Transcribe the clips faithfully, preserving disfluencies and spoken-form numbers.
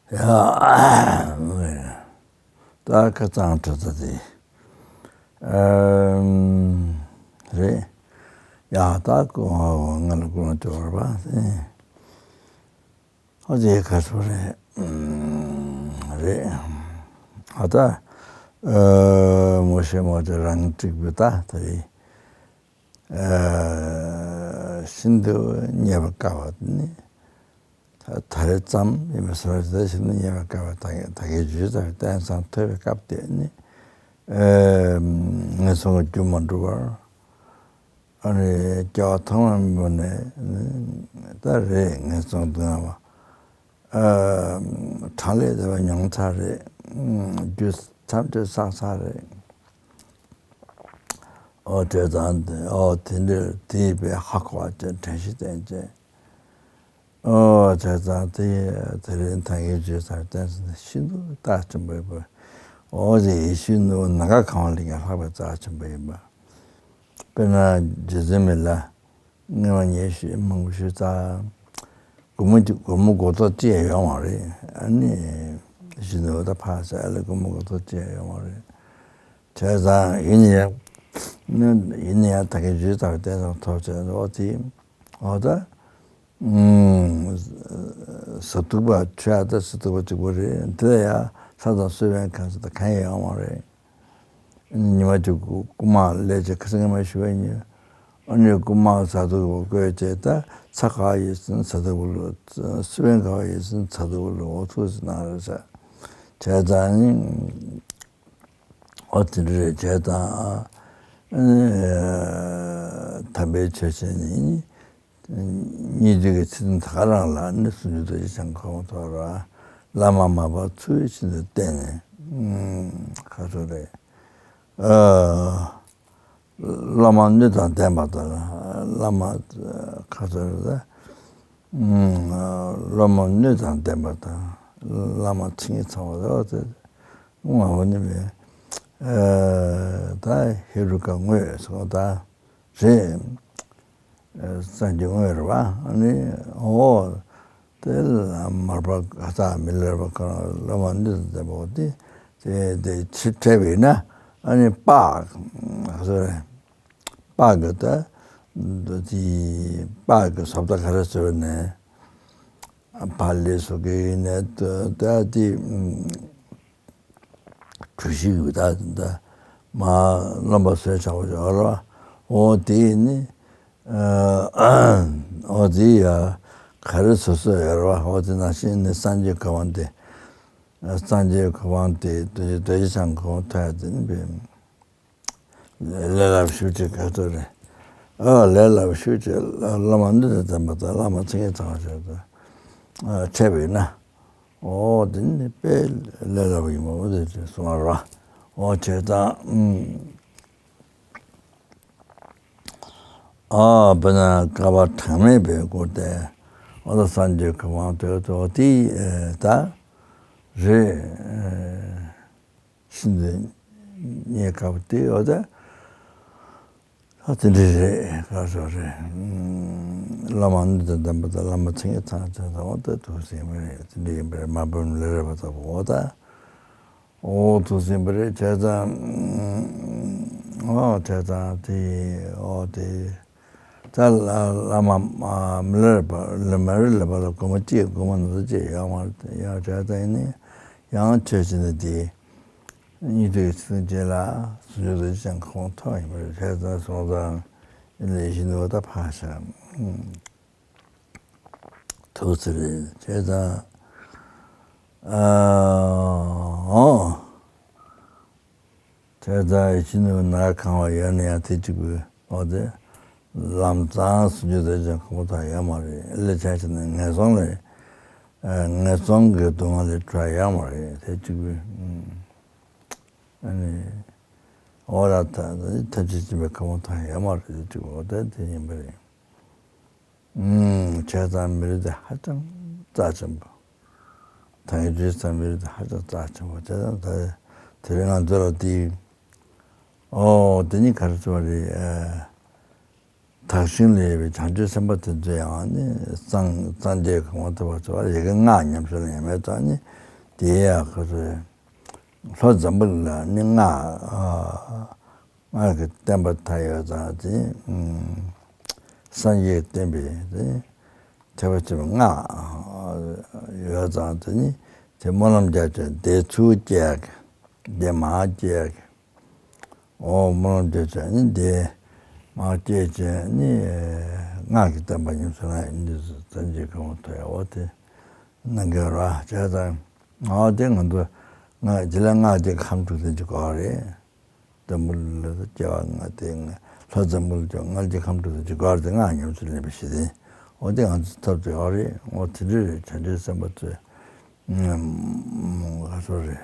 ཡ། ད་ཁ་སང་དྲི་ཟ་དེ་རེད། ཡ་ད་ཀོ་ང་ལ་ཀོ་ལ་ཅོར་བ་དེ་ཨོ་དེ་ཁ་སོ་རེད། རེད། ཨ་ད་མོ་ཤེ་མོ་དེ་རང་གཅིག་པུ་ད་དེ་རེད། ཤིན་ཏུ་རྙེད་པར་དཀའ་བ་ནི། ད་ད་རེས་ཙམ་ཡིན་པ་སོར་ད་ཤིན་ཏུ་རྙེད་པར་དཀའ་བ་ད་གིན་ད་གིན་ཇུས་ཙམ་བསྟན་ཙམ་ཐོས་པའི་སྐབས་དེ་ནི། ངན་སོང་གི་རྒྱུ་མ་འགྲུབ་པར། ཨ་ནི་སྐྱེ་བ་ཐོག་མ་མེད་པ་ནས་ད་རེས་ངན་སོང་སྡུག་བསྔལ་བ། གྲངས་ལས་འདས་པ་མྱོང་ཚར་རེད། རྒྱུ་ཐམས་ཅད་བསགས་ཚར་རེད། ཨོ་དེ་ཙང་དེ་ཨོ་དེ་འདྲ་དེའི་བས་ཧ་གོ་བ་ཅན་དྲན་ཤེས་བསྟེན་བྱས། ཨོ་དེ་ཙང་དེ་དེ་རིང་ད་གིན་ཇུས་ཙམ་བསྟན་ཟིན་ན་ཤིན་ཏུ་རྩ་ཆེན་པོ་ཡིན་པ། ཨོ་དེ་ཡེ་ཤུའི་ནུ་བོ་ནམ་མཁའ་གང་བ་ལས་ཀྱང་ལྷག་པའི་རྩ་ཆེན་པོ་ཡིན་པ། དཔེར་ན་རྗེ་བཙུན་མི་ལ། སྔོན་མ་ངས་ཞུས་མང་པོ་ཞུས་ཚར། སྒོར་མོ་གཅིག་སྒོར་མོ་སྒོར་ཐོག་གཅིག་ཡང་ཡོད་མ་རེད། ཨ་ནི་གཞི་ནས་འོ་ད་ཕར་ཟེར་ཨ་ལེ་སྒོར་མོ་སྒོར་ཐོག་གཅིག་ཡང་ཡོད་མ་རེད། བྱས་ཙང་ཡིན་ན་ཡང་ཡིན་ན་ཡང་ད་གིན་ཇུས་ཙམ་བསྟན་ཙམ་ཐོབ་བྱས་འོ་དེ་འོ་ད་ཟ་དུག་པ་ཆུ་ཡག་ད་ཟ་དུག་པ་གཅིག་པོ་རེད། དེ་ལ་ཡང་ས་དང་སོལ་བའི་ཁ་ཟས་ད་གང་ཡང་ཡོད་མ་རེད། ཉི་མ་གཅིག་རྐུ་མ་ལས་བྱེད་ཁ་སང་ཉི་མ་ཞུ་བ་ཡིན། ཨ་ནི་རྐུ་མ་ཟ་དུག་པ་བཀོལ་བྱས་ད་ཚྭ་ག་ཡོད་ཟིན་ཟ་དུག་པ་ལོ། སི་པན་ག་ཡོད་ཟིན་ཟ་དུག་པ་ལོ། འོ་ཐུག་ཟིན་ན་རེད་ཟེར། བྱས་ཙང་ནི་ཨོ་དེ་འདྲ་རེད། བྱས་ཙང་ཨ་ནི་དམ་པའི་ཆོས་བྱས་ནི། སྙིགས་དུས་ཀྱི་ཚེ་ཚད་ད་ག་རང་ལ་ནི་སུམ་ཅུ་རྡོ་རྗེ་འཆང་གོ་འཕང་ཐོབ་ར། བླ་མ་མ་པ་ཚུལ་བཞིན་དུ་བསྟེན་ནས། ཁ་སོ་རེད། ཨ། བླ་མ་སྣོད་དང་ལྡན་པ་དང་བླ་མ་ཁ་སོ་རེད། བླ་མ་སྣོད་དང་ལྡན་པ་དང་བླ་མ་ཚིག་ངན་ཚང་བ་དང་དེ་ངོ་བོ་ནི་མེད། ད་ཧེ་རུ་ཀ་དངོས་སོ་ད། རེད། སངས་རྒྱས་དངོས་རེད་བ། ཨ་ནི་འོ། དེ་ལ་མར་པ་ག་ས་མི་ལར་བ་ག་རང་བླ་མ་འདི་ཚོ་བསྟན་པ་འོ་དེ་དེ་དེ་ཕྱིར་འཕྲད་པས་ན་ཨ་ནི་དཔག་ག་ཚོད་རེད། དཔག་གི་ད་འདི་དཔག་གི་བཟོ་ལྟ་ག་རེ་བཟོས་ནས་ཕ་ལས་སོ་གི་ཡིན་ནས་ད་དེ། གྲུ་བཞི་གི་ད་ད་མ་རློན་པ་བཟོས་བྱ་བ་ཡོད་རེད་བ། འོ་དེ་ནི་འོ་དེ་ཡ་ག་རེ་བཟོ་བཟོ་ཡོད་རེད་བ། འོ་དེ་ནང་བཞིན་ནི་སངས་རྒྱས་གོ་འཕང་དེ། སངས་རྒྱས་གོ་འཕང་དེ་རྡོ་རྗེ་རྡོ་རྗེ་འཆང་གོ་འཕང་ཐོབ་ཡ་དེ་ནི་བས། ལས་སླ་པོ་ཞེ་པོ་ཅིག་ག་ཚོད་རེད། ཨ་ལས་སླ་པོ་ཞེ་པོ་ཅིག་བླ་མ་འདི་དང་ལྡན་པ་དང་བླ་མ་མཚན་ཉིད་ཚང་བ་ཞིག་ཏུ་འཕྲད་པས་ན། འོ་དེ་ནི་དཔེ་ལས་སླ་པོ་ཡིན་པ་འོ་དེ་ཅིག་གསུང་བ་རེད་བ། འོ་བྱས་ཙང་ཨ་དཔེར་ན་བསྐལ་པ་གྲངས་མེད་པའི་སྐོར་ཏེ་འོ་ད་སངས་རྒྱས་གོ་འཕང་དོད་དོ་དེ་ད་རེད། ཤིན་ཏུ་རྙེད་དཀའ་བ་དེ་ཡོད་དེ། ད་དེ་འདྲ་རེད་ག་ཚོད་རེད། བླ་མ་སྣོད་དང་ལྡན་པ་དང་བླ་མ་མཚན་ཉིད་ཚང་ཚང་དང་འོ་ད་ཐུགས་ཟིན་པ་རེད། དེ་འདྲ་ཡིན་པ་རེད། མ་བུམ་ལས་རེད་པ་ལྟ་བུ་འོ་ད། འོ་ཐུགས་ཟིན་པ་རེད་བྱས་ཙང་། འོ་བྱས་ཙང་དེ་འོ་དེ། ད་བླ་མ་མི་ལར་བ་ལ་མ་རི་ལ་བ་ལ་སྒོར་མོ་གཅིག་སྒོར་མོ་ན་ཚ་གཅིག་ཡོད་མ་རེད། ཡང་བྱས་ཙང་ནི་ཡང་ཆོས་བྱེད་ན་དེ་སྙིགས་དུས་ཀྱི་ཚེ་ཚད་ལ་སུམ་ཅུ་རྡོ་རྗེ་འཆང་གོ་འཕང་ཐོབ་ཡིན་པ་རེད། བྱས་ཙང་སོང་ཙང་ལས་བཞིན་དུ་ད་ཕར་བཞག་ཐུགས་ཚེ་རེད་བྱས་ཙང་ཨ་འོ། དེ་ལྟར་ཕྱི་ནུབ་ན་གང་བ་ཡོད་ན་ཡང་དེ་གཅིག་པུའི་འོག་ཏུ་ལམ་གཙང་སུ་འཇུག་དེ་ཅང་ཁོ་ཐག་ཡོད་མ་རེད། ལས་བྱ་བྱས་ན་ངན་སོང་ལས་ངན་སོང་གི་སྡུག་བསྔལ་ལས་གྲོལ་ཡོད་མ་རེད། དེ་གཅིག་པུའི་ཨ་ནི་འོ་ལ་ཐ་ཐབས་ཤེས་བྱེད་པའི་ཁ་མོ་ཐག་ཡོད་མ་རེད། དེ་གཅིག་པུ་འོ་ད་དེ་ཡིན་པ་རེད། བྱས་ཙང་མི་རིགས་དེ་ཧ་ཅང་རྩ་ཆེན་པོ། ད་ཡིན་དུས་ཙམ་མི་རིགས་དེ་ཧ་ཅང་རྩ་ཆེན་པོ་བྱས་ཙང་ད་དེ་རིང་ང་ཚོ་ལ་དེ་ཨོ་དེ་ནི་ག་རེ་ཟེར་བ་རེད། དག་ཞིང་ལས་པའི་བྱང་ཆུབ་སེམས་དཔའ་དེ་ཚོ་ཡང་ནི་སངས་སངས་རྒྱས་གོ་འཕང་ཐོབ་པར་བྱ་བ་ཡི་གེ་སྔགས་ཉམས་སུ་ལེན་པའི་ཐོག་ནི་དེའི་ཡང་ཁོ་ཚོས་ལྷོ་འཛམ་བུ་གླིང་ལ་ནི་སྔགས་སྔགས་ཀྱི་བསྟན་པ་དར་ཡོད་ཙང་དེ་སངས་རྒྱས་བསྟན་པའི་དེ་ཐེག་པ་ཆེན་པོའི་སྔགས་ཡོད་ཙང་དེ་ནི་དེ་སྨོན་ལམ་རྒྱག་ཆེད་དེ་ཚུར་སྐྱེལ་ཡག་གི་དེ་མར་སྐྱེལ་ཡག་གི། ཨོ་སྨོན་ལམ་བརྗོད་བྱ་ནི་འདི་མར་སྐྱེལ་བྱས་ནི་སྔགས་ཀྱི་བསྟན་པ་ཉམས་སུ་བླང་ཡག་འདི་ཚོ་སངས་རྒྱས་གོ་འཕང་ཐོབ་ཡག་འོ་དེ་གནང་གི་ཡོད་རེད་བ། བྱས་ཙང་ཨོ་དེ་ང་ཚོ་སྔགས་རྗེས་ལ་སྔགས་དེ་ཁམས་དྲུག་ལྡན་གྱི་གོ་བ་རེད། འཛམ་བུ་གླིང་ལ་སྐྱེ་བ་ལྔ་སྟེ་ལྷོ་འཛམ་བུ་གླིང་སྐྱེ་བ་ལྔ་རྗེ་ཁམས་དྲུག་ལྡན་གྱི་གོ་བ་རེད། སྔགས་ཉམས་སུ་ལེན་པའི་གཞི་རྟེན་འོ་དེ་ང་ཚོ་ཐོབ་བསྡད་ཡོད་རེད། འོ་དེ་འདྲ་རེད། བྱང་ཆུབ་སེམས་དཔའ་ཚོས་ང་ཚོ་རེད།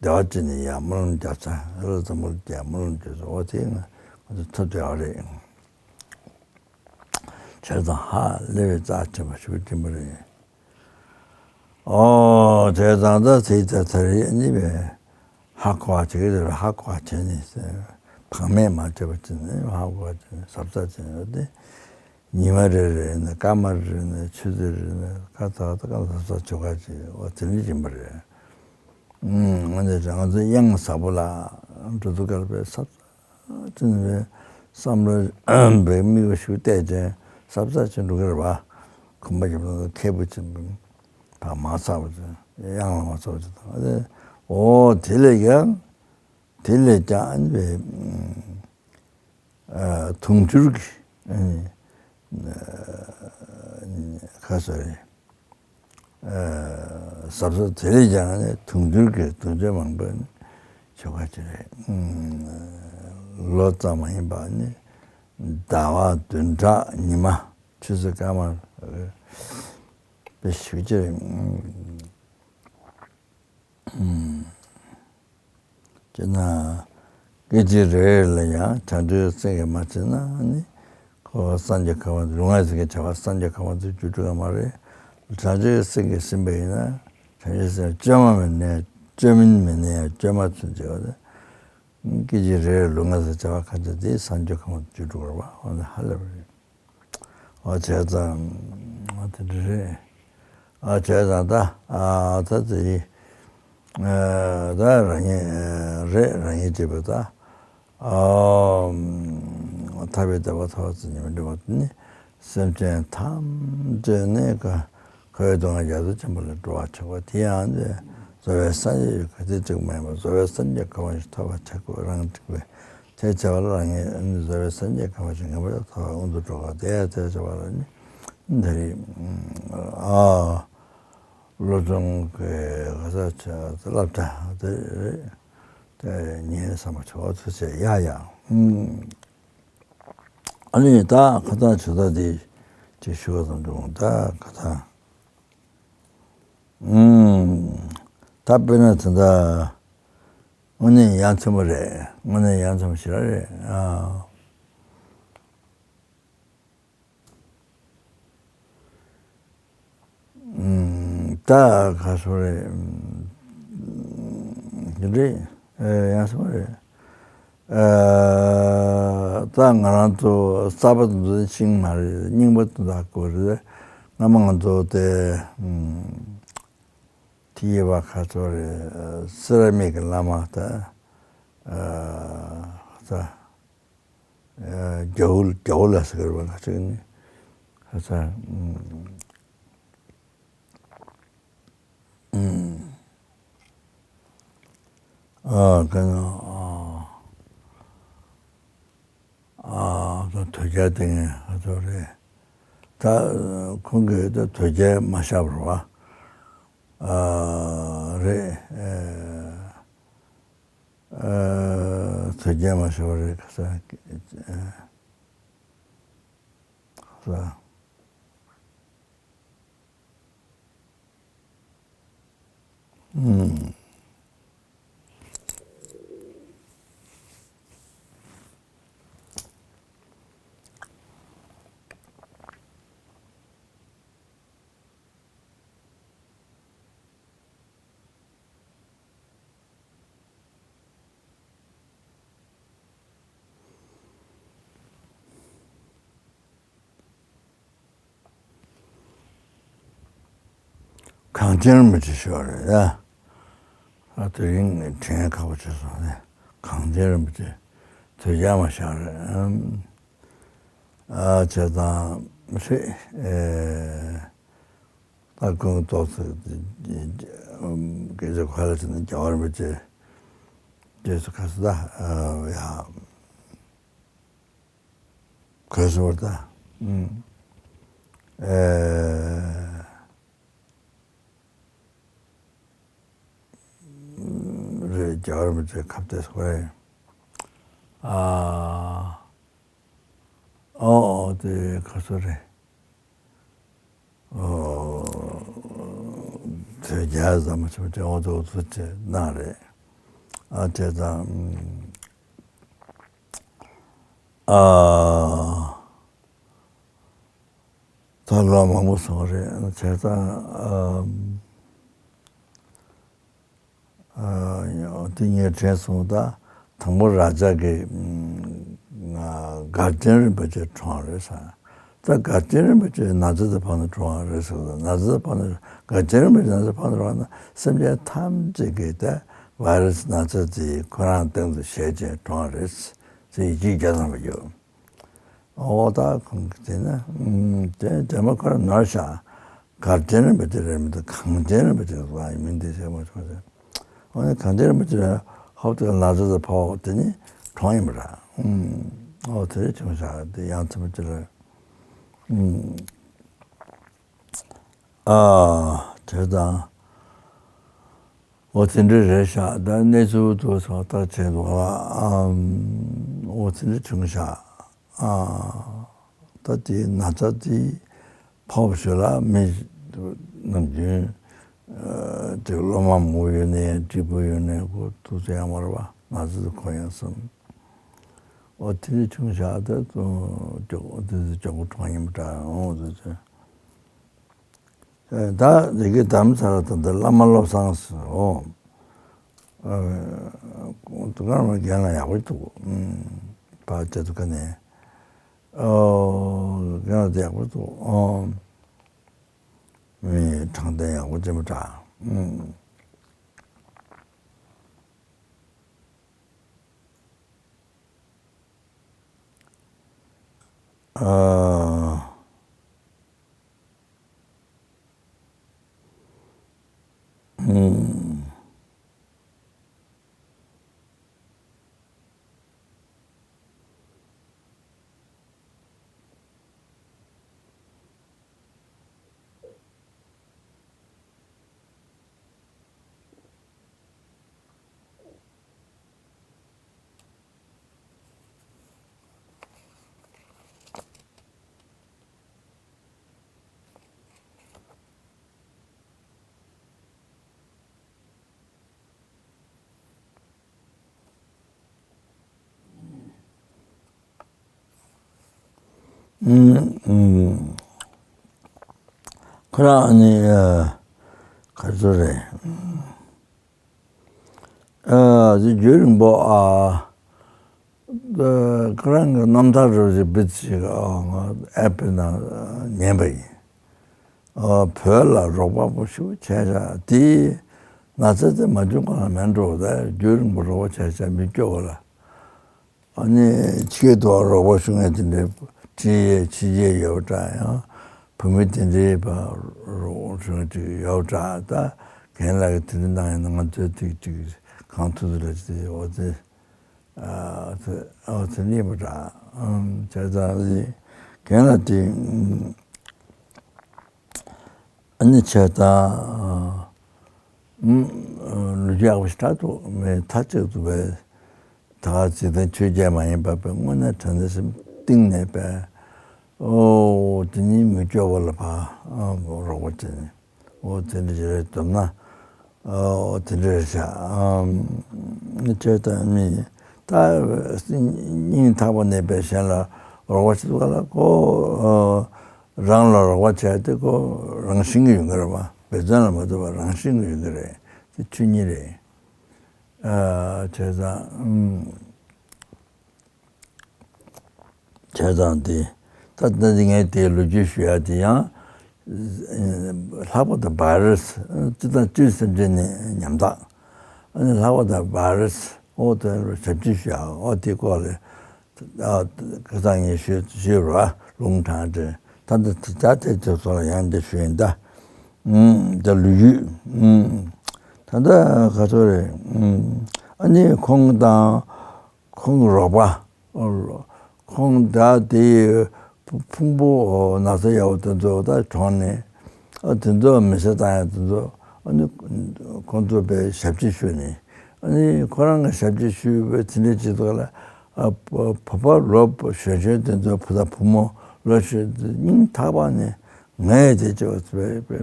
བདེ་བ་ཅན་ནི་ཡང་སྨོན་ལམ་རྒྱབ་ཚར། ལྷོ་འཛམ་བུ་གླིང་སྨོན་ལམ་རྒྱབ་ཚར། འོ་དེ་ང་ང་ཚོ་ཐོབ་བསྡད་ཡོད་རེད། བྱས་ཙང་ཧ་ལས་པའི་རྩ་ཆེན་པོ་ཞེ་པོ་ཅིག་ཡིན་པ་རེད། ཨོ་བྱས་ཙང་ད་དེའི་ད་ད་རེས་ནི་བས་ཧ་གོ་བ་བྱེད་ཀྱི་རེད། ཧ་གོ་བ་བྱས་ནས་བག་མེད་མ་བྱས་པ་བྱས་ནས་ཧ་གོ་བ་བྱས་ནས་གཟབ་གཟབ་བྱས་ནས་དེ། ཉི་མ་རེ་རེ་ནས་སྐར་མ་རེ་ནས་ཆུ་ཚོད་རེ་ནས་ཁ་ཚ་ཁ་ཚ་ཁ་ཚ་ཆོ་ག་བྱེད། འོ་དེ་འདྲ་ཡིན་པ་རེད། ཨུམ། འོ་ནས་ང་ཚོ་གཡང་ཟབ་པོ་ལ་འགྲོ་དུས་སྐབས་ལ་ས་ཚ་ཅིག་ནས་བསམ་བློ་བའི་དམིགས་པ་ཞིག་གཏད་བྱས་ས་ཚ་ཅིག་འགྲོ་གི་རེད་བ། གོམ་པ་རྒྱབ་ན་ཁེ་པོ་ཅིག་ཕར་མ་ཚ་བ་ཅིག་གཡང་ལ་མ་ཚ་བ་ཅིག་དང་། འོ་དེ་ལས་ཀྱང་དེ་ལས་ཀྱང་ཨ་ནི་བའི་དུང་ཕྱུར་གྱི་ཁ་སོ་རེད། ཟབ་ཟབ་དེ་ལས་ཀྱང་ནི་དུང་ཕྱུར་གྱི་དུང་ཕྱུར་མང་པོ་ནི་ཆོ་ག་ཅིག་རེད། ལོ་ཙམ་མ་ཡིན་པ་ནི་ཟླ་བ་བདུན་ཕྲག་ཉི་མ་ཆུ་ཚོད་སྐར་མ་དཔེ་ཞིག་ཅིག་རེད། ཅེ་ན། སྐད་ཅིག་རེ་རེ་ལ་ཡང་བྱང་ཆུབ་སེམས་ཀྱིས་མ་བྱས་ན་ནི། ཁོ་སངས་རྒྱས་ཁ་བ་ལུས་ངག་ཡིད་གསུམ་གྱི་བྱ་བ་སངས་རྒྱས་ཁ་བ་ཚུར་འགྱུར་འགྲོ་གི་མ་རེད། བྱང་ཆུབ་སེམས་ཀྱིས་ཟིན་པ་ཡིན་ན། བྱང་ཆུབ་སེམས་བཅོས་མ་མིན་ནས་བཅོས་མིན་མིན་ནས་ཡང་བཅོས་མ་ཚུན་ཆད་པ་དེ། སྐད་ཅིག་རེ་རེ་ལུས་ངག་ཡིད་གསུམ་བྱ་བ་གང་བྱས་དེ་སངས་རྒྱས་ཁ་བ་ཚུར་འགྱུར་འགྲོ་གི་རེད་པ། འོ་ན་ཧ་ལས་པ་རེད། ཨ་བྱས་ཙང་ཨ་དེ་འདྲ་རེད། ཨ་བྱས་ཙང་ད་ཨ་ད་དེ་ཡི་ཨ་ད་རང་ཉིད་རེད། རང་ཉིད་ཅེས་པ་ད་ཨ་ཐར་པའི་བདེ་བ་ཐོབ་པ་ཙམ་གྱིས་མི་འགྲིག་པ་ནི་སེམས་ཅན་ཐམས་ཅད་ནི་ཀ་འཁོར་བའི་སྡུག་བསྔལ་རྒྱ་མཚོ་ཆེན་པོ་ལས་སྒྲོལ་བར་བྱེད་དགོས། དེ་ཡང་ནི་རྫོགས་པའི་སངས་རྒྱས་ཀྱི་གོ་འཕང་གཅིག་པུ་མ་ཡིན་པར་རྫོགས་པའི་སངས་རྒྱས་གོ་འཕང་ཞིག་ཐོབ་པར་བྱེད་དགོས། རང་གཅིག་པུས་དེ་བྱ་བ་ལ་རང་ཉིད་རྫོགས་པའི་སངས་རྒྱས་གོ་འཕང་ཞིག་ངེས་པར་ཐོབ་པར་དབང་དུ་འགྲོ་དགོས། དེ་ཡང་དེ་བྱ་བ་ལ་ནི་འདི་རེད། ཨ་བློ་སྦྱོང་གི་ག་ས་ཆ་བསླབ་བྱ་དེ་རེད། དེ་ཉན་བསམ་པ་ཆོག་ཐུགས་ཆེ་ཡ་ཡ། ཨ་ནི་ད་ཁ་ཐག་ཆུ་ཐག་དེ་ཅིག་ཞུ་བ་ཙམ་འགྲོ་འོང་། ད་ཁ་ཐག་ཨུམ། ད་དཔེར་ན་ད་ལྟ་དངོས་གནས་ཡ་མཚན་པོ་རེད། དངོས་གནས་ཡ་མཚན་པོ་ཞེ་དྲག་རེད་ཨ། ཨུམ། ད་ག་སོ་རེད། ཨུམ། རེད། ཨེ་ཡ་མཚན་པོ་རེད། ཨ་ད་ང་རང་ཚོ་གསར་པ་དེ་ཚོ་ཤེས་ཀྱི་མ་རེད། རྙིང་པ་དེ་དག་གོ་རེད། སྔ་མ་ང་ཚོ་དེ་ཨུམ། དེ་ཡི་བ་ཁ་ཚོ་རེད། སེ་ར་མིག་གི་བླ་མ་དང་། ཨ་ད་རྒྱའུ་རྒྱའུ་ལ་ཟེར་བ་ཁ་ཚོ་ནི་ཁ་ཚ། ཨུམ། ཨ་ཁ་ན་ཨ་ཨ་ད་དོལ་རྒྱལ་དེ་ངས་ཁ་ཚོ་རེད། ད་ཁོང་གིས་ད་དོལ་རྒྱལ་མ་བཞག་པ་རེད་བ། ཨ་རེད། ཨ་ཨ་དོལ་རྒྱལ་མ་བཞག་པ་རེད། ཁ་ས་ཨ་ཁ་ས་ཨུམ། གངས་ཅན་རིན་པོ་ཆེ་ཤོག་རེད་ཡ། ཨ་དེ་རིང་དྲན་ཁག་པོ་བྱས་སོང་ནས། གངས་ཅན་རིན་པོ་ཆེ་དོལ་རྒྱལ་མ་ཤག་རེད། ཨ་བྱས་ཙང་རེད། ཨེ་ད་ཀུན་ཏོག་ཙེ་སྐད་ཆ་ག་རེ་བྱས་ན་རྒྱལ་བ་རིན་པོ་ཆེ་རྗེས་སུ་ཁ་སུ་ད་ཡ་གོས་སུ་བར་ད་ཨེ། རེད། རྒྱལ་བ་རིན་པོ་ཆེ་ཁ་བཏད་སོང་རེད། ཨ། ཨོ་ཨོ་དེ་ཁ་སོ་རེད། ཨོ་དེ་རྒྱལ་བ་རིན་པོ་ཆེ་ཨོ་ཙོ་ཨོ་ཙོ་ཅེས་གནང་རེད། ཨ་དེ་དང་ཨ། ད་ལོ་མང་པོ་སོང་རེད། བྱས་ཙང་ཨ་ཨ་དེ་ངས་དྲན་སོང་། ད་དང་པོ་ར་ཅག་གི་ཨ་དགའ་ལྡན་རིན་པོ་ཆེ་གྲོངས་རེད་ཟེར། ད་དགའ་ལྡན་རིན་པོ་ཆེ་ན་ཚ་དེ་ཕར་ནས་གྲོངས་རེད་ཟེར། ན་ཚ་དེ་ཕར་ནས་དགའ་ལྡན་རིན་པོ་ཆེ་ན་ཚ་ཕར་ནས་གྲོངས་ན་སེམས་ཅན་ཐམས་ཅད་ཀྱི་ད་བྷའི་རུ་སི་ན་ཚ་དེ་ཁོ་རང་སྟེང་དུ་བཞེས་བྱས་གྲོངས་རེད་ཟེར་ཡི་གེ་བརྒྱ་ཙམ་ཡོད། འོ་ད་ཁོང་གིས་བལྟས་ན་ཨུམ་དེ་དེ་མ་ཁོ་རང་ནོར་ཤག་གར་དེ་རིང་བ་དེ་རེད་མི་འདུག་གངས་ཅན་རིན་པོ་ཆེ་ལ་མིང་དེ་བྱས་མ་བྱུང་ཟེར། འོ་ན་གངས་ཅན་རིན་པོ་ཆེ་ཧོབ་ཏེ་ན་ཚ་དེ་ཕོག་དེ་ནི་གྲོངས་ཡིན་པ་ར། ཨུམ་འོ་དེ་རེད་བྱུང་ཤག་དེ་ཡང་ཚིམ་པོ་ཅི་རེད། ཨུམ་ཨ་དེ་དང་། འོ་དེ་འདྲ་རེད་ཤག་ད་གནས་ཚུལ་དུ་ཚོགས་ཐག་བྱས་འདུག་ལ། ཨམ་འོ་དེ་འདྲ་བྱུང་ཤག་ཨ་ད་དེ་ན་ཚ་དེ་ཕོག་ཞོར་ལ་མི་ནམ་རྒྱུན་ཨ་དེ་སློབ་མ་མོ་ཡོད་ནས་སྐྱིད་པོ་ཡོད་ནས་ཁོ་ཐུག་ཚེ་ཡང་མ་རེད་པ། ན་ཚ་དེ་ཁོ་ཡང་སོང་། འོ་དེ་འདྲ་བྱུང་ཤག་ད་དུང་མགྱོགས་པོ་དེ་ཚོ་མགྱོགས་པོ་གྲོངས་ཡིན་པ་འདྲ། འོ་དེ་ཚོ། ད་དེ་གའི་དྷ་རམ་ས་ལ་ད་ལྟ་བླ་མ་བློ་བཟང་ཟེར་འོ། དུ་གར་མ་རྒན་ལགས་ཡག་པོ་འདུག་ཕར་བྱས་དུ་ག་ནས། ཨོ་རྒན་ལགས་དེ་ཡག་པོ་འདུག་ཨོ། མི་དྲང་བདེན་ཡག་པོ་ཅན་པོ་འདྲ། ཨ། ཨུམ། ཁོ་རང་ནི་ག་ཚོད་རེད། ཨ་དེ་རྒྱུན་རིང་པོ་ཨ་ཁོ་རང་གི་རྣམ་ཐར་རུ་རེ་བིད་ཅིག་ཨ་ང་ཨེ་པི་ནང་ཉན་པ་ཡིན། ཨ་བོད་ལ་རོགས་པ་པོ་ཞིག་བྱས་བྱ་དེ་ན་ཚ་དེ་མ་བྱུང་གོང་ལ་མེད་འགྲོ། ད་རྒྱུན་རིང་པོ་རོགས་པ་བྱས་བྱ་མི་སྐྱོ་བོ་ལ། ཨ་ནི་ཕྱི་རྒྱལ་དུ་རོགས་པ་ཞུ་མཁན་དེ་འདྲའི་ཁྲིད་ཡས་ཕྱི་རྒྱལ་ཡོད་པ་འདྲ། ཡང་བུད་མེད་དེ་འདྲའི་བ་རོགས་ཞུ་མཁན་ཅིག་ཡོད་པ་འདྲ། ད་རྒན་ལགས་ཀྱིས་དེ་འདྲ་གནང་ཡིན་ན་ང་ཚོས་ཏིག་ཅིག་གང་ཐུབ་ཐུབ་ལ་ཅིག་འོ་དེ་ཨ་དེ་ཨོ་དེ་གཉིས་པ་འདྲ། ཨམ་བྱས་ཙང་རྒན་ལགས་དེ། ཨ་ནི་བྱས་ཙང་། ཨུམ། ལོ་རྒྱུས་ཡག་པོ་ཞིག་ད་འདུག་མི་མཐའ་གཅིག་ཏུ་བས། ད་ག་ཚིག་དོན་ཆོས་བརྒྱད་མ་ཡིན་པ་བས་དངོས་གནས་དྲང་གནས་སེམས་གཏིང་ནས་བས། ཨོ་དེ་ཉིད་མི་སྐྱོ་བ་ལ་ཕ་རོགས་པ་བྱས་ནས་ཨོ་དེ་འདྲ་ཞིག་རེད་འདོད་ན། ཨོ་དེ་འདྲ་རེད་ཤག་ཨམ། ནི་བྱས་ཙང་མི་ད་སྙིང་ཐག་པ་ནས་བས་གཞན་ལ་རོགས་པ་བྱེད་དགོས་ལ་ཁོ། རང་ལ་རོགས་པ་བྱས་ཏེ་ཁོ་རང་བཞིན་གྱི་ཡོང་གི་རེད་པ། འབད་བརྩོན་ལ་མ་ལྟོས་པར་རང་བཞིན་གྱི་ཡོང་གི་རེད། དེ་ཆོས་ཉིད་རེད། ཨ་བྱས་ཙང་ཨུམ། བྱས་ཙང་དེ་ད་ལྟ་དེ་ངས་དེའི་ལོ་རྒྱུས་ཞུ་ཡ་དེ་ཡང་ ལྷག་པར་དུ་བྷ་རུ་སི་སྤྱི་དང་སྤྱིའི་སེམས་ཅན་ནི་ཉམ་ཐག་ཨ་ནི་ལྷག་པར་དུ་བྷ་རུ་སི་འོ་དེ་ལ་ཞབས་ཕྱི་ཞུ་ཡ་འོ་དེའི་སྐོར་ལ་ཨ་ཁ་སང་ངས་ཞུས་ཞུས་རོགས་ལུང་དྲངས་ཏེ་ད་ལྟ་དེ་ད་དེ་ཚོ་ཚོ་ལ་ཡང་འདི་ཞུས་ཡིན་ད། ཨུམ། ད་ལོ་རྒྱུས། ཨུམ། ད་ལྟ་ག་ཚོད་རེད། ཨུམ། ཨ་ནི་ཁོང་དང་ཁོང་གི་རོགས་པ། ཁོང་ད་དེ་ཕུང་པོ་ན་ཚ་ཡག་པོ་དེ་ཚོ་ད་གྲོངས་ནས་ཨ་དེ་ཚོ་མི་ཚེ་བཏང་ཡག་དེ་ཚོ་ཨ་ནི་ཁོང་ཚོ་པའི་ཞབས་ཕྱི་ཞུས་ནས་ཨ་ནི་ཁོ་རང་གི་ཞབས་ཕྱི་ཞུས་པའི་དེ་འདྲའི་སྤྱི་ཚོགས་ལ་ཨ་བུ་བུ་ཕ་ལོ་གཞོན་གཞོན་དེ་ཚོ་བུ་དང་བུ་མོ་ལོ་གཞོན་སྙིང་ཐག་པ་ནས་ངས་དེ་ཅོག་ཙེ་པའི་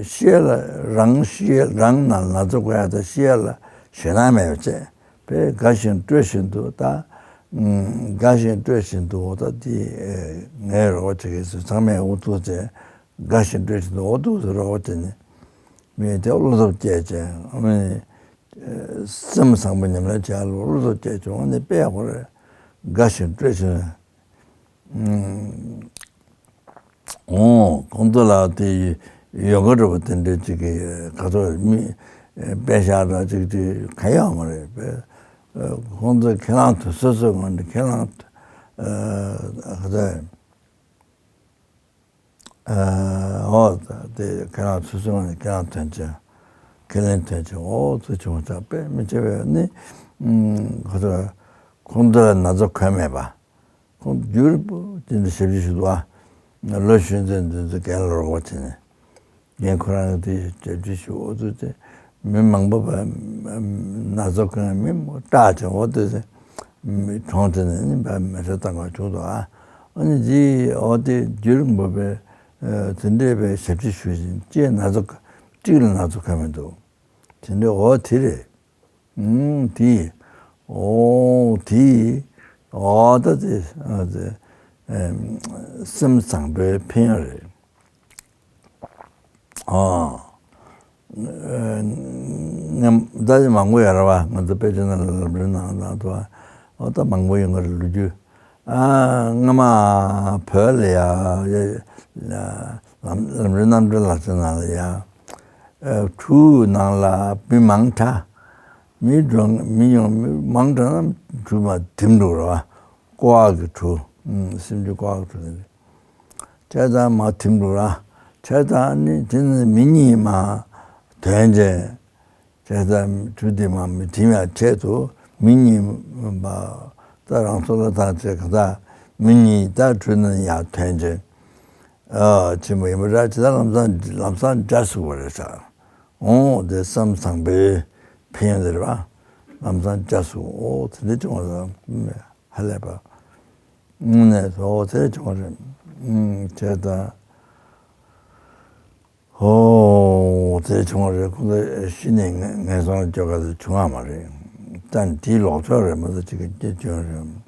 ཤི་ཡ་ལ་རང་ཤི་ཡ་རང་ན་ན་ཚ་འགོ་ཡ་ད་ཤི་ཡ་ལ་ཞེད་སྣང་མེད་པ་བྱས་པས་དགའ་བཞིན་སྤྲོ་བཞིན་དུ་ད་དགའ་བཞིན་སྤྲོ་བཞིན་དུ་འོ་ད་དེ་ངའི་རོགས་བྱེད་ཀྱི་སུ་ཚང་མས་འུ་ཐུག་བྱས་དགའ་བཞིན་སྤྲོ་བཞིན་དུ་འུ་ཐུག་སུ་རོགས་བྱས་ནས་མི་དེ་བློ་སྟོབས་སྐྱེད་བྱས་ཨ་མི་སེམས་བཟང་པོ་ཉམས་ལེན་བྱས་ལ་བློ་སྟོབས་སྐྱེད་བྱུང་ནས་དཔེ་ཡག་པོ་རེད། དགའ་བཞིན་སྤྲོ་བཞིན། ཨོ། ཁོང་ཚོ་ལ་དེ་ཡོ་ག་འདྲ་པོ་དེ་འདྲ་ཅིག་གི་ག་ཚོད་མི་དཔེ་ཤག་འདྲ་ཅིག་ཅིག་ག་ཡོད་མ་རེད་པས། ཁོང་ཚོ་ཁས་བླངས་དུ་སོ་སོའི་ངོས་ནས་ཁས་བླངས་ག་ཚོད་ཨོ། དེ་ཁས་བླངས་སོ་སོའི་ངོས་ནས་ཁས་བླངས་དོན་ཆེན་ཁས་ལེན་དོན་ཆེན་ཨོ་ཚོ་བྱུང་ཙང་དཔེ་མི་ཆེ་བས་ནི་ག་ཚོད་ཁོང་ཚོ་ལ་ན་ཚ་གོན་མེད་པ། ཁོང་རྒྱུ་རིང་པོ་དེ་འདྲ་ཞབས་ཕྱི་ཞུ་འདུག་ཨ། ལོ་གཞོན་ཚོས་འདི་ཚོ་རྒན་ལ་རོགས་པ་བྱས་ནས། རྒན་ཁོ་རང་གིས་དེ་ཞབས་ཕྱི་ཞུ་འོ་ཚོ་དེ་མི་མང་པོ་བ་ན་ཚ་ཁོན་མི་སྐྲག་བྱས་འོ་དེ་མི་གྲོངས་བྱས་ནས་ནི་བ་མེ་ཚ་བཏང་བ་བྱུང་འདུག་ཨ། ཨ་ནི་དེ་འོ་དེ་རྒྱུ་རིང་པོ་བས་དེ་འདྲའི་བས་ཞབས་ཕྱི་ཞུ་བཞིན་ཅེས་ན་ཚ་གཅིག་ལ་ན་ཚ་ཁོན་མི་འདུག་དེ་འདྲའི་འོ་དེ་རེད། ཨུམ། དེ། ཨོ། དེ། ཨོ་ད་དེ། ཨ་དེ། ཨེམ། སེམས་བཟང་པོའི་ཕན་ཡོན་རེད། ཨ། ཨེ། ངས་ད་དེ་མང་པོ་ཡོད་རེད་པ། ང་ཚོ་དཔེ་ཆ་ནང་ལ་ལབ་རེས་གནང་གནང་ཐུབ་པ། ཨོ་ད་མང་པོ་ཡོང་གི་རེད་ལོ་རྒྱུས། ཨ། སྔ་མ་བོད་ལ་ཡ། ལམ་ལམ་རིམ་རྣམ་འགྲེལ་ལག་ཆ་ནང་ལ་ཡ། ཨ། གྲུ་ནང་ལ་མི་མང་དྲགས། མི་འགྲོ་མི་ཡོང་མི་མང་དྲགས་ན་གྲུ་མ་དིམ་འགྲོ་ར། ཀོ་བ་གི་གྲུ། ཨུམ། སེམས་ཅན་ཀོ་བ་གི་གྲུ་དེ་རེད། བྱས་ཙང་མ་དིམ་འགྲོ་ར། བྱས་ཙང་ནི་དེ་ནི་མི་གཉིས་མ་དོན་ཅན། བྱས་ཙང་གྲུ་དེ་མ་མི་དིམ་ཡ་ཆེད་དུ་མི་གཉིས་མ་ད་རང་སྲོག་ལ་ཐང་ཆད་ག་ད་མི་གཉིས་ད་གྲུ་ནང་ཡ་དོན་ཅན། ཨ། ཆེན་པོ་ཡིན་པ་རེད། ཇི་ལྟར་ལམ་སང་ལམ་སང་འཇའ་ཟུག་པ་རེད་ཤག་འོ་དེ་སེམས་བཟང་པོའི་ཕན་ཡོན་དེ་རེད་པ། ལམ་སང་འཇའ་ཟུག་འོ་དེ་འདྲ་བྱུང་བ་རེད། ཧ་ལས་པ། དངོས་གནས་འོ་དེ་འདྲ་བྱུང་བ་རེད། ཨུམ། བྱས་ཙང་། འོ་དེ་འདྲ་བྱུང་བ་རེད། ཁོ་ཚོ་ཤི་ནས་ངན་ངན་སོང་ལ་སྐྱོ་ག་ཚོད་བྱུང་བ་མ་རེད། ད་དེའི་ལོག་ཕྱོགས་རེད་མ་གཏོགས་ཅིག་གི་སྐྱེ་བྱུང་རེད།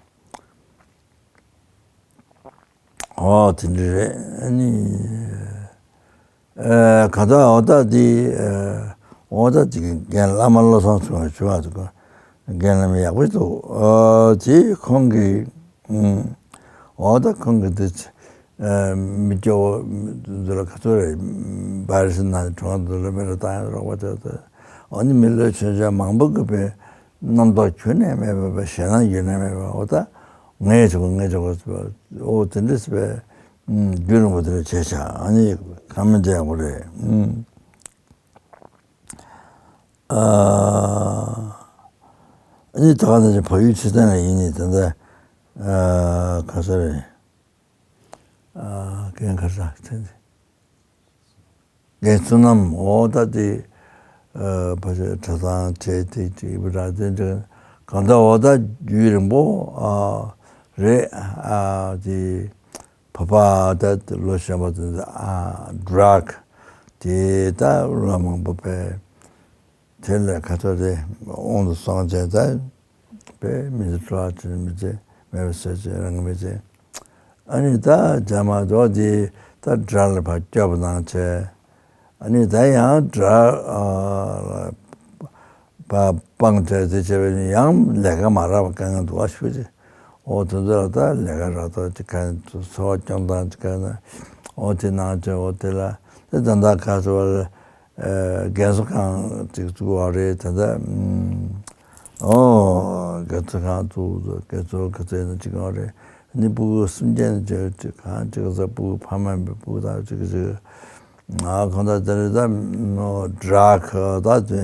ཨོ་དེ་འདྲ་རེད། ཨ་ནི། ཨ། ག་ད་འོ་ད་དེ། ཨ། འོ་ད་དེ་རྒན་བླ་མ་བློ་བཟང་ཚུལ་ཁྲིམས་ཞུ་བ་དེ་རྒན་བླ་མ་ཡག་པོ་འདུག་ཨ། དེ་ཁོང་གིས། ཨུམ། འོ་ད་ཁོང་གིས་དེ། ཨ། མི་སྐྱོ་བོ་འདི་ལ་ག་ཚོད་རེད། བར་སི་ན་གྲོང་འདི་ལ་མི་ར་བཏང་ཡ་རོགས་པ་བྱས་ཏེ། ཨ་ནི་མི་ལོ་ཆུང་ཆུང་མང་པོ་གིས་པའི། རྣམ་རྟོག་ཁྱོན་ནས་མེད་པ་བས་ཞེད་སྣང་ཡུན་ནས་མེད་པ་འོ་ད་ངས་བྱེད་དགོས་ངས་བྱེད་དགོས་ཟེར་བ་འོ་དེ་འདྲ་ཟེར་བས་རྒྱུན་རིང་པོ་དེ་འདྲ་བྱས་ཤག་ཨ་ནི་གང་མི་བྱེད་དགོས་རེད། ཨ་ནི་ད་ག་ནང་བཞིན་བལ་ཡུལ་ཕྱི་ཐང་ལ་ཡིན་ནི་ད་ལྟ་ག་ས་རེད། རྒན་ཁ་ས་ཚེ་འདི། རྒན་བསོད་ནམས་འོ་ད་དེ། ཕ་ཆེ་གྲྭ་ཚང་བྲེལ་ཏིག་ཅིག་བྲ་དེ་འདྲ་གང་ལྟར་འོ་ད་རྒྱུན་རིང་པོ་རེད། དེ་བ་ཕ་ད་ལོ་གཞོན་པ་དེ་ཚོ་ཌྲག་དེ་ད་ལོ་མང་པོ་བས། དེ་ལས་ཁ་ཐོར་དེ་དབང་དུ་སོང་བྱས་ད་པས་མི་ཚེ་འཕྲོ་བརླག་བྱས་མི་ཚེ་མེད་པ་བཟོས་བྱས་རང་གི་མི་ཚེ། ཨ་ནི་ད་རྒྱ་མ་རྡོ་དེ་ད་དགྲ་ལ་ཕར་སྐྱོབ་པ་གནང་བྱས། ཨ་ནི་ད་ཡང་དགྲ་ཨ་པ་སྤངས་བྱས་དེ་བྱས་པས་ནི་ཡང་ལས་ཀ་མ་རག་པ་དཀའ་ངལ་འདུག་བ་ཞུ་རྗེས། འོ་དེ་ཚོ་ལ་ད་ལས་ཀ་རག་ཐོག་ཅིག་ག་འཚོ་བ་སྐྱོང་སྟངས་ཅིག་ག་ན། འོ་དེ་ནང་བྱས་འོ་དེ་ལ་དེ་ད་ལྟ་ག་ཚོད་རྒན་གསོ་ཁང་ཅིག་བཙུགས་པ་རེད། ད་ལྟ་ཨོ་རྒན་གསོ་ཁང་བཙུགས། རྒན་གསོ་ག་ཚོད་ཡིན་ན་ཅིག་ཡོང་རེད། ནི་སྤུ་གུ་སུམ་བརྒྱ་ནས་བརྒྱད་ཅུ་གང་ཅིག་ས་སྤུ་གུ་ཕ་མ་མེད་པའི་སྤུ་གུ་དག་ཅིག་ཅིག་ང་གང་ལྟར་དེ་རེད། ད་ནོ་ཌ་རག་ད་དེ་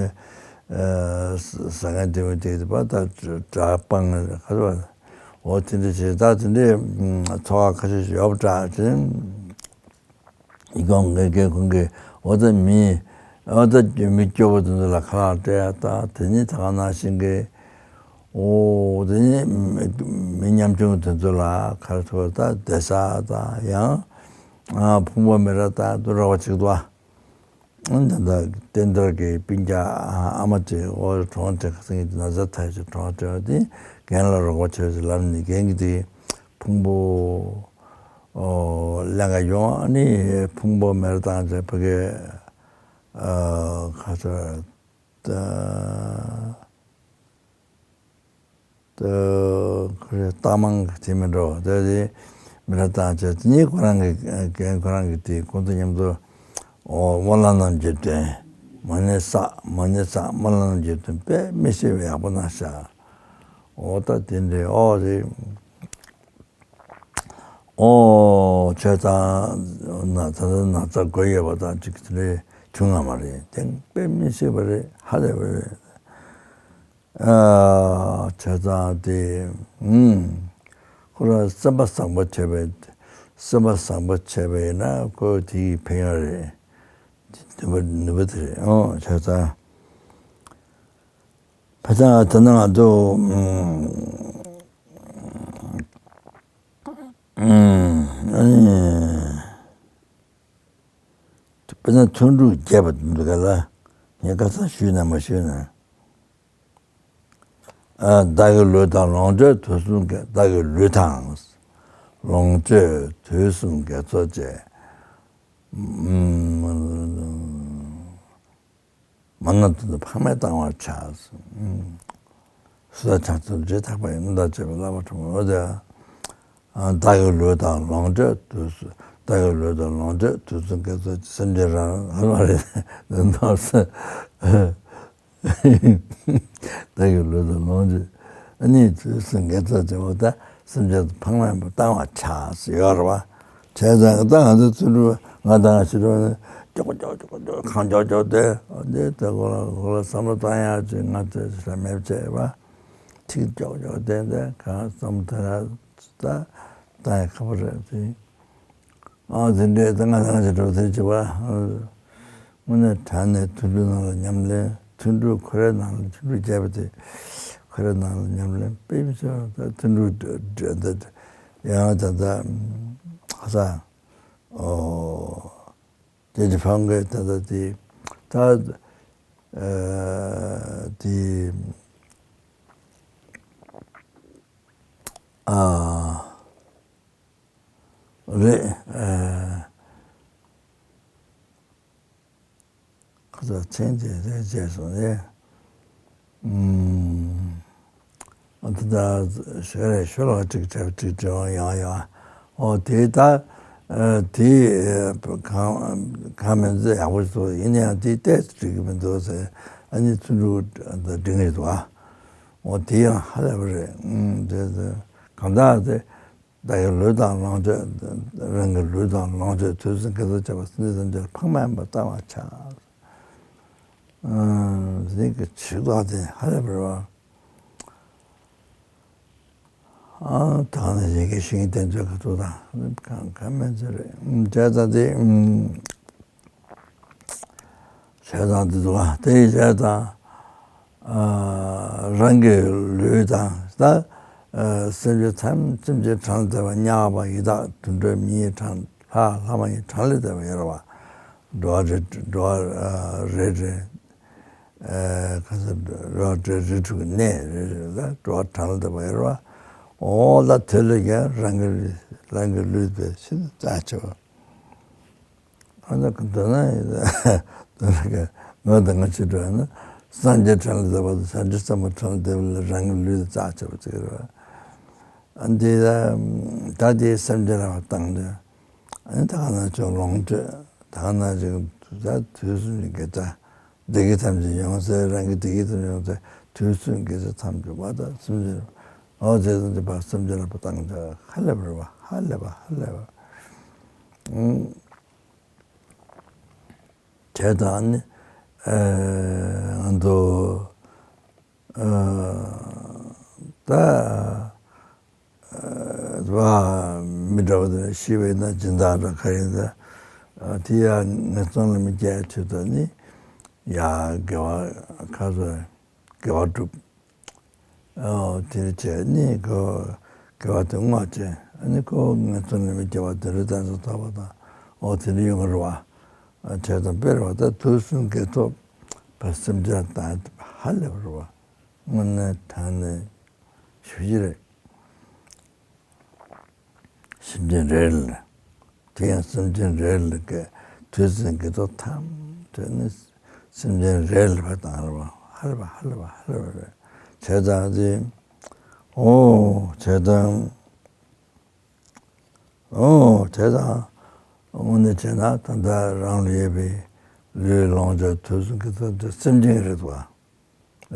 ཟ་མཁན་དེ་མི་དེ་དེ་པ་ད་ཌ་རག་སྤང་ངེ་རེད། ག་ཚོད་པ་འོ་དེ་འདྲ་བྱས། ད་དེ་འདྲའི་ཚོགས་ཁ་ཤས་ཤིག་ཡོད་པ་འདྲ་ཅིག་ཡིག་ཁོང་གི་གི་ཁོང་གི་འོ་ད་མི་འོ་ད་མི་སྐྱོ་པོ་དེ་ཚོ་ལ་ཁ་ལག་སྤྲད་ཡ། ད་དེ་ནི་ད་ག་ནང་བཞིན་གི་འོ་དེ་ནི་མི་མི་ཉམ་ཆུང་དེ་ཚོ་ལ་ཁ་ཐོར་ད་བསྡད་ས་དང་ཡང་ཕུང་པོ་མེ་ར་ད་དུ་རོགས་པ་ཅིག་ཏུ་ཨ་ད་ད་བསྟན་རྡོར་གི་སྤུན་ཀྱག་ཨ་མ་ཅིག་འོ་གྲོངས་བྱས་ཁ་སང་གི་ན་ཚ་ཐལ་ཞིག་གྲོངས་བྱས་པ་དེ་རྒན་ལ་རོགས་པ་བྱས་ཞིག་ལབ་ནས་རྒན་གྱི་དེ་ཕུང་པོ། ཨོ་ལེན་ག་ཡོང་། ཨ་ནི་ཕུང་པོ་མེར་བཏང་བྱས་ཕ་གི་ཨ་ཁ་ཚ་ད་ད་ཁོ་རེ་རྟགས་མང་གི་དེ་མི་འགྲོ། ད་དེ་མེར་བཏང་བྱས་དེ་ནི་ཁོ་རང་གི་རྒན་ཁོ་རང་གི་དེ་ཁོང་ཚོ་མཉམ་དུ་ཨོ་སྨོན་ལམ་རྣམས་ཀྱི་དོན་མ་ཎི་བསགས། མ་ཎི་བསགས། སྨོན་ལམ་རྣམས་ཀྱི་དོན་དཔེ་མི་སྲིད་པའི་ཡག་པོ་གནང་ཤག་ཨོ་ད་དེ་འདྲའི་ཨོ་རེད། ཨོ་བྱས་ཙང་ན་ཚ་ན་ཚ་དགོས་ཡོད་པ་དང་ཅིག་དེ་འདྲའི་བྱུང་ང་མ་རེད། དེ་དཔེ་མི་སྲིད་པ་རེད། ཧ་ལས་པ་རེད། ཨ་བྱས་ཙང་དེ་ཨུམ་ཁོ་རང་སེམས་པ་བཟང་པོ་བྱས་པས་སེམས་པ་བཟང་པོ་བྱས་པས་ན་ཁོ་དེ་ཡི་ཕན་ཡོན་རེད། ནུས་པ་ནུས་པ་དེ་རེད། ཨོ་བྱས་ཙང་། ཕ་ཚང་ད་ནང་ང་ཚོ་ཨ་ནི་དཔེར་ན་ཐུན་དྲུག་རྒྱས་པ་འདི་ག་ལ་ངས་ཁ་སང་ཞུས་ན་མ་ཞུས་ན། ཨ་བདག་གི་ལུས་དང་ལོངས་སྤྱོད་དུས་གསུམ་གྱི་བདག་གི་ལུས་དང་ལོངས་སྤྱོད་དུས་གསུམ་དགེ་ཚོགས་བཅས། མ་ན་དུ་ནི་ཕ་མས་བཏང་བར་བྱ། སུ་དང་བྱང་ཆུབ་རྗེས་ཐེག་པ་ཡི། སྣོད་དང་བཅས་པའི་བསླབ་པ་ཕྲ་མོ། འོ་དེ་བདག་གི་ལུས་དང་ལོངས་སྤྱོད་དུས་སུ་བདག་གི་ལུས་དང་ལོངས་སྤྱོད་དུས་གསུམ་དགེ་ཚོགས་ཀྱི་སེམས་ཅན་རང་རང་ལ་ནོར་སེམས། བདག་གི་ལུས་དང་ལོངས་སྤྱོད་ཨ་ནི་དུས་གསུམ་དགེ་ཚོགས་བཅས་པ་དང་སེམས་ཅན་དུ་ཕངས་མེད་པར་བཏང་བར་བྱ་ཟེར་ཡོད་རེད་བ། བྱས་ཙང་ད་ང་ཚོ་ཚུར་ང་དང་ཕྱི་དྲོ་ནས་ཀྱོག་ཀྱོག་ཀྱོག་ཀྱོག་གང་ཀྱོག་ཀྱོག་དེ་འདི་ད་ཁོ་ལ་ཁོ་ལ་བསམ་བློ་བཏང་ཡག་ཅིག་ང་ཚོས་ཞེ་དྲག་མེད་བྱས་པ། ཐིག་ཀྱོག་ཀྱོག་དེ་འདི་གང་བསམ་ད་ར་ད་བཏང་ཡག་ཁག་པོ་རེད་དེ། ཨ་དེ་འདྲས་ད་ང་དང་ཕྱི་དྲོ་དེ་བྱས་པ། དངོས་གནས་དྲང་གནས་ཐུན་དྲུག་ནང་ལ་ཉམས་ལེན། ཐུན་དྲུག་ཁོ་རའི་ནང་ལ་ཐུན་དྲུག་བརྒྱབ་པ་དེ་ཁོ་རའི་ནང་ལ་ཉམས་ལེན་དཔེ་མི་སྲིད་པ། ད་ཐུན་དྲུག་འདི་ཡང་ད་ད་ཧ་ས་ཨོ་དེ་དེ་ཕང་གི་ད་ད་དེ་ད་ཨ་དེ་ཨ་རེད། ཨ་ཁ་ཚ་མཚན་དེ་རེད་བྱས་སོང་རེད། ཨུམ། ཨ་ད་ད་ཞོ་རེད་ཞོ་ལ་ཅིག་བྱས་ཅིག་བྱས་ཡང་ཡང་ཨོ་དེ་ད་ཨ་དེ་གང་གང་མིན་ཚེ་ཡག་པོ་བཟོ་ཡིན་ཡང་དེ་ཏོག་ཙམ་འགྲིག་གི་མི་འདུག་ཟེར། ཨ་ནི་ཚུར་འགྲོ་འགྲིག་ངེས་འདུག་ཨ། ཨོ་དེ་ཡང་ཧ་ལས་པ་རེད། ཨུམ་དེ་དེ་གང་ལྟར་དེ། བདག་གི་ལུས་དང་ལོངས་སྤྱོད། རང་གི་ལུས་དང་ལོངས་སྤྱོད་དུས་གསུམ་དགེ་ཚོགས་བཅས་པ་སེམས་ཅན་ཐམས་ཅད་ཕངས་མེད་པར་བཏང་བར་བྱ། ཨ་ནི་གི་ཆོས་བདག་དེ་ཧ་ལས་པ་རེད་བ། ཨ་ད་ནི་ཡི་གེ་ཤིང་བསྟན་བཅོས་ཁ་ཐུག་དང་གང་གང་མེད་ཚོད་རེད། བྱས་ཙང་དེ། བྱས་ཙང་དེ་འདུག་ག་དེ་བྱས་ཙང་། ཨ་རང་གི་ལུས་དང་ད་ཨ་སེམས་ཅན་ཐམས་ཅད་སེམས་ཅན་གྲངས་ལས་འདས་པ་དམྱལ་བ་ཡི་དྭགས་དུད་འགྲོ་མི་ཡི་གྲངས་ལྷ་ལྷ་མ་ཡི་གྲངས་ལས་འདས་པ་ཡོད་རེད་བ། འགྲོ་བ་རེ་འགྲོ་བ་ཨ་རེ་རེ་ཨ་ག་ཚོད་འགྲོ་བ་རེ་རེ་དྲུག་གི་གནས་རེ་རེ་ལ་འགྲོ་བ་གྲངས་ལས་འདས་པ་ཡོད་རེད་བ། འོ་ལ་དེ་ལ་ཡང་རང་གི་རང་གི་ལུས་པའི་ཕྱིར་རྩ་ཆེ་བ། ཨ་ནི་ག་འདོད་ན་ཡིན་ད་ག་ང་དང་ང་ཕྱི་དྲོ་ན་སངས་རྒྱས་གྲངས་ལས་འདས་པ་དང་བྱང་ཆུབ་སེམས་དཔའ་གྲངས་ལས་འདས་པ་ལ་རང་གི་ལུས་ལ་རྩ་ཆེ་བ་ཅིག་རེད་བ། ཨ་འདི་ད་ད་དེ་སེམས་ཅན་ལ་བཏང་སྟེ་ ཨ་ནི་ད་ག་ན་ཅིག་ལོངས་སྤྱོད། ད་ག་ན་ཅིག་ད་དུས་གསུམ་གྱི་དགེ་རྩ། བདེ་དགེ་ཐམས་ཅད་ཡོངས་སུ། རང་གི་བདེ་དགེ་ཐམས་ཅད་ཡོངས་སུ། དུས་གསུམ་དགེ་རྩ་ཐམས་ཅད་པ་དང་སེམས་ཅན། འོ་དེ་ཙམ་གྱིས་ཕར་སེམས་ཅན་ལ་ཕར་བཏང་བྱ། ཧ་ལས་པ་རེད་པ། ཧ་ལས་པ། ཧ་ལས་པ། ཨང་། བྱས་ཙང་ནི་ཨ་ང་ཚོ་ཨ་ད་ཨ་མི་འདྲ་བ་དེ་ཤི་བས་ན་སྦྱིན་བདག་འདྲ་ག་རེ་ད། ཨ་དེ་ཡང་ངན་སོང་ལ་མི་སྐྱེ་ཆེད་དུ་ནི་ཡ་དགེ་བ་ཁ་ཚོ་དགེ་བ་སྒྲུབ། ཨོ་དེ་འདྲ་བྱས་ནས་ཁོ་དགེ་བ་དེ་བསྔོ་བྱས། ཨ་ནི་ཁོ་ངན་སོང་ལས་མི་སྐྱེ་བ་དེ་འདྲ་དང་ཚོ་ཐོབ་པ་དང་། ཨོ་དེ་འདྲ་ཡོང་གི་རེད་པ། ཨ་བྱས་ཙང་དཔེར་བ་ད་དུས་གསུམ་དགེ་ཐོབ་པ་སེམས་ཅན་དང་ཧ་ལས་པ་རེད་པ། དངོས་གནས་དྲང་གནས་ཞེ་པོ་ཅིག་རེད། སེམས་ཅན་རེ་རེ་ལ། དེ་ཡང་སེམས་ཅན་རེ་རེ་ལ་གི་དུས་གསུམ་དགེ་ཐོབ་ཐམས་ཅད་ནི་སེམས་ཅན་རེ་རེ་ལ་ཕར་བཏང་རེད་པ། ཧ་ལས་པ། ཧ་ལས་པ། ཧ་ལས་པ་རེད། བྱས་ཙང་དེ། ཨོ་བྱས་ཙང་། ཨོ་བྱས་ཙང་། དངོས་གནས་བྱས་ན་ད་ལྟ་རང་ལ་ཡོད་པའི་ལུས་ལོངས་སྤྱོད་དུས་གསུམ་དགེ་ཐོབ་དེ་སེམས་ཅན་རེད་པ།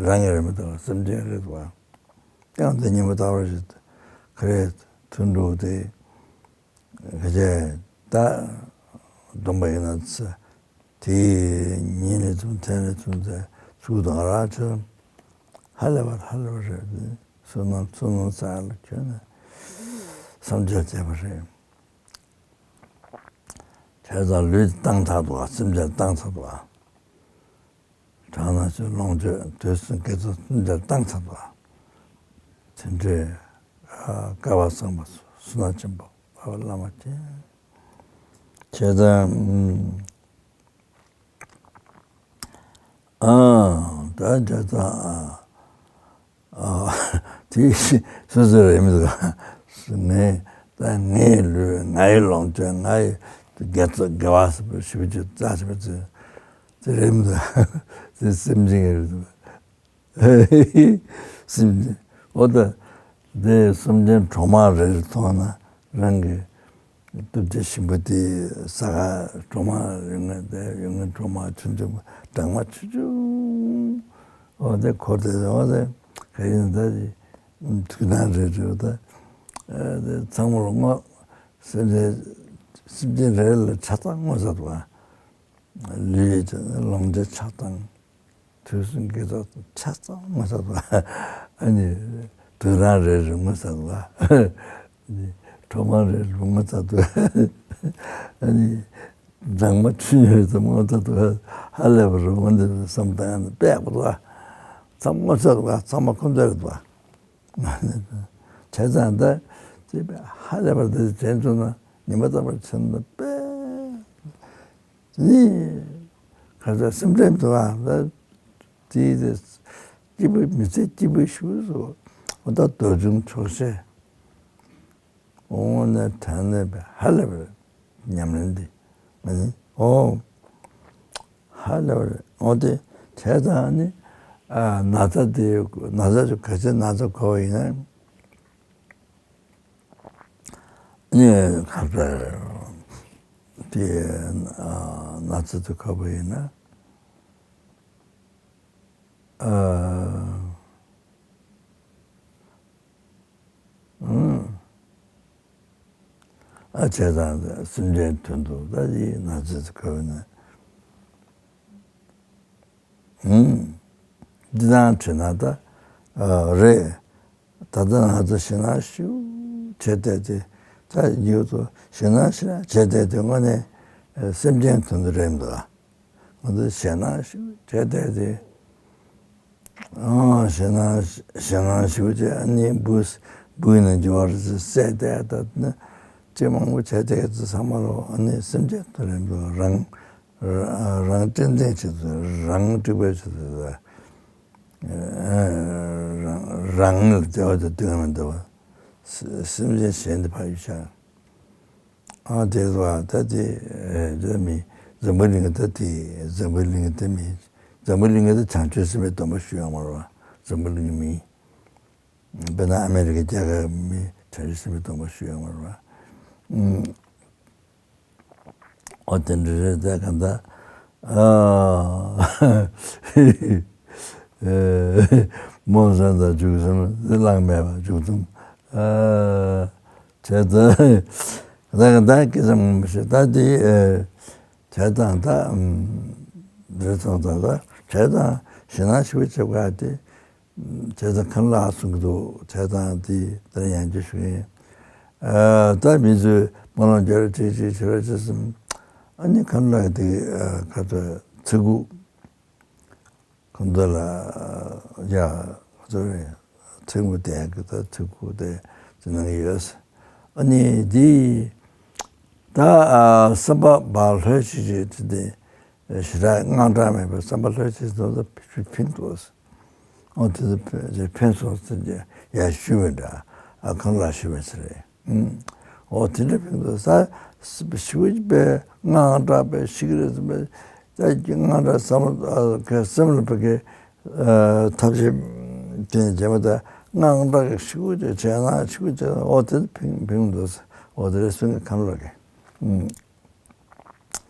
རང་གི་རེད་མི་འདུག་སེམས་ཅན་རེད་པ། ཡང་དེ་ཉིན་མོ་ལྟ་བུ་ཞིག་ག་རེ་ཐུན་དྲུག་དེ་ག་ཅེ་ད་སྡོམ་པ་ཡིན་ན་ཚེ་དེའི་ཉིན་ནས་བཟུང་། མཚན་ནས་བཟུང་ཚེ་ཚུགས་དང་ར་ཆེ། ཧ་ལས་པ། ཧ་ལས་པ་རེད། བསོད་ནམས་བསོད་ནམས་བསགས་ལ་ཁྱོན་ནས་བསམ་སྦྱོར་བྱས་པ་རེད། བྱས་ཙང་ལུས་བཏང་ཚར་འདུག་སེམས་ཅན་བཏང་ཚར་འདུག་དྲང་ན་ཚུར་ལོངས་སྤྱོད་དུས་གསུམ་དགེ་ཚོགས་སེམས་ཅན་བཏང་ཚར་འདུག་དེ་འདྲའི་ཨ་བསྐལ་པ་བཟང་པོ་བསོད་ནམས་ཆེན་པོ་འཕགས་པ་བླ་མ་མཁྱེན། བྱས་ཙང་ཨ་ད་བྱས་ཙང་ཨ། ཨ་དེ་སོ་སོ་རེད་མི་འདུག་ངས་ད་ངའི་ལུས། ངའི་ལོངས་སྤྱོད། ངའི་དགེ་ཚོགས། དགེ་བ་ཞེ་པོ་ཅིག་བསགས་བྱས་པ་ཚོ་དེ་རེད་མི་འདུག་དེ་སེམས་ཅན་རེད་འདུག་སེམས་ཅན། འོ་ད་དེ་སེམས་ཅན་གྲོག་མ་རེ་རེ་མཐོང་ན་རང་གི་སྟོབས་ཆེ་ཞིམ་པོ་དེ་ཟ་ག་གྲོག་མ་ཡོད་ངེས། དེ་ཡོད་ངེས་གྲོག་མ་ཆུང་ཆུང་སྦྲང་མ་ཆུང་ཆུང་། འོ་དེ་འཁོར་དེ། འོ་དེ་ག་ཡིན་ད། དེ་དུག་སྣ་རེ་རེ། འོ་ད་དེ་ཚང་མར་བསྔོ། སེམས་ཅན་སེམས་ཅན་རེ་ལ་ཆ་ཚང་བསྔོ་ཚར་འདུག་ལུས་ལོངས་སྤྱོད་ཆ་ཚང་། དུས་གསུམ་དགེ་ཚོགས་ཆ་ཚང་བསྔོ་ཚར་འདུག་ཨ་ནི་དུག་སྣ་རེ་རེ་བསྔོ་ཚར་འདུག་ཨ་ནི་གྲོག་མ་རེ་རེ་བསྔོ་ཚར་འདུག་ཨ་ནི་སྦྲང་མ་ཆུང་ཆུང་རེ་ཙམ་བསྔོ་ཚར་འདུག་ཧ་ལས་པ་རེད། འོ་འདི་བསམ་བཏང་ཡང་དཔེ་ཡག་པོ་འདུག་ཚང་མ་བསྔོ་ཚར་འདུག་ཚང་མ་ཁོ་ཚོ་རེད་འདུག་བྱས་ཙང་ད་ཅེས་པའི་ཧ་ལས་པར་དེ་དྲན་བྱུང་ན་ཉི་མ་རྟག་པར་ཕྱིན་ན་དཔེ་ནི་ག་ཚོད་སེམས་ཁྲལ་མི་འདུག་ཨ། ད་དེའི་དེ་སྐྱིད་པོ། མི་ཚེ་སྐྱིད་པོ་ཞིག་བཟོ། འོ་ད་འདོད་ཆུང་ཆོག་ཤེས། དངོས་གནས་དྲང་གནས་པའི་ཧ་ལས་པ་རེད། ཉམས་ལེན་འདི་ཨ་ནི་ཨོ་ཧ་ལས་པ་རེད། འོ་དེ་བྱས་ཙང་ནི་ཨ་ན་ཚ་དེ་ན་ཚ་ཅིག་གལ་སྲིད་ན་ཚ་གོ་བ་ཡིན་ན་ནི་ག་ཚོད་དེ་ཨ་ན་ཚ་དེ་གོ་བ་ཡིན་ན་ཨ། ཨ་བྱས་ཙང་སེམས་ཅན་དོན་དུ་ད་ཡིན་ན་ཚེ་ཚེ་ག་བས་ན། འདི་དང་བྲལ་ན་ད་རེད། ད་ལྟ་ང་ཚོ་ཞེད་སྣང་ཞེ་པོ་བྱས་བསྡད་དེ། ད་ཡོད་དོ་ཞེད་སྣང་ཞེ་དྲག་བྱས་བསྡད་དེ་དངོས་གནས་སེམས་ཅན་དོན་དུ་རེད་མི་འདུག་ང་ཚོ་ཞེད་སྣང་ཞེ་པོ་བྱས་བསྡད་དེ། ཨང་། ཞེད་སྣང་ཞེད་སྣང་ཞེ་པོ་བྱས། ཨ་ནི་འབུ་འབུ་ཡིན་ན་འགྱུར་བ་རེད་ཟེར་བསད་བསྡད། ད་ནི་ཅི་མང་པོ་བྱས་བསྡད་ཚེ་ཚང་མ་ལོ་ཨ་ནི་སེམས་ཅན་དོན་རེད་མི་འདུག་རང་རང་སྤྲིན་ལྡན་བྱེད་དུ། རང་དཀྲུག་པའི་བྱེད་དུ། རང་རང་ལ་བདེ་བ་དང་སྡུག་བསྔལ་མི་འདུག་པ། སེམས་ཅན་གཞན་དེ་ཕར་གཡུག་བཞག་ཨ་དེ་ཚོ་ད་དེ་དེ་མི་འཛམ་བུ་གླིང་ད་དེ་འཛམ་བུ་གླིང་དེ་མི་འཛམ་བུ་གླིང་དེ་བྱང་ཆུབ་སེམས་དཔའི་སྡོམ་པ་ཞུ་ཡོང་མ་རེད་པ། འཛམ་བུ་གླིང་མི་དཔེར་ན་ཨ་མེ་རི་ཀའི་རྒྱལ་ཁབ་མི་བྱང་ཆུབ་སེམས་དཔའི་སྡོམ་པ་ཞུ་ཡོང་མ་རེད་པ། ཨོ་དེ་འདྲ་རེད། ད་གང་ལྟར། ཨ། མོ་བཟང་དང་འཇུག་སེམས་དེ་བླངས་མེད་པ་འཇུག་སེམས། ཨ། བྱས་ཙང་ད་གང་ལྟར་སྐྱེ་ཙམ་ངོ་མ་ཤེས། ད་དེ་བྱས་ཙང་ད་རེད་སོང་ཙང་ད་བྱས་ཙང་ཞེད་སྣང་ཞེ་པོ་བྱེད་དགོས་ཡ་དེ། བྱས་ཙང་ཁམས་ལ་གསུང་གི་འདུག་བྱས་ཙང་དེ་ལྟར་ཡང་རྒྱུ་ཞུ་ཡིན། ཨ། ད་མི་ཚོས་སྨོན་ལམ་རྒྱག་རོགས་བྱེད་ཅིག་བྱེད་རོགས་བྱེད་བསམ། ཨ་ནི་ཁམས་ལ་དེ་ཁ་ཚ་ཚེ་གུ་ཁོང་ཚོ་ལ་ཡ་ཁོ་ཚོ་རེད། ཚེ་གུ་དེ་གི་ད་ཚེ་གུ་དེ་ཅི་གནང་གི་ཡོད། ཨ་ནི་དེ་ད་ཨ་བསམ་པ་བག་ལྷོད་ཅིག་བྱེད་དེ་དེ། ཞེ་དྲག་དངངས་སྐྲག་མེད་པར་བསམ་པ་ལྷོད་ཅིག་འདུག་ད་ཕན་འདུག་ཨོ་དེ་ཚོ་ཕན་སོང་ཟེར་གྱི་ཡར་ཞུས་པ་འདྲ། ཨ་ཁམས་ལ་ཞུས་པ་ཟེར་རེད། ཨོ་དེ་འདྲ་ཕན་འདུག་ས། ཞུ་པའི་དངངས་སྐྲག་པའི་ཤི་གི་རེད་ཟེར་བའི་ད་དངངས་སྐྲག་བསམ་བློ་སེམས་ལ་བུ་གའི་ཐབས་ཤེས་དེ་བྱས་པ་ད་དངངས་སྐྲག་གི་ཤི་གི་བྱས་ན་ཤི་གི་བྱས་ན་ཨོ་དེ་ཕན་ཕན་འདུག་ཨོ་དེ་རེད་སོང་གི་ཁམས་ལ་གི།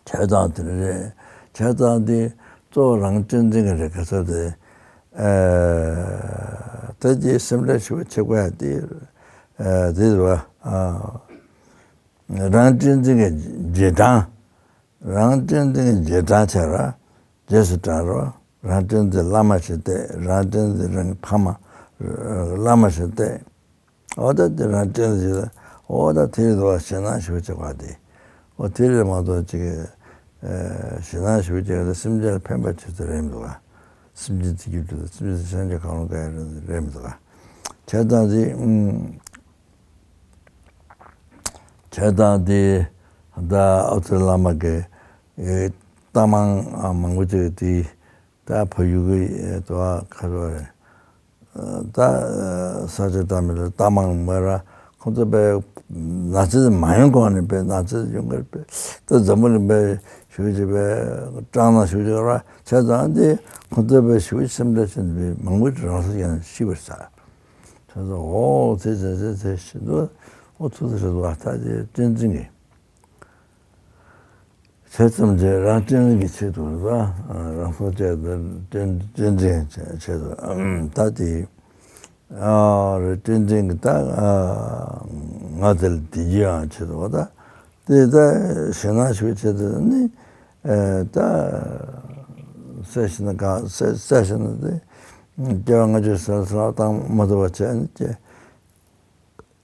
བྱས་ཙང་དེ་རེད། བྱས་ཙང་དེ་གཙོ་བོ་རང་གཅེས་འཛིན་གྱི་རེད། ག་ཚོད་དེ། ཨ། ད་དེ་སེམས་ཁྲལ་ཞེ་པོ་བྱེད་དགོས་ཡ་དེ། ཨ། དེ་རེད་བ། ཨ། རང་གཅེས་འཛིན་གྱི་རྗེས་འབྲང་། རང་གཅེས་འཛིན་གྱི་རྗེས་འབྲང་བྱས་ར། རྗེས་སུ་འབྲང་ར། རང་གཅེས་འཛིན་བླ་མ་ཞིག་བསྟེན། རང་གཅེས་འཛིན་རང་གི་ཕ་མ་བླ་མ་ཞིག་བསྟེན། འོ་ད་དེ་རང་བསྟན་ཞིག་ལ། འོ་ད་དེ་རེད་འདུག་བ། ཞེད་སྣང་ཞེ་པོ་བྱེད་པ་དེ། འོ་དེ་རེད་མ་གཏོགས་ཅིག་ཨ། ཞེད་སྣང་ཞེ་པོ་བྱེད་པ་དེ་སེམས་ཅན་ལ་ཕན་པ་ཆེད་དུ་རེད་མི་འདུག་བ། སེམས་ཅན་བདེ་སྐྱིད་སྒྲུབ་ས། སེམས་ཅན་སངས་རྒྱས་གང་རུང་ག་ཡ་རེད་མི་འདུག་བ། བྱས་ཙང་དེ། ཨུམ། བྱས་ཙང་དེ། ད་ཨོ་ཙི་བླ་མ་གི་ཨེ། རྟགས་མང་མང་པོ་ཅིག་དེ། ད་བོད་ཡུལ་གྱི་དུ་བ་ཁ་རོ་རེད། ད་ས་ཆ་འདྲ་མི་འདྲ་རྟགས་མང་མོ་ར། ཁོང་ཚོ་པའི་ན་ཚ་མ་ཡོང་གོང་ནས་པའི་ན་ཚ་ཡོང་གི་རེད་པས། ད་འཛམ་བུ་གླིང་པའི་ཞུ་བྱེད་པའི་སྐྲག་སྣང་ཞུ་བྱེད་ར་བྱས་ཙང་དེ་ཁོང་ཚོ་པའི་ཞུ་བྱེད་སེམས་ཁྲལ་བྱེད་པའི་མང་པོ་རང་སོ་ཡང་ཤི་བར་ས། ད་ཚོ་འོ་ཚེ་ཚེ་ཚེ་ཚེ་ཤི་འདུག་འོ་ཐུག་ཚེ་རེད་འདུག་ད་དེ་བསྟན་འཛིན་གྱི། བྱས་ཙམ་གྱིས་རང་གཅེས་འཛིན་གྱི་ཆེད་དུ་རེད་པ། རང་སྲོག་བཅད་དེ་གཅེས་གཅེས་འཛིན་ཆེད་དུ། ད་དེ་ཨ་རེད། གཅེས་འཛིན་གྱི་ད་ང་དེ་ལ་བདེ་སྐྱིད་ཡོང་ཆེད་དུ་བ། ད་དེ་ད་ཞེད་སྣང་ཞུ་ཆེད་དུ་ནི་ད་བསད་ཤི་ན་གང་བསད་བསད་ཤི་ན་དེ་སྐྱེ་བ་སྔ་ཕྱི་ཟེར་ཟེར་བ་བཏང་མ་ཐུབ་པ་བྱས་ནས་སྐྱེ།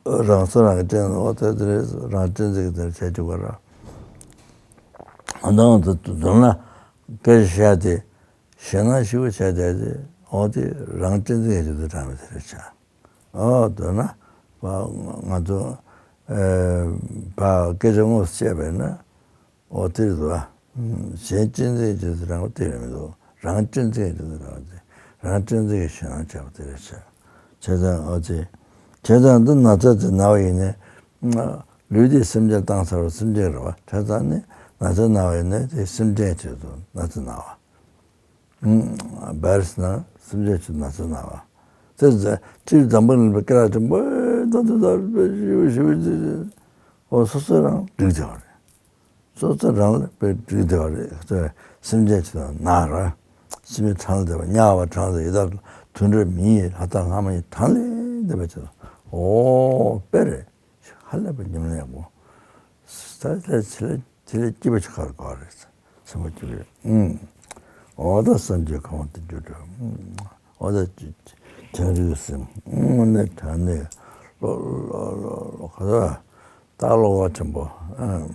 རང་སྲོག་རང་གིས་བཅད་ནས་འོ་ད་དེ་རེད། རང་གཅེས་འཛིན་གྱི་དེར་བྱས་བཅུག་པ་ར། འོ་ད་འོ་ད་མདོར་ན་སྐད་ཆ་བཤད་དེ་ཞེད་སྣང་ཞེ་པོ་བྱས་བསྡད་དེ་འོ་དེ་རང་གཅེས་འཛིན་གྱི་དེ་དྲངས་པའི་དེ་རེད་བྱ། འོ་མདོར་ན་ང་ཚོ་ཨ་སྐད་ཆ་དངོས་སུ་བཤད་པས་ན། འོ་དེ་རེད་དོ། གཞན་གཅེས་འཛིན་བྱེད་ཚུལ་རང་དབང་དེ་རེད་མི་འདུག་རང་གཅེས་འཛིན་བྱེད་ཚུལ་རང་དབང་དེ། རང་གཅེས་འཛིན་གྱི་ཞེད་སྣང་བྱས་པ་དེ་རེད་ཤག་བྱས་ཙང་འོ་ཙི། བྱས་ཙང་འདི་ན་ཚ་དེ་ན་བ་ཡིན་ནའི། ལུས་དེ་སེམས་ཅན་བཏང་ཚར་བ་སེམས་ཅན་རེད་བ། བྱས་ཙང་ནི་ན་ཚ་ན་བ་ཡིན་ནའི་དེ་སེམས་ཅན་ཆེད་དུ་ན་ཚ་ན་བ། བྷའི་རུ་སི་ན་སེམས་ཅན་ཆེད་དུ་ན་ཚ་ན་བ། དེ་ཚེ་སྤྱིར་འཛམ་བུ་གླིང་པའི་སྐད་གྲགས་ཆེན་པོ་ད་དེ་ད་ཞིབ་ཞིབ་ཞིབ་འོ་སོ་སོ་རང་འགྲིག་བྱ་བ་རེད། སོ་སོ་རང་ལ་དཔེ་འགྲིག་བསྡད་པ་རེད། སེམས་ཅན་ཆེད་དུ་ན་ར། སེམས་ཅན་དྲང་བསྡད་པ་དམྱལ་བ་དྲང་བསྡད་ཡི་དྭགས་དུད་འགྲོ་མི་ཡི་ལྷ་དང་ལྷ་མ་ཡིན་དྲང་བསྡད་པ་ཆེད་དུ་འོ་དཔེ་རེད། ཧ་ལས་པ་ཉམས་ལེན་ཡག་པོ། ད་ལྟ་ཆེ་ལ་དེ་ལས་སྐྱིད་པ་ཆེ་ག་རེ་ག་རེད། སེམས་པ་སྐྱིད་པ་ཡོད། ཨུམ། འོ་ད་སངས་རྒྱས་གང་བ་དེ་འགྱུར་འགྲོ། ཨུམ། འོ་ད་བྱང་ཆུབ་སེམས་དངོས་གནས་དྲང་གནས་ལོ་ལོ་ལོ་ལོ་ག་ཚོད་ལྟ་ཀློག་པ་ཆེན་པོ། ཨུམ།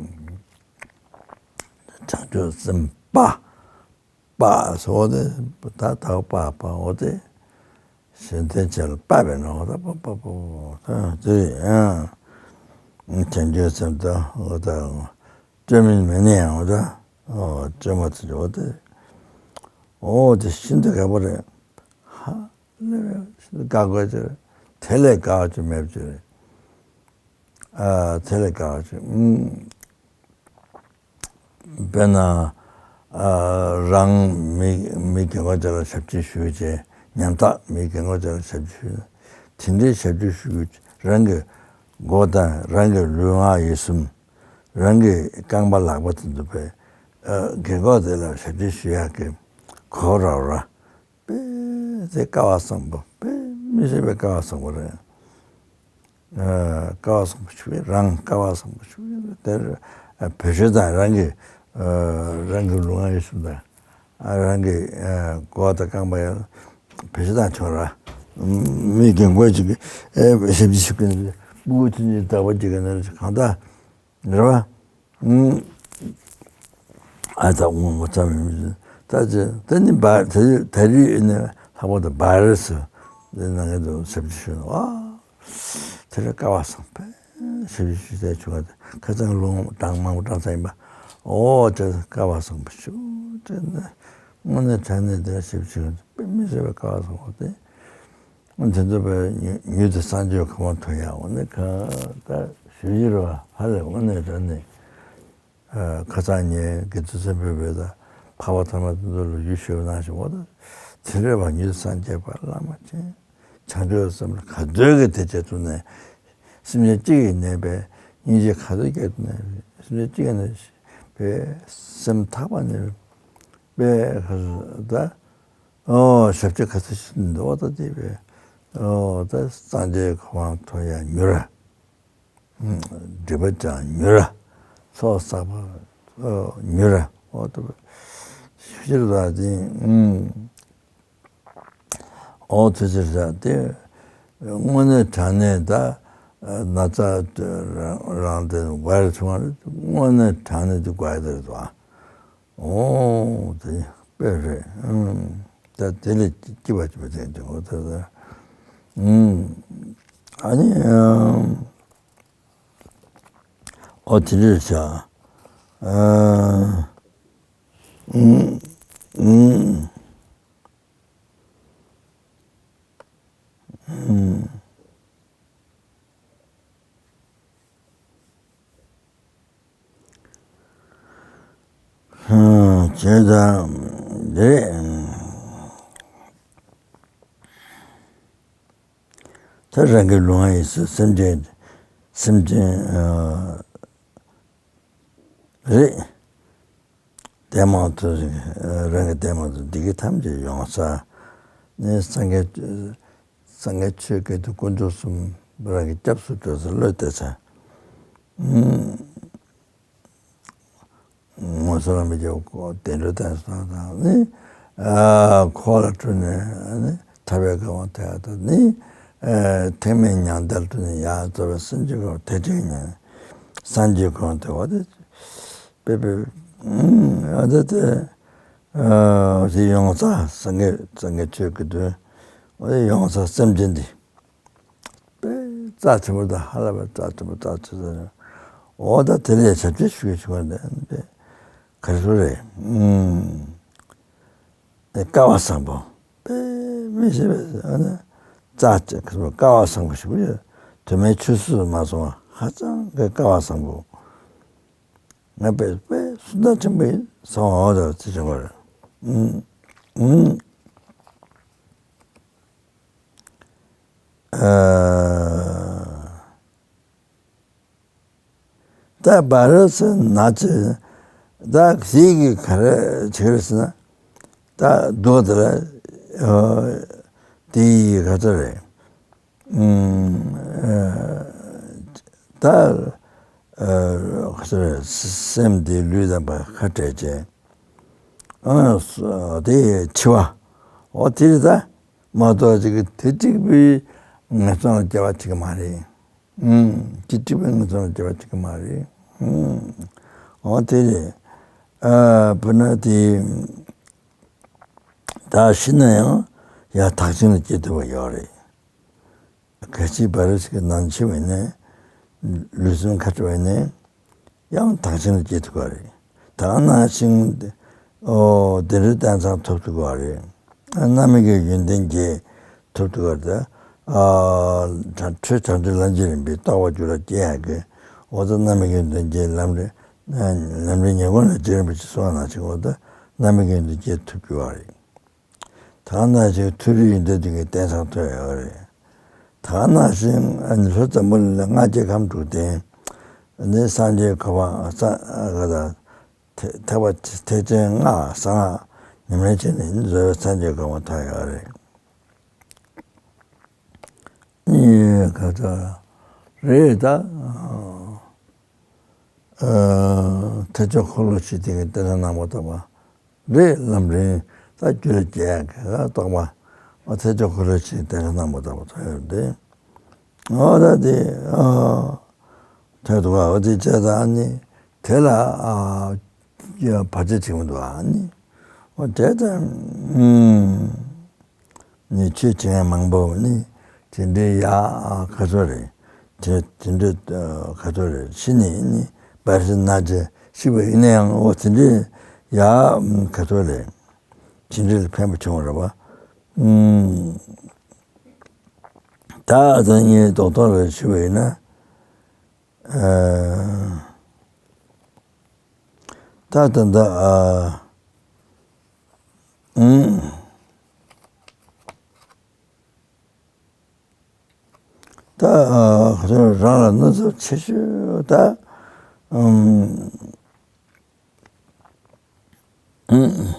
བྱང་ཆུབ་སེམས་དཔའ། དཔའ་སོགས་དེ་ད་དག་དཔའ་དཔའ་འོ་དེ། གཞན་དོན་ཆེད་ལ་དཔའ་བའི་ནང་འོ་ད་དཔའ་དཔའ་དཔའ་དཔའ་དེ་ཡང་། བྱང་ཆུབ་སེམས་དང་འོ་ད་བཅོས་མིན་མི་གནས་ཡང་འོ་ད་བཅོས་མ་ཚུལ་འོ་དེ། འོ་དེ་ཤིན་ཏུ་དགའ་པོ་རེད། ཧ་ལས་པའི་ཤིན་ཏུ་དགའ་དགོས་ཀྱི་རེད། དེ་ལས་དགའ་བ་ཅིག་མེད་པ་ཅིག་རེད། ཨ་དེ་ལས་དགའ་བ་ཅིག་ཨུམ། དཔེར་ན། ཨ་རང་མི་མི་རྒན་གོག་ཅིག་ལ་ཞབས་ཕྱི་ཞུས་བྱས། ཉམ་ཐག་མི་རྒན་གོག་ཅིག་ལ་ཞབས་ཕྱི་ཞུས། དེ་འདྲའི་ཞབས་ཕྱི་ཞུ་རྒྱུ་རང་གི་མགོ་དང་རང་གི་ལུས་ངག་ཡིད་གསུམ་ རང་གི་རྐང་པ་ལག་པ་དེ་ཚོ་དཔེ་རྒན་གོག་དེ་ལ་ཞབས་ཕྱི་ཞུ་ཡག་གི་གོ་སྐབས་རག་ར། དཔེ་དེ་སྐལ་བ་བཟང་པོ། དཔེ་མི་སྲིད་པའི་སྐལ་བ་བཟང་པོ་རེད། སྐལ་བ་བཟང་པོ་ཞིག་རེད། རང་སྐལ་བ་བཟང་པོ་ཞིག་རེད། དེར་བོད་ཆས་དང་རང་གི་རང་གི་ལུས་ངག་ཡིད་གསུམ་དང་། རང་གི་མགོ་དང་རྐང་པ་ཡང་བོད་ཆས་དང་ཆོག་ར། མི་རྒན་གོག་ཅིག་གིས་ཞབས་ཕྱི་ཞུ་གི་ནི་སྤུ་གུ་ཆུང་ཆུང་བདག་པོ་བྱེད་ཀྱི་ནི་གང་ལྟར་རེད་བ། ཨ་ད་ངོ་ངོ་ཚ་མི་མི་ད་ཅི་ད་ནི་བ་ད་རི་ད་རི་ནི་ལྷག་པར་དུ་བ་རི་སུ་འདི་ནང་གི་དུ་ཞབས་ཕྱི་ཞུ་ནོ། ཨ་དེ་རེད། སྐལ་བ་བཟང་པོ་ཞབས་ཕྱི་ཞུ་ས་བྱུང་བ་དེ་ཁ་སང་ལོ་གྲངས་མང་པོ་གྲངས་ཚང་ཡིན་པ། ཨོ་དེ་སྐལ་བ་བཟང་པོ་ཞུ་དེ་ནི་དངོས་གནས་དྲང་གནས་དེ་ཞབས་ཕྱི་ཞུ་དཔེ་མི་སྲིད་པའི་སྐལ་བ་བཟང་པོ་དེ། དེ་ཚོ་བས་མྱུར་དུ་སངས་རྒྱས་གོ་འཕང་ཐོབ་ཡག་འོ་ནི་གང་ལྟར་ཞུ་རྒྱུ་རེད་བ། ཧ་ལས་དངོས་གནས་དྲང་གནས། ཁ་སང་ཉིན་དགེ་ཚུལ་སེམས་དཔའི་བོད་དང་འཕགས་པ་ཐོགས་མེད་དེ་ཚོ་ལ་ཡུལ་ཤོད་ནང་བཞིན་འོ་ད་དེ་རེད་བ། མྱུར་དུ་སངས་རྒྱས་པ་བླ་མ་མཁྱེན། བྱང་ཆུབ་སེམས་ལ་ག་ཚོད་ཀྱི་དེ་བྱེད་ཐུབ་ནས་སེམས་ཅན་གཅིག་གི་ནད་པའི་སྙིང་རྗེ་ག་ཚོད་སྐྱེ་ཐུབ་ནས་སེམས་ཅན་གཅིག་གི་ནད་པའི་སེམས་ཐག་པ་ནས་པའི་ག་ཚོད་ད། ཨོ་ཞབས་ཕྱི་ག་ཚོད་ཞིག་འདུག་ད་དེ་བས་ཨོ་ད་སངས་རྒྱས་གོ་འཕང་ཐོབ་ཡ་མྱུར་ར། སྒྲིབ་པ་ཅང་མྱུར་ར། ཚོགས་བསགས་པ་ཨོ་མྱུར་ར། ཨོ་ད་ཞབས་ཕྱི་ལ་དེ་ཨོ་དེ་ཚོ་ད་དེ་དངོས་གནས་དྲང་གནས་ད་ན་ཚ་རང་དེ་དགོས་རེད་བྱུང་བ་རེད། དངོས་གནས་དྲང་གནས་དེ་དགོས་ཡ་དེ་རེད་དོ། ཨོ་དེ་དཔེ་རེད། ཨང་། ད་དེ་ལས་སྐྱིད་པ་སྐྱིད་པ་དེ་འདྲ་འོ་ད་ད། ཨང་། ཨ་ནི་ཨང་། ཨོ་དེ་འདྲ་བྱ། ཨང་། ཨང་། ཨང་། ཨང་། བྱས་ཙང་འདི་རེད། ད་རང་གི་ལུས་ངག་ཡིད་གསུམ་སེམས་ཅན་སེམས་ཅན་རེད། དེ་མ་ཐུབ་རང་གི་དེ་མ་ཐུབ་བདེ་སྐྱིད་ཐམས་ཅད་ཡོང་ས་ནི་སངས་རྒྱས་སངས་རྒྱས་ཆོས་སྐད་དུ་དཀོན་མཆོག་གསུམ་རང་གི་སྐྱབས་སུ་འགྲོ་ས་བློ་གཏད་ས། ངོ་སོ་རང་མི་རྒྱལ་བསྟན་འགྲོ་བསྟན་སོང་དང་ནི། ཁོ་ལ་སྤྲུལ་ནས་ནི་ཐར་པའི་གོ་འཕང་ཐོབ་ཡ་དང་ནི། ཐེག་དམན་མྱང་འདས་ལ་སྤྲུལ་ནས་ཡར་རྫོགས་པའི་སེམས་ཀྱི་གོ་འཕང་ཐེག་ཆེན་ཉན། སངས་རྒྱས་གོ་འཕང་ཐོབ་པ་དེ། དཔེ་དཔེ། ཨ་ད་དེ། ཨ་དེ་ཡོང་ས་སངས་རྒྱས་སངས་རྒྱས་ཆོས་ཀྱི་དོན། ཨ་དེ་ཡོང་ས་སེམས་ཅན་འདི། དཔེ་རྩ་ཆེན་པོ་དང་ཧ་ལས་པའི་རྩ་ཆེན་པོ་རྩ་ཆེ་ས་རེད། འོ་ད་དེ་ལས་ཞབས་ཕྱི་ཞུ་གི་བྱུང་བ་འདི་དཔེ་ག་རེ་ཟེར་རེད། ཨུམ། དེ་སྐལ་བ་བཟང་པོ། དཔེ་མི་སྲིད་པའི་ཨ་ནི་རྩ་ཆེ་སྐལ་བ་བཟང་པོ་ཞིག་ཡོད། དུ་མའི་ཆུད་ཟོས་མ་སོང་བ་ཧ་ཅང་གི་སྐལ་བ་བཟང་པོ། ང་དཔེ་དཔེ་སུ་འདྲ་ཆེན་པོ་ཡིན་བསམ་འོ་ད་ཅི་བྱུང་བ་རེད། ཨུམ། ཨུམ། ཨ། ད་བ་རི་སི་ན་ཚ་ད་གཟིག་གི་ག་རེ་བྱེད་རེད་ཟེར་ན། ད་རྡོ་དེ་ལ་དེ་ཡི་ག་ཚོད་རེད། ད་ག་ཚོད་རེད། སེམས་དེ་ལུས་དང་བར་ཁ་བྲལ་བྱས། དེ་འཆི་བ། འོ་དེ་རེད་ད། མ་གཏོགས་ཅིག་དེ་གཅིག་པུའི་ངན་སོང་ལ་སྐྱེ་བ་གཅིག་མ་རེད། ཨུམ། དེ་གཅིག་པུའི་ངན་སོང་ལ་སྐྱེ་བ་གཅིག་མ་རེད། ཨུམ། འོ་དེ་རེད། ཨ་དཔེར་ན་དེ་ད་ཤི་ན་ཡང་ཡང་དག་ཅིང་ལ་སྐྱེ་ཐུབ་པ་ཡོད་རེད། གལ་སྲིད་བ་རི་སི་གི་ནང་འཆི་བས་ནས་ལུས་སེམས་ཁ་བྲལ་བས་ནས། ཡང་དག་ཅིང་ལ་སྐྱེ་ཐུབ་པ་རེད། ད་ནང་བཞིན་ཨོ་བདེ་འགྲོའི་རྟེན་ཙམ་ཐོབ་ཐུབ་པ་རེད། རྣམ་སྨིན་གྱི་ཡོན་ཏན་བརྒྱད་ཐོབ་ཐུབ་པ་རེད། ཨ་དྲ་འཕྲོད་དྲ་འཕྲོད་ལམ་གྱི་རིམ་པས་རྟོགས་པ་རྒྱུད་ལ་སྐྱེ་ཡག་གི་འོ་ད་རྣམ་སྨིན་གྱི་ཡོན་ཏན་བརྒྱད་ལམ་རིམ་ལམ་རིམ་ཉེ་སྐོར་ན་རྗེ་རིན་པོ་ཆེ་གསུངས་པ་ནང་བཞིན་འོ་ད་རྣམ་སྨིན་གྱི་ཡོན་ཏན་བརྒྱད་ཐོབ་རྒྱུ་བ་རེད། ད་ག་ནང་བཞིན་མཐོ་རིས་ཡོན་ཏན་དེ་གའི་རྟེན་ཙམ་ཐོབ་ཡོད་རེད། ད་ག་ནང་བཞིན་ཨ་ནི་ལྷོ་འཛམ་བུ་གླིང་ལ་སྔགས་རྒྱལ་ཁམས་དྲུག་ལྡན། ནི་སངས་རྒྱས་གོ་འཕང་ས་ག་ད་ཐེག་པ་ཐེག་ཆེན་ལྔ་གསང་སྔགས་ཉམས་ལེན་བྱས་ནས་བཟོད་པའི་སངས་རྒྱས་གོ་འཕང་ཐོབ་ཡོད་རེད། ཨེ་ག་ད་རེད་ད། ཨ་ཐེག་མཆོག་འཁོར་ལོ་ཞེས་བསྟན་གྱི་རྟེན་འབྲེལ་རྣམ་པར་དག་པ་རེད། ལམ་རིམ་ད་རྒྱུད་ལ་སྐྱེ་ཡག་གི་རྟོགས་པ། ཨ་ཐེག་མཆོག་འཁོར་ལོ་ཞེས་བསྟན་གྱི་རྟེན་འབྲེལ་རྣམ་པར་དག་པ་ཐོབ་ཡོད་དེ། ཨོ་ད་དེ་ཨ་ཐོས་འདུག་ག། ཨོ་དེ་བྱས་ད་ཨ་ནི་དེ་ལ་ཨ་བར་ཆད་བྱེད་མི་འདུག་ག། ཨ་ནི་ཨོ་དེ་ད་ཨུམ། ནི་ཆོས་བྱེད་མཁན་མང་པོ་ནི་དེ་འདྲའི་ཡ་ག་ཚོད་རེད། དེ་དེ་འདྲའི་ག་ཚོད་རེད། ཤི་ནས་ནི་བར་སྲིད་ན་ཆེ་ཤི་བ་ཡིན་ན་ཡང་ཨོ་དེ་འདྲའི་ཡ་ག་ཚོད་རེད། དེ་འདྲའི་ལ་ཕན་པ་བྱུང་བ་རེད་པ། ཨུམ། ད་ད་ངའི་རྡོག་རྡོག་རེ་ཞུ་བ་ཡིན་ན། ཨ། ད་ད་ད་ཨ། ཨུམ། ད་ཨ་རང་ལ་གནོད་ཚབས་ཆེ་ཤོས་ད། ཨུམ། ཨུམ།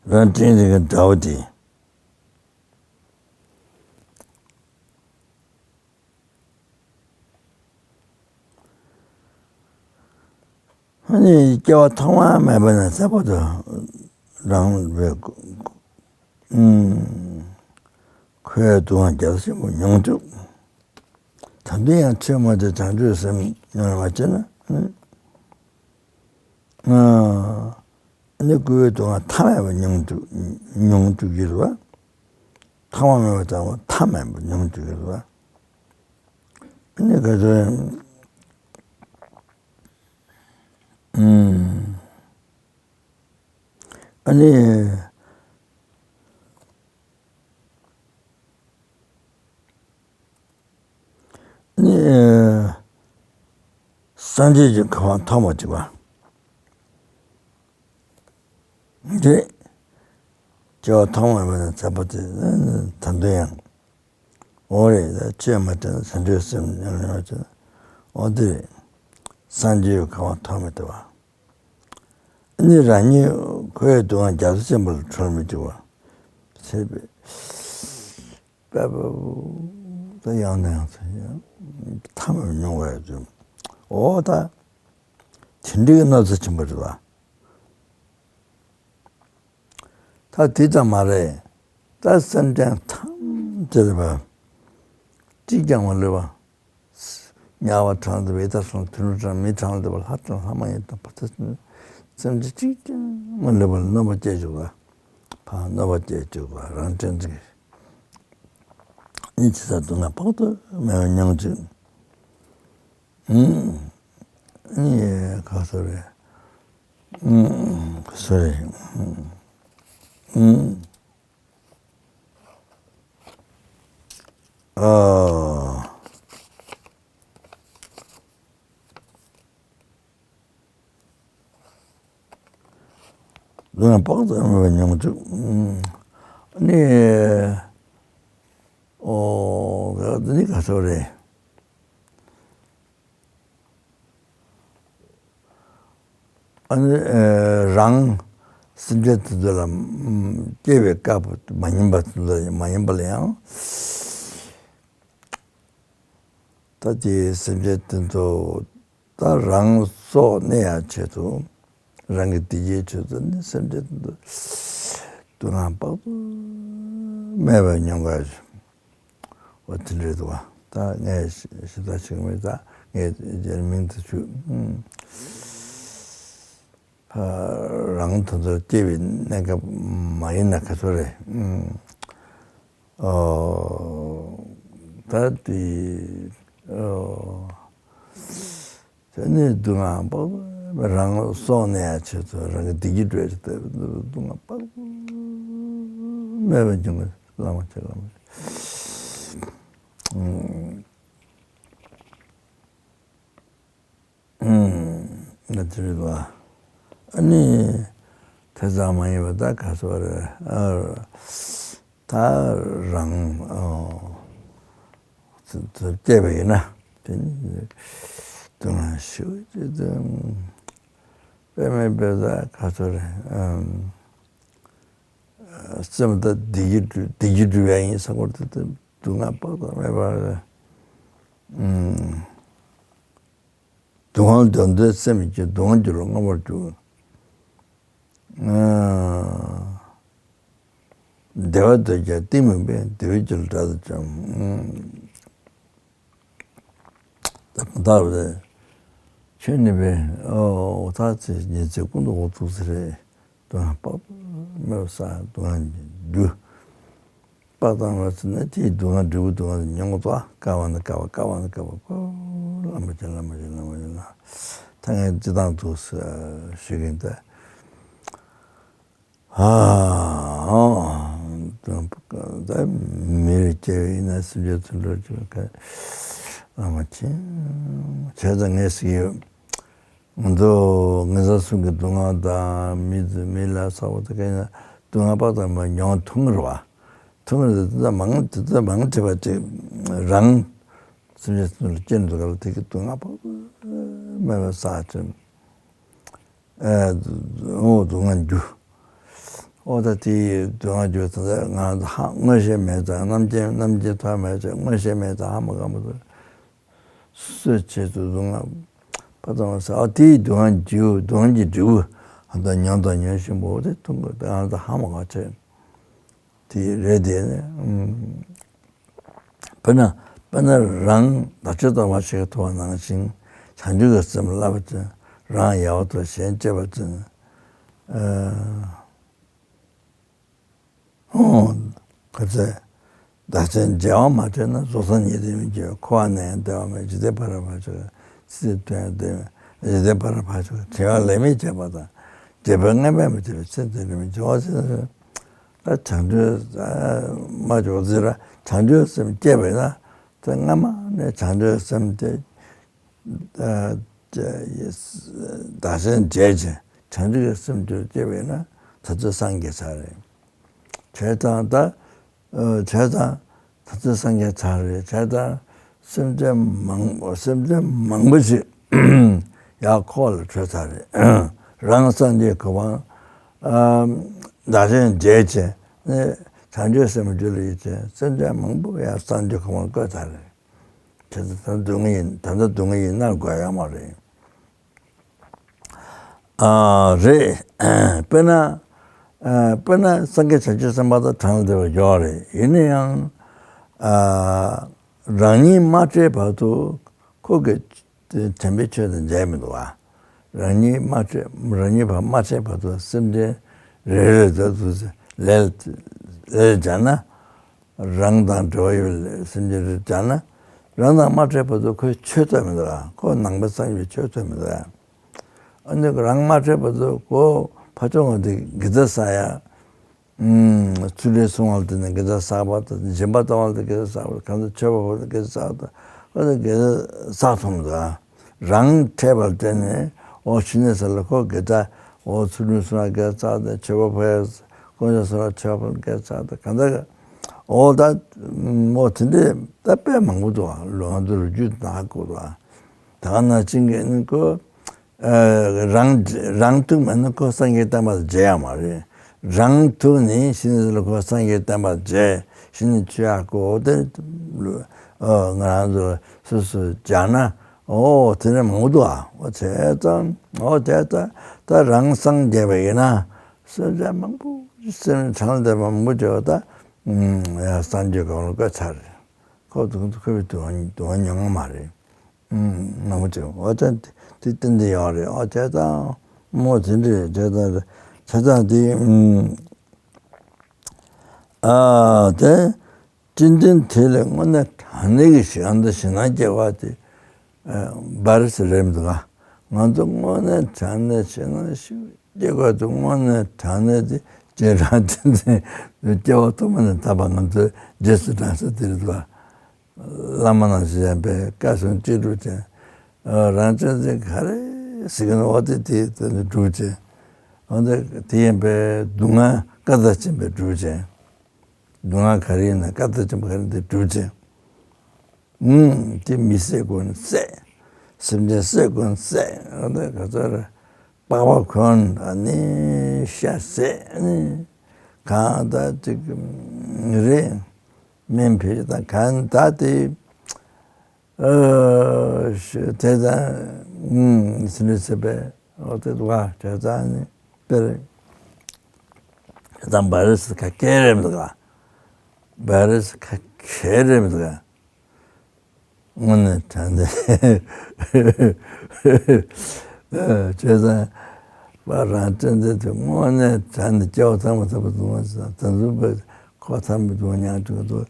རང་དྲིན་རེ་གི་དགྲ་བོ་དེ། ཨ་ནི་སྐྱེ་བ་ཐོག་མ་མེད་པ་ནས་ཚེ་བར་དུ་རང་རེ། ཨུམ། ཁོའི་སྡུག་བསྔལ་རྒྱ་མཚོ་ཆེན་པོ་མྱོང་བཅུག། ད་དུང་ཡང་ཆོས་མ་བྱས་བྱང་ཆུབ་སེམས་མྱོང་བ་བྱས་ན། ཨ་ནི་ཁོའི་སྡུག་བསྔལ་མཐའ་མེད་པ་མྱོང་བཅུག་མྱོང་བཅུག་གི་རེད་པ། ཐོག་མ་མེད་པ་ཙམ་པ་མཐའ་མེད་པ་མྱོང་བཅུག་གི་རེད་པ། ཨ་ནི་ག་ཚོད། ཨུམ། ཨ་ནི། ནི། སངས་རྒྱས་ཀྱི་གོ་འཕང་ཐོབ་པ་བྱེད་པ། འདི། སྐྱེ་བ་ཐོག་མ་མེད་པ་ནས་ཚེ་བར་དུ་ད་དུང་ཡང་། འོ་རེད། ད་ཆོས་མ་བྱས་ན་བྱང་ཆུབ་སེམས་མྱོང་ཡོང་བ་བྱས་ན། འོ་འདི་རེད། སངས་རྒྱས་ཀྱི་གོ་འཕང་ཐོབ་མི་ཐུབ་པ། ནི་རང་ཉིད་ཁོའི་སྡུག་བསྔལ་རྒྱ་མཚོ་ཆེན་པོ་ལས་གྲོལ་མི་ཐུབ་པ། ཟེར་བས། དཔེ་ད་ཡང་ནས་ཡང་དུ་ཡང་མཐའ་མེད་མྱོང་བའི་དུས། འོ་ད། དེ་འདྲའི་གནོད་འཚེ་ཆེན་པོ་རེད་པ། ད་དེ་ཙམ་མ་རེད། ད་སེམས་ཅན་ཐམས་ཅད་ལ་གཅིག་ཀྱང་མ་ལུས་པ། དམྱལ་བ་གྲངས་མེད་པ། ཡི་དྭགས་སོགས་དུད་འགྲོ་གྲངས་མེད། ལྷ་གྲངས་ལྷ་མ་ཡིན་དང་བར་དུ་སེམས་ཅན་གཅིག་ཀྱང་མ་ལུས་པ་ལ་གནོད་པ་སྐྱེལ་བཅུག་པ། ཕར་གནོད་པ་སྐྱེལ་བཅུག་པ། རང་སྤྱན་འདྲེན། ཨ་ནི་ཇི་ལྟར་སྡུག་བསྔལ་དཔག་ཏུ་མེད་པ་མྱོང་བཅུག། ཨུམ། ཨ་ནི་ག་ཚོད་རེད། ཨུམ། ག་ཚོད་རེད། ཨུམ། ཨ། སྡུག་བསྔལ་དཔག་ཏུ་མེད་པ་མྱོང་བཅུག། ཨ་ནི། ཨོ། འདི་ནི་ག་ཚོད་རེད། ཨ་ནི། རང་སེམས་ཅན་དེ་ཚོ་ལ་སྐྱེ་བའི་སྐབས་མ་ཡིན་པ་དེ་ཚོ་མ་ཡིན་པ་ལ་ཡང་། ད་དེ་སེམས་ཅན་དེ་ཚོ། ད་རང་སྲོག་གནས་ཡག་ཆེད་དུ། རང་གི་བདེ་སྐྱིད་ཆེད་དུ་ནི་སེམས་ཅན་དེ་ཚོ་སྡུག་བསྔལ་དཔག་ཏུ་མེད་པ་མྱོང་བ། འོ་དེ་འདྲ་འདུག་པ། ད་ངས་ཞིབ་ཕྲ་ཞིག་མེད། ད་ངས་རྗེས་མིང་དུ་ཞུ། རང་དེ་ཚོར་སྐྱེ་བའི་གནས་སྐབས་མ་ཡིན་ན་ག་ཚོད་རེད། ཨོ། ད་དེ། ཨོ། དེ་ནས་སྡུག་བསྔལ་དཔག་ཏུ་མེད། རང་སྲོག་གནས་ཡག་ཆེད་དུ་རང་གི་བདེ་སྐྱིད་སྤྲོད་ཆེད་དུ་སྡུག་བསྔལ་དཔག་ཏུ་མེད་པ་འབྱུང་གི། བླ་མ་ཁྱེད་བླ་མ་ཁྱེད། ཨུམ། ཨུམ། ང་དེ་རེད་པ། ཨ་ནི། དེ་ཙམ་མ་ཡིན་པ་ད་ག་ཚོད་རེད། ཨ། ད་རང་། ཨོ། དེ་དེ་སྐྱེས་པ་ཡིན་ན་དེ་ནི། སྡུག་བསྔལ་ཞེ་པོ་ཅིག་དང་། དཔེ་མེད་དཔེ་ས་ག་ཚོད་རེད། ཨམ། སེམས་ད་བདེ་སྐྱིད་འགྲུབ་བདེ་སྐྱིད་འགྲུབ་ཡ་ཡིན་བསམ་ཁོ་ད་སྡུག་བསྔལ་དཔག་ཏུ་མེད་པ་རེད། ཨམ། སྡུག་བསྔལ་འདོད་འདོད་སེམས་ཀྱི་སྡུག་བསྔལ་རྒྱུ་ལ་མངོན་པར་འགྱུར། ཨ། བདེ་བ་འདོད་ཀྱང་གཏི་མུག་པས། བདེ་བའི་རྒྱུ་ལ་དགྲ་དང་འཇོམས། ཨ། ད་གང་ལྟར་རེད། ཁྱོད་ནི་བས་ཨོ་ད་ཚེ་ཉིན་ཚེ་ཀུན་ཏུ་འོ་ཐུག་ས་རེད། སྡུག་བསྔལ་དཔག་མེད་པ་ས་སྡུག་བསྔལ་གྱི་རྒྱུ། དཔག་བཏང་བ་ཟེར་ན་དེའི་སྡུག་བསྔལ་འབྲས་བུ་སྡུག་བསྔལ་མྱོང་བ་དཀའ་བ་ན་དཀའ་བ་དཀའ་བ་ན་དཀའ་བ་ཀོ་ལ་མ་བྱེད་ལ་མ་བྱེད་ལ་མ་བྱེད་ལ། ད་ངས་སྤྱི་བཏང་དུ་ཞུ་གིན་ད། ཨ། ད་མི་རེ་སྐྱེ་བ་ཡིན་ན་སེམས་ཅན་ཚུར་འགྲོ་བཅུག་ག་ལ་མ་བྱེད། བྱས་ཙང་ངས་ཟེར་གི་ཡོད། ང་ཚོ་ངེད་ཚོ་གསུམ་གྱི་སྡུག་བསྔལ་དང་མི་ཚོ་མི་ལ་ཚ་བོ་དེ་ག་ཡིན་ན་སྡུག་བསྔལ་དཔག་ཏུ་མེད་མྱོང་ཐུབ་ཀྱི་རེད་བ། ཐུབ་ཀྱི་རེད། དེ་ཚོ་མང་དེ་ཚོ་མང་ཆེ་བ་ཅིག་རང་སེམས་ཅན་ཚོ་ལ་སྐྱེ་འདུག་ག་ལ་དེ་གི་སྡུག་བསྔལ་དཔག་ཏུ་མེད་པ་བསགས་ཀྱི། ཨ། འོ་སྡུག་བསྔལ་རྒྱུ། འོ་ད་དེ་སྡུག་བསྔལ་རྒྱུ་དེ་ཚོ་ང་ཚོ་ཧ་མངོན་ཤེས་མེད་ཙང་རྣམ་མཁྱེན་རྣམ་མཁྱེན་ཐོབ་མེད་ཙང་མངོན་ཤེས་མེད་ཙང་ཧ་མ་གོ་མ་ཐུབ། སོས་བྱས་སུ་སྡུག་བསྔལ་ཕ་ཚང་བ་ཟེར། ཨ་དེའི་སྡུག་བསྔལ་རྒྱུ་སྡུག་བསྔལ་གྱི་འབྲས་བུ་ཨ་ད་མྱོང་དང་མྱོང་བཞིན་པོ་དེ་མཐོང་དགོས། ད་ཨ་ད་ཧ་མ་གོ་བྱས། དེ་རེད་དེ་ནི། དཔེར་ན་དཔེར་ན་རང་བདག་ཅག་ལྟ་བ་ཞིག་ཐུབ་པ་ནང་བཞིན་བྱང་ཆུབ་ཀྱི་སེམས་བསླབ་པ་ཅན། རང་ཡལ་བ་དང་གཞན་གཅེས་པ་ཅན། ཨ། ཨོ། ག་ཚད། བདག་གཞན་བརྗེ་བ་མ་བྱས་ན། རྫོགས་སངས་རྒྱས་དེ་མི་སྐྱེ། འཁོར་བ་ནས་ཡང་འདའ་བ་མེད། འཇིག་རྟེན་ཕ་རོལ་ཕ་ཆོས་ཚེ་དོན་དེ་མེད། འཇིག་རྟེན་ཕ་རོལ་ཕ་ཆོས་དྲི་བ་ལན་མེད་བྱས་པ་དང་། བརྗེད་པའི་རྔན་པས་མི་ཐེབས་པའི་ཚེ་དེ་རིང་མི་འཇོག་ཟེར། ད་བྱང་ཆུབ་མ་འཇོག་ཟེར་ར། བྱང་ཆུབ་སེམས་སྐྱེས་པས་ན་དེ་སྔ་མ་ནས་བྱང་ཆུབ་སེམས་དེ། ཨ། བདག་གཞན་བརྗེད་ཅིང་བྱང་ཆུབ་ཀྱི་སེམས་བཅོས་སྐྱེས་པས་ན་ད་ཚོད་སངས་རྒྱས་ཚར་རེད། བྱས་ཙང་ད། ཨ། བྱས་ཙང་ད་ཚོད་སངས་རྒྱས་ཚར་རེད། བྱས་ཙང་སེམས་ཅན་མང་སེམས་ཅན་མང་པོ་ཞིག་ཡར་འཁོར་ལ་བྲོས་ཚར་རེད། རང་སངས་རྒྱས་གོ་འཕང་། ཨ། བདག་གཞན་བརྗེད་ཅིང་ནི་བྱང་ཆུབ་སེམས་བཅོས་ལ་ཡིད་ཆེས་སེམས་ཅན་མང་པོ་ཡར་སངས་རྒྱས་གོ་འཕང་བཀོད་ཚར་རེད། དེ་ཚོ་ད་སྡུག་བསྔལ་ཡིན། ད་ལྟ་སྡུག་བསྔལ་ཡིན་ན་དགོས་ཡོད་མ་རེད། ཨ། རེད། དཔེར་ན། ཨ། དཔེར་ན་སངས་རྒྱས་བྱང་ཆུབ་སེམས་དཔའ་དང་གྲངས་ལས་འདས་པ་ཡོད་རེད། ཡིན་ན་ཡང་། ཨ། རང་ཉིད་མ་སྤྲད་བར་དུ་ཁོ་གི་དྲན་པའི་ཆོས་དང་མཇལ་མི་འདུག་བ། རང་ཉིད་མ་སྤྲད་རང་ཉིད་ཕར་མ་སྤྲད་བར་དུ་སེམས་ཅན་རེ་རེ་ལ་དུ་ལས་ལས་སྦྱར་ན། རང་དང་འབྲེལ་བ་ཡོད་པའི་སེམས་ཅན་རེ་སྦྱར་ན། རང་དང་མ་འཕྲད་བར་དུ་ཁོས་ཆོས་ཐོས་མི་འདུག་ཨ། ཁོ་ནང་པའི་སངས་རྒྱས་ཆོས་ཐོས་མི་འདུག་ཨ། ཨ་ནི་རང་མ་འཕྲད་བར་དུ་ཁོ་ཕ་ཆོས་ངོ་དེ་དགེ་རྩ་བསགས་ཡ། ཨུམ། ཚུལ་ཁྲིམས་སྲུང་བ་དེ་ནི་དགེ་རྩ་བསགས་པ་དང་། སྦྱིན་པ་གཏོང་བ་དེ་དགེ་རྩ་བསགས་པ་དང་། གང་ཚེ་མཆོད་པ་ཕུལ་བ་དེ་དགེ་རྩ་བསགས་པ་དང་། ཨ་ནི་དགེ་རྩ་བསགས་ཐུབ་མི་འདུག་ཨ། རང་འཕྲད་པར་བརྟེན་ནས་འོ་ཕྱི་ནས་ས་ལ་ཁོ་དགེ་རྩ། འོ་ཚུལ་ཁྲིམས་སྲུང་བ་དགེ་རྩ་དང་། མཆོད་པ་ཕུལ་ཡ། དཀོན་མཆོག་གསུམ་ལ་མཆོད་པ་དགེ་རྩ་དང་། གང་ལྟར་འོ་ད་འོ་དེ་འདྲས་ད་དཔེ་མང་པོ་འདུག་ཨ། ལོ་ང་ཚོ་ལོ་རྒྱུས་ནང་གོ་འདུག་ཨ། ད་ག་ནང་བཞིན་གྱི་ནི་ཁོ་རང་རང་ཐུག་མེད་ན་ཁོ་སངས་རྒྱས་བསྟན་པ་མཇལ་ཡ་མ་རེད། རང་ཐུག་ནས་ཕྱི་ནས་ལ་ཁོ་སངས་རྒྱས་བསྟན་པ་མཇལ། ཕྱི་ནས་ཆོས་ཡག་གོ་དེ། ཨོ་ང་རང་ཚོ་སོ་སོ་སྦྱར་ན། ཨོ་དེ་ནས་མང་པོ་འདུག་ཨ། ཨོ་བྱས་ཙང་ཨོ་བྱས་ཙང་ད་རང་སངས་རྒྱས་པ་ཡིན་ན་སེམས་ཅན་མང་པོ་སེམས་གྲངས་ལས་འདས་པ་མང་པོ་བྱས་པ་ད་ཡ་སངས་རྒྱས་གོ་འཕང་བཀོད་ཚར་རེད། ཁོ་དུང་དུ་ཁོ་བའི་དུང་དུང་མྱོང་མ་རེད། ཨུམ། ནང་མ་ཅིག་འོ་ཅག་དེ་ཏན་ཏན་ཡོད་རེད། ཨོ་བྱས་ཙང་མོ་དེ་འདྲས་བྱས་ཙང་བྱས་ཙང་དེ་ཨུམ། ཨ་དེ་ཅི་འདྲ་དེ་ལས་དངོས་གནས་དྲང་གནས་ཀྱི་ཞིག་ཨ་འདི་ཞིག་ན་སྐྱེ་བ་དེ་བར་སི་རེད་འདུག་ག་ང་ཚོ་དངོས་གནས་དྲང་གནས་ཞིག་ན་ཞིག་སྐྱེ་བ་དེ་དངོས་གནས་དྲང་གནས་དེ་ཅི་རང་དེ་འདྲས་སྐྱེ་བ་ཐོག་མ་ནས་ད་བར་ང་ཚོ་རྗེས་སུ་འབྲང་ས་དེ་རེད་འདུག་ག་བླ་མ་ནང་བཞིན་ཡང་པའི་བཀའ་གསུང་ཅི་སྒྲུབ་ཅིང་། རང་བྱུང་འཛིན་ག་རེ་ཟེར་གི་ནི་འོ་དེ་དེ་དེ་ནི་སྒྲུབ་ཅིང་། འོ་དེ་དེ་ཡང་པའི་སྡུག་བསྔལ་བཀའ་ལྟར་སྦྱིན་པའི་སྒྲུབ་ཅིང་། སྡུག་བསྔལ་ག་རེ་ཡིན་ན་བཀའ་ལྟར་སྦྱིན་པ་ག་རེ་དེ་སྒྲུབ་ཅིང་། ཨུམ། དེ་མི་བསད་དགོས་ན་བསད། སེམས་ཅན་སྲེད་ཀུན་བསད། འོ་ད་ག་ཚོད་རེད། པགས་པ་གོན་ནི་ཤ་བཟས་ནི་གང་ད་ཅིག་རེད། སྨན་ཕུད་དང་གང་ད་དེ། ཨ་དེ་ཙང་ཨུམ་སི་ནི་སི་པའི་འོ་དེ་དུ་བ་དེ་ཙང་ནི་དཔེར་དེ་ཙང་བ་རི་སི་ཁ་ཁེ་རེ་མི་འདུག་ག་བ་རི་སི་ཁ་ཁེ་རེ་མི་འདུག་ག་དངོས་གནས་དྲང་བདེན། བྱས་ཙང་པ་རང་བསྟན་འཛིན་དེ་དངོས་གནས་དྲང་ནས་སྐྱེ་བ་ཐ་མ་ཐ་མ་དུ་མ་ཟ་ད་འཛུམ་པའི་ཁོ་ཐ་མ་དུ་མ་མྱང་དྲུག་འདུག་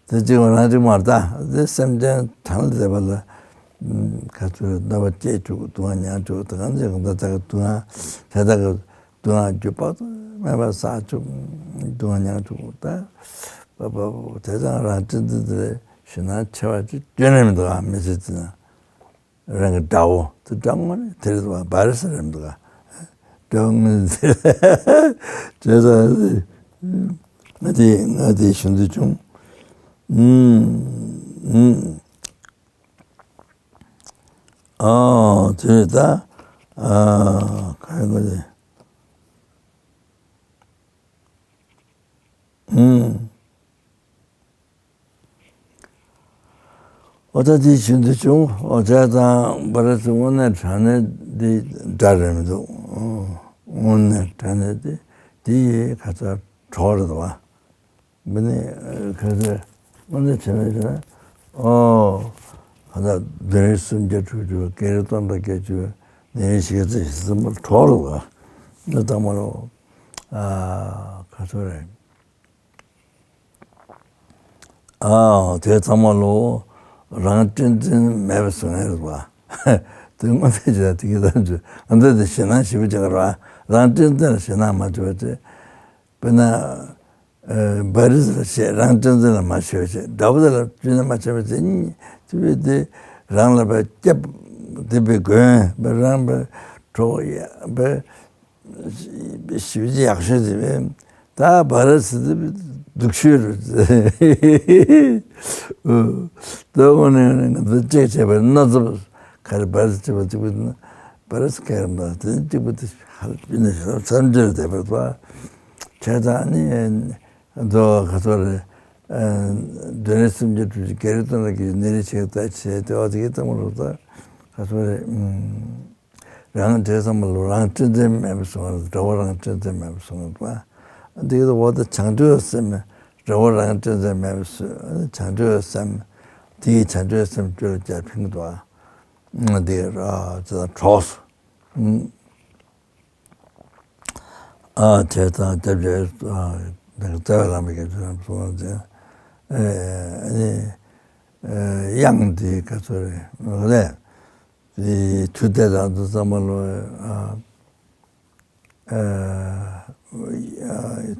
དེ་གཅིག་མ་རང་གཅིག་མ་རེད་ད། དེ་སེམས་ཅན་གྲངས་ལས་འདས་པ་ལ་ག་ཚོད་རེད། རྣམ་པ་སྐྱེ་དྲུག་དུ་མ་མྱང་དྲུག་ད་གང་ཅི་གང་ད་ད་ག་དུ་མ་དེ་ད་ག་དུ་མ་རྒྱུ་དཔག་ཏུ་མེད་པ་བསགས་བཅུག་དུ་མ་མྱང་དྲུག་ད། པ་པ་པ་དེ་ཙང་རང་བསྟན་འཛིན་དེ་ལས་ཞེད་སྣང་ཆེ་བ་ཅིག་སྐྱོན་ནས་མི་འདུག་ཨ། མི་ཚེ་ཅི་ན་རང་གི་དགྲ་བོ་དེ་དགྲ་དངོས་རེད། དེ་རེད་བ་བ་རི་སི་རེད་མི་འདུག་ཨ། དགྲ་བོ་དངོས་རེད། བྱས་ཙང་ང་དེ་ང་དེ་ཞུ་འདོད་བྱུང་། ཨུམ་ཨུམ། ཨ་དེ་རེད་ད། ཨ་ག་རེ་ག་རེ། ཨུམ། ཨོ་ད་དེ་བཞིན་དུ་བྱུང་། ཨོ་བྱས་ཙང་བ་རི་སི་དངོས་གནས་དྲང་གནས་འདི་དགྲ་རེད་མི་འདུག་དངོས་གནས་དྲང་གནས་འདི་འདི་ཡི་ཁ་ཚ་གྲོགས་རེད་བ། མི་ནི་ཁ་ཚ་དངོས་གནས་དྲང་གནས་བྱས་ན་ཨོ་ཁ་ཚ་བདུན་རེ་སུམ་བརྒྱ་དྲུག་ཅུ་བརྒྱད་རེ་སྟོང་དང་བརྒྱད་ཅུ་ནི་ཞིག་ཚེ་ཞིག་སེམས་པ་གྲོགས་རེད་བ། འདི་ལྟ་མ་རོགས་ཨ་ཁ་ཚ་རེད། ཨ་དེ་ཚང་མ་ལོ་རང་གཅེས་འཛིན་མེད་པ་བཟོ་ངེས་རེད་བ། དེ་དངོས་གནས་བྱས་དེ་གི་ད་ཚོད་ཨ་འདི་དེ་ཞེད་སྣང་ཞེ་པོ་བྱེད་ཀྱི་རེད་བ། རང་གཅེས་འཛིན་ལ་ཞེད་སྣང་མ་བྱེད་པ་བྱས། དཔེར་ན་བ་རི་སི་ལ་ཞེད་རང་གཅེས་འཛིན་ལ་མ་ཞེད་པ་བྱས། དགྲ་བོ་དེ་ལ་གཅེས་འཛིན་མ་བྱེད་པ་བྱས་ནི་དེ་བས་དེ་རང་ལ་བས་སྐྱབས་དེ་བས་མགོན་བས་རང་བས་གྲོགས་བས། ཞིབ་ཅིག་ཡག་ཤོས་ཟེར་བས་ད་བ་རི་སི་དེ་སྡུག་ཤོས་རེད། ད་དངོས་གནས་ང་ཚོ་ཅེག་བྱས་པའི་སྣ་ཚོགས་ག་རེ་བ་རི་སི་གཅིག་པ་གཅིག་པ་ན་བ་རི་སི་སྐད་རམ་པ་དེ་གཅིག་པ་དེ་ཧ་ལས་པའི་ནས་བསམ་འཆར་བསྡད་པར་ད་བྱས་ཙང་ནི་མདོ་ག་ཚོད་རེད། བདུན་རེ་སུམ་བརྒྱ་དྲུག་ཅུ་བརྒྱད་རེ་སྟོང་ལ་གི་ནི་རེ་ཆེ་ད་བྱས་ཏེ་བ་དེ་གི་ལྟ་མ་རུ་ད་ག་ཚོད་རེད། རང་དེ་ཚང་མ་ལོ་རང་གཅེས་འཛིན་མེད་པ་སོང་བ། དགྲ་བོ་རང་གཅེས་འཛིན་མེད་པ་སོང་བ། འདི་གི་འོག་ཏུ་བྱང་ཆུབ་སེམས་དགྲ་བོ་རང་གཅེས་འཛིན་མེད་པ་སོང་། བྱང་ཆུབ་སེམས་དེའི་བྱང་ཆུབ་སེམས་བཅུ་ལ་བརྒྱ་ཕིང་འདུག་འདི་ར་ཅི་ལ་གྲོགས་སུ། ཨ་དེ་དང་སྐྱབས་རྗེ་ཨ་རྩ་བའི་བླ་མ་དགེ་ཚུལ་རྣམ་གསུང་བ་མཛད། ཨ་ནི་དབྱངས་འདི་ག་ཚོད་རེད་ལས། དུས་དེ་དང་དུ་ཚང་མ་ལོ།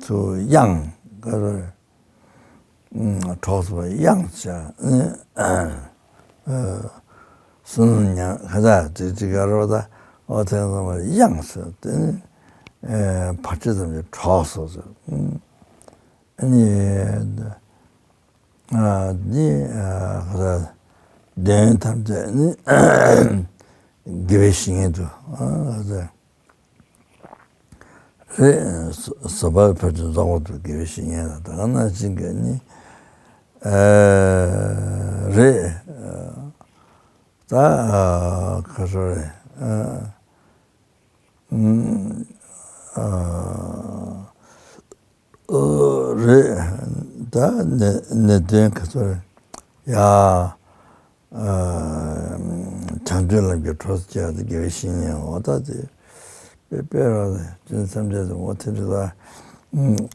ཚུ་དབྱངས་ག་རེ་གྲོགས་སུ་དབྱངས་བྱ། སུན་ཉང་ཁ་ཚ་ཅིག་ཅིག་ག་རོ་ད་ཨོ་ཐེ་ཚང་མ་དབྱངས་སུ་དེ་ནི་བར་ཆད་ཙམ་གྱི་གྲོགས་སུ་ཟེར། ཨ་ནི་ཨ་ནི་ཨ་ཁ་ས་དོན་ཐམས་ཅད་ནི་དགེ་བའི་བཤེས་གཉེན་དུ་ཨ་ཁ་ས་རེད། བཟོད་པ་ཕར་ཕྱིན་རྫོགས་པ་དུ་དགེ་བའི་བཤེས་གཉེན་ལ་ད་ག་ནང་བཞིན་གྱི་ནི་ཨ་རེད། ད་ཨ་ཁ་ས་རེད། ཨ་ཨ་ཨོ་རེད། ད་ནི་ནི་དོན་ག་ཚོད་རེད་ཡ། ཨ་བྱང་ཆུབ་ལམ་གྱི་གྲོགས་སུ་བྱས་ཏེ་དགེ་བའི་བཤེས་གཉེན་འོ་ད་དེ་དཔེ་དཔེ་རོགས་དེ་ཅུང་ཙམ་བྱས་ཏེ་འོ་དེ་འདྲ་ད།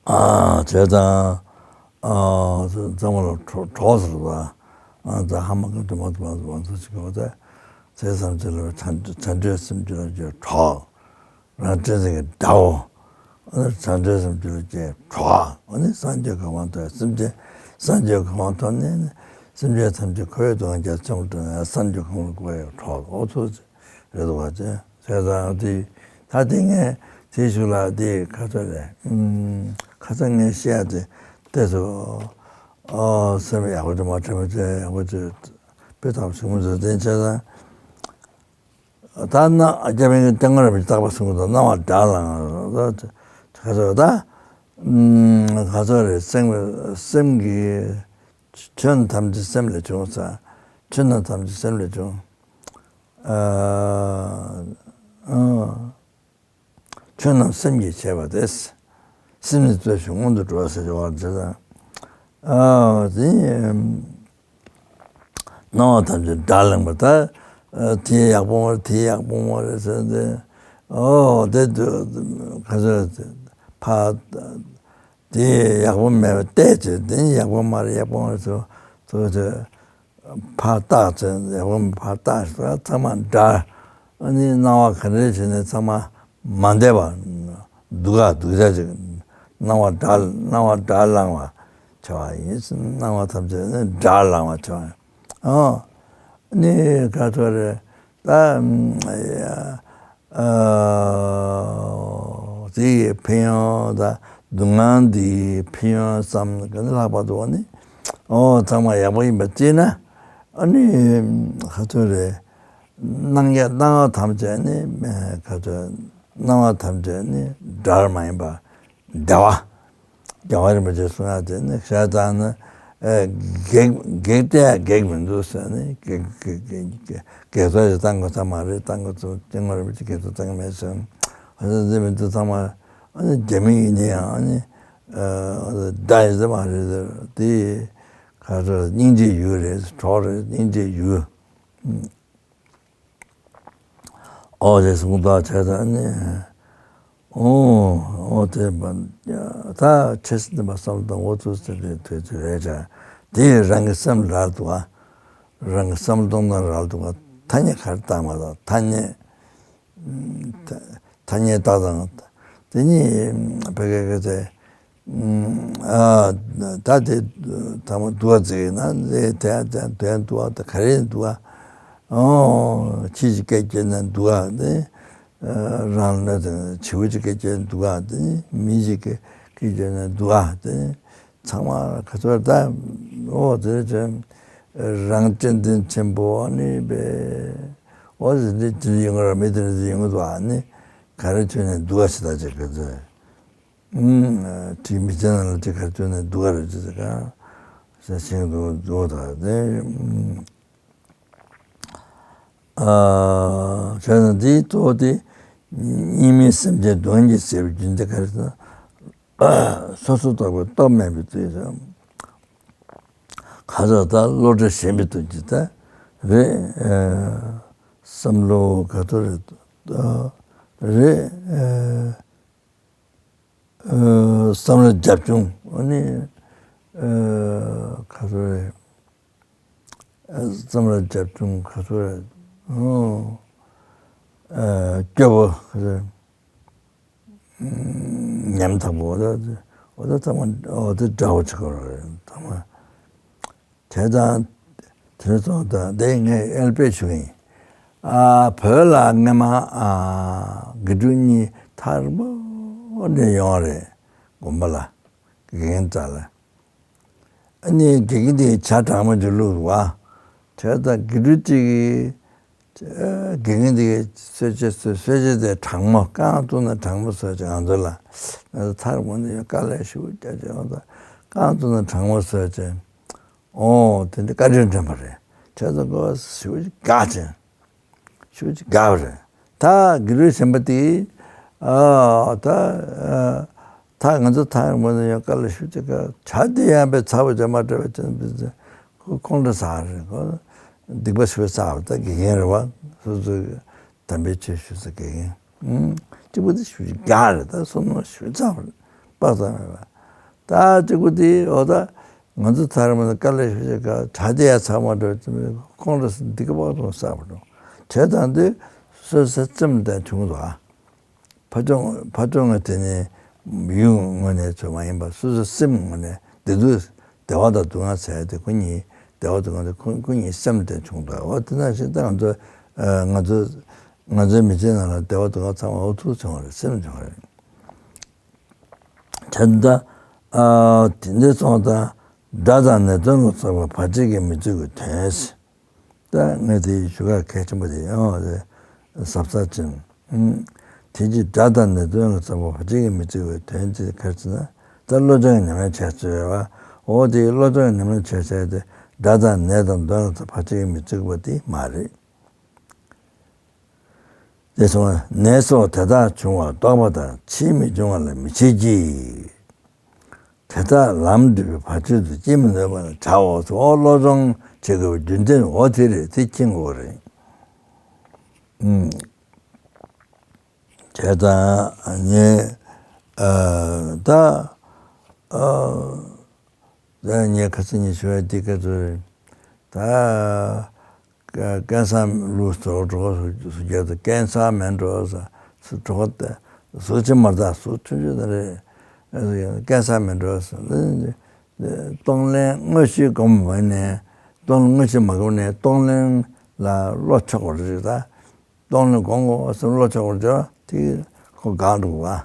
ཨ་བྱས་ཙང་ཨ་ཚང་མ་ལ་གྲོགས་གྲོགས་ཟེར་བ། ཨ་ད་ཧ་མ་ག་དུ་མ་དུ་མ་དུ་མ་དུ་ཅིག་གོ་ད། དེ་ཙམ་ཅིག་ལ་བྱང་བྱང་ཆུབ་སེམས་བསྐྱེད་ལ་བརྗོད་གྲོགས། རང་གཅེས་འཛིན་གྱི་དགྲ་བོ། ཨ་བྱང་ཆུབ་སེམས་བསྐྱེད་ལ་བརྗོད་གྲོགས། ཨ་ནི་སངས་རྒྱས་གོ་འཕང་ཐོབ་སེམས་ཅན་སངས་རྒྱས་གོ་འཕང་ཐོབ་ནས་ནི་སེམས་ཅན་ཐམས་ཅད་འཁོར་བའི་སྡུག་བསྔལ་རྒྱ་ཆེན་པོ་བྲལ་ནས་སངས་རྒྱས་གོ་འཕང་ལ་འགོད་པའི་གྲོགས་ཨོ་ཚོ་རེད་འདུག་བ་ཅན། བྱས་ཙང་དེ་ད་དེ་ངས་དེ་ཞུ་ལ་དེ་ཁ་ཚ་རེད། ཁ་ཚ་ངས་བཤད་དེ་ཏེ་སོ་ཨོ་སེམས་ཡག་པོ་དེ་མ་དྲན་པ་ཅན་ཡག་པོ་ཅན། དཔེ་ཐག་ཆོད་མི་འདུག་དེ་བྱས་ཙང་། ད་ན་རྒྱ་དཔོན་གྱི་སྐྱབས་མགོན་རིན་པོ་ཆེ་རྟག་པར་གསུང་གི་འདུག་སྣང་བ་དགྲར་ལངས། ག་ཚོད་ད། ག་ཚོད་རེད། སེམས་སེམས་ཀྱི་ཆོས་རྣམས་ཐམས་ཅད་སེམས་ལས་བྱུང་ས། ཆོས་རྣམས་ཐམས་ཅད་སེམས་ལས་བྱུང་། ཨ། ཨ། ཆོས་རྣམས་སེམས་ཀྱིས་བྱས་པ་སྟེ། སེམས་ནི་རྩོལ་ཞིང་སྔོན་དུ་འགྲོ་ཟེར་བ་དེ་དང་། ཨ་དེ་སྣང་བ་ཐམས་ཅད་དགྲར་ལངས་པ་ད། དེ་ཡག་པོ་མ་རེད། དེ་ཡག་པོ་མ་རེད་ཟེར་ཏེ། ཨོ་དེ་ག་ཚོད་ཕ་དེ་ཡག་པོ་མེད་པ་བལྟས་ཚེ། དེ་ཡག་པོ་མ་རེད། ཡག་པོ་མ་རེད་ཟེར་ཚོ་ཚོ། ཕར་བལྟས་ཚེ་ཡག་པོ་ཕར་བལྟས་ཚེ་ཚང་མ་དགྲར། ཨ་ནི་སྣང་བ་ག་འདྲ་བྱས་ནས་ཚང་མ་མ་བདེ་བ་སྡུག་ག་སྡུག་ཅག་ཅིག་སྣང་བ་དགྲར་སྣང་བ་དགྲར་ལངས་པ་བྱ་བ་ཡིན། སྣང་བ་ཐམས་ཅད་ནི་དགྲར་ལངས་པ་བྱ་བ་ཡིན། ཨོ་ནི་ག་ཚོད་རེད། ད་ཨ་དེ་ཡི་ཕན་ཡོན་དང་སྡུག་བསྔལ་འདིའི་ཕན་ཡོན་བསམ་ག་ནི་ལྷག་པར་དུ་བ་ནི། ཨོ་ཚང་མ་ཡག་པོ་ཡིན་པ་བརྩིས་ན། ཨ་ནི་ག་ཚོད་རེད། སྣང་ཡ་སྣང་བ་ཐམས་ཅད་ནི་ག་ཚོད། སྣང་བ་ཐམས་ཅད་ནི་དགྲར་མ་ཡིན་པ་བདེ་བ། རྒྱལ་བ་རིན་པོ་ཆེས་གསུངས་ཡ་དེ་ནི་ཤ་སྟག་ནི་གེགས་གེགས་བལྟས་ཡ་གེགས་མི་འདུག་ཟེར་ནི་གེགས་གེགས་གེགས་གེགས་གེགས་ཚོད་ཅིག་བཏང་དགོས་ས་མ་རེད། བཏང་དགོས་ཚུལ་སྐྱེ་དངོས་རིན་པོ་ཆེ་གེགས་ཚོད་བཏང་གི་མེད་ཟེར། ཨ་ནི་འདི་མི་འདུག་ཚང་མ་ཨ་ནི་རྒྱ་མི་ཡིན་ནའང་ཨ་ནི་ཨ་ནི་བདག་ཡིན་ས་མ་རེད་ཟེར། དེ་ག་ཚོད་སྙིང་རྗེའི་ཡུལ་རེད། གྲོགས་རེད། སྙིང་རྗེའི་ཡུལ། ཨོ་དེ་གསུང་དག་བྱས་ཙང་ནི། ཨོ་ཨོ་དེ་ད་ཁྲེས་འདི་མ་བསམ་དང་འོ་ཚོད་ཚོད་དེ་དུས་ཚོད་རེད་ཅག་དེ་རང་གི་སེམས་རལ་འདུག་ཨ། རང་གི་བསམ་བློ་གཏོང་སྟངས་རལ་འདུག་ཨ། ཐ་སྙད་ག་རེ་བཏགས་མ་བཏགས་ཐ་སྙད། ཐ་སྙད་བཏགས་དང་། དེ་ནི་བོད་སྐད་སྐད་ཚེ། ཨ་ད་དེ་ཐ་མ་འདུག་ཨ་ཟེར་ན་དེ་དེ་དེ་དེ་འདུག་ཨ། ད་ག་རེ་འདུག་ཨ། ཨོ་ཁྱི་ཞིག་སྐད་སྐྱེས་ན་འདུག་ཨ། དེ་རང་ལ་དེ་བྱིའུ་ཞིག་སྐད་སྐྱེས་ན་འདུག་ཨ། དེ་མི་ཞིག་སྐད་སྐད་སྐྱེས་ན་འདུག་ཨ། དེ་ཚང་མ་ག་ཚོད་ད། ཨོ་དེ་ཚོ་རང་སྤྱི་མཐུན་ཆེན་པོ་ཨ་ནི་པས། ཨོ་དེ་འདྲ་དེ་ཡོང་གི་ར། མི་དེ་འདྲ་དེ་ཡོང་གི་འདུག་ཨ། ནི་ག་རེ་བྱས་ནས་འདུག་ཨ་ཞེ་ད་ཅིག་ག་ཚོད། ཨུམ། དེ་མི་ཚེ་ནང་ལ་དེ་ག་རེ་བྱས་ནས་འདུག་ཨ་རེད་ཅེས་ཟེར་ག་ཟེར་ཤིང་འདུག་འདུག་ད་དེ། ཨ་བྱས་ན་དེའི་གཙོ་བོ་དེ་གཉིས་མེད་སེམས་ཅན་གདོན་གྱིས་གཟིར་བའི་རྒྱུ་མཚན་ག་རེ་ཟེར་ན། སོ་སོ་རྟོགས་པའི་སྟོབས་མེད་པའི་དུས་སུ། ཁ་ཚ་དང་བློ་བྲལ་ཞེན་པའི་དུས་ཀྱི་ད་རེད། བསམ་བློ་ག་ཚོད་རེད། རེད། བསམ་བློ་རྒྱབ་ཆུང་ཨ་ནི་ག་ཚོད་རེད། བསམ་བློ་རྒྱབ་ཆུང་ག་ཚོད་རེད། སྐྱོ་བོ་ག་ཚོད་རེད། ཉམ་ཐག་པོ་འོ་ད་འོ་ད་ཚང་མ་འོ་ད་འདྲ་བོ་ཆགས་པ་རེད་ཚང་མ། དེ་དང་དེ་སོང་ད་དེ་ངས་ཨེལ་པེ་ཞུ་གི་ཡིན། ཨ་བོད་ལ་སྔ་མ་ཨ་དགེ་ཕྲུག་གཉིས་ཐག་རིང་པོ་ནས་ཡོང་བ་རེད། དགོན་པ་ལ་དགེ་རྒན་རྩ་ལ། ཨ་ནི་དགེ་རྒན་དེ་ཇ་གྲང་མོ་ཅིག་བླུགས་འདུག་བ། དེ་ལྟར་དགེ་ཕྲུག་གཅིག་གིས་དགེ་རྒན་དེ་གསོལ་ཇ་གསོལ་ཇ་དེ་གྲང་མོ་རྐང་བཙུགས་ན་གྲང་མོ་བཟོས་བྱས་ང་ཚོ་ལ་ང་ཚོ་ཐག་རིང་པོ་ནས་ཡོང་དཀའ་ལས་ཞེ་པོ་རྒྱག་བྱས་ང་ཚོ་རྐང་བཙུགས་ན་གྲང་མོ་བཟོས་བྱས། ཨོ་དེ་འདྲ་བཀའ་དྲིན་དྲན་པ་རེད། དེ་ཚོ་ཀོ་ཞེ་པོ་ཅིག་དགའ་བྱས། ཞེ་པོ་ཅིག་དགའ་བ་རེད། ད་དགེ་ཕྲུག་གཞན་པ་དེ་ཨ་ད་ཨ་ད་ང་ཚོ་ཐག་རིང་པོ་ནས་ཡོང་དཀའ་ལས་ཞེ་པོ་ཅིག་དགའ། ཇ་དེ་ཡང་པའི་ཚ་བོ་ཇ་མ་སྤྲད་པ་ཅན་པའི་ཁོ་ཁོང་ཁྲོ་ཟ་བ་རེད། ཁོ་སྡིག་པ་ཞེ་པོ་བསགས་པ། ད་དགེ་རྒན་རེད་བ། སོ་སོ་གི་དམ་པའི་ཆོས་ཞུ་ས་དགེ་རྒན། ཨུམ། གཅིག་པུ་དེ་ཞེ་པོ་ཅིག་དགའ་རེད། ད་བསམ་བློ་ཞེ་པོ་ཚ་བ་རེད། དཔག་ཚད་མེད་པ། ད་གཅིག་པུ་དེ་འོ་ད། ང་ཚོ་ཐག་རིང་པོ་ནས་དཀའ་ལས་ཞེ་པོ་ཅིག་དགའ། ཇ་དེ་ཡང་ཚ་མ་འགྲོ་ཙམ་ཁོང་ཁྲོ་སྡིག་པ་དཔག་ཏུ་མེད་བསགས་པ་འགྲོ། བྱས་ཙང་དུས་སོ་སོའི་སེམས་དེ་བྱུང་འདུག་ཨ། ཕར་ཕྱོགས་ཕར་ཕྱོགས་ངོས་དེ་ནི་ཡུལ་ངོས་ནས་ཚོད་མ་ཡིན་པ་སོ་སོའི་སེམས་ངོས་ནས་བདེ་སྡུག་བདེ་བ་དང་སྡུག་བསྔལ་ཟེར་ཡ་དེ་ཁོ་གཉིས་བདེ་བ་སྡུག་བསྔལ་དེ་ཁོ་ཁོ་གཉིས་སེམས་དེ་བྱུང་འདུག་ཨ། འོ་དེ་ནང་བཞིན་ད་ང་ཚོ་ང་ཚོ་ང་ཚོའི་མི་ཚེ་ནང་ལ་བདེ་བ་སྡུག་བསྔལ་ཚང་མ་འོ་ཐུག་བྱུང་བ་རེད། སེམས་བྱུང་བ་རེད། དེ་ལྟ། ཨ་དེ་འདྲ་སོང་ཙང་དགྲ་དང་ནད་གདོན་ལ་སོགས་པ་བར་ཆད་ཀྱི་མི་ཚུལ་གྱི་དོན། ད་ངས་དེའི་ཞུ་ག་གལ་ཆེན་པོ་དེ་ཡང་དེ་གཟབ་གཟབ་ཅན། ཨུམ། དེ་ཕྱིར་སྒྲ་དང་ནི་དོན་ལ་བརྩམས་པ་བར་ཆད་ཀྱིས་མི་ཚིག་པའི་དོན་དེ་ག་རེ་ཟེར་ན། ད་བློ་སྦྱོང་ཉམས་ལེན་བྱས་ཚུལ་ཡོད་པ། འོ་དེ་བློ་སྦྱོང་ཉམས་ལེན་བྱས་ཚུལ་དེ་སྒྲ་དང་ནི་དང་དོན་ལ་བར་ཆད་ཀྱིས་མི་ཚིག་པ་དེ་མ་རེད། དེ་སོང་ནས་སོགས་དེ་དག་འབྱུང་བར་རྟོགས་པ་དང་། ཕྱིས་མི་འབྱུང་བ་ལ་མི་བྱེད་ཀྱི། དེ་དག་ལམ་སྒྲིབ་པའི་བར་ཆད་དུ་སྐྱེ་མི་ནུས་པ་ལ་བྱའོ། སོ་བློ་སྦྱོང་བྱེད་དགོས་པའི་རྒྱུ་མཚན་འོ་དེ་རེད། དེ་མཁྱེན་དགོས་རེད། ཨུམ། བྱས་ཙང་ངས་ཨ་ད་ཨ་ད་ངས་ཁ་སང་ཉིན་ཞུ་བའི་འདི་སྐད་ཚོ་རེད། ད་ཀན་སར་ལུས་སུ་འགྲོ་སུ་རྒྱལ་དུ་ཀན་སར་མེད་འགྲོ་ས་འགྲོ་ད་གཟུགས་ཅི་མར་ད་གཟུགས་ཆུང་ཆུང་ད་རེད། ཀན་སར་མེད་འགྲོ་ས་གཏོང་ལེན་དངོས་གཞི་སྒོམ་མ་ནས་གཏོང་དངོས་གཞི་མ་སྒོམ་ནས་གཏོང་ལེན་ལ་བློ་ཆོག་པ་རེད་ད། གཏོང་ལེན་སྒོམ་དགོས་སེམས་བློ་ཆོག་པར་བྱ་དེ་ཁོ་དགག་འགྲོ་བ།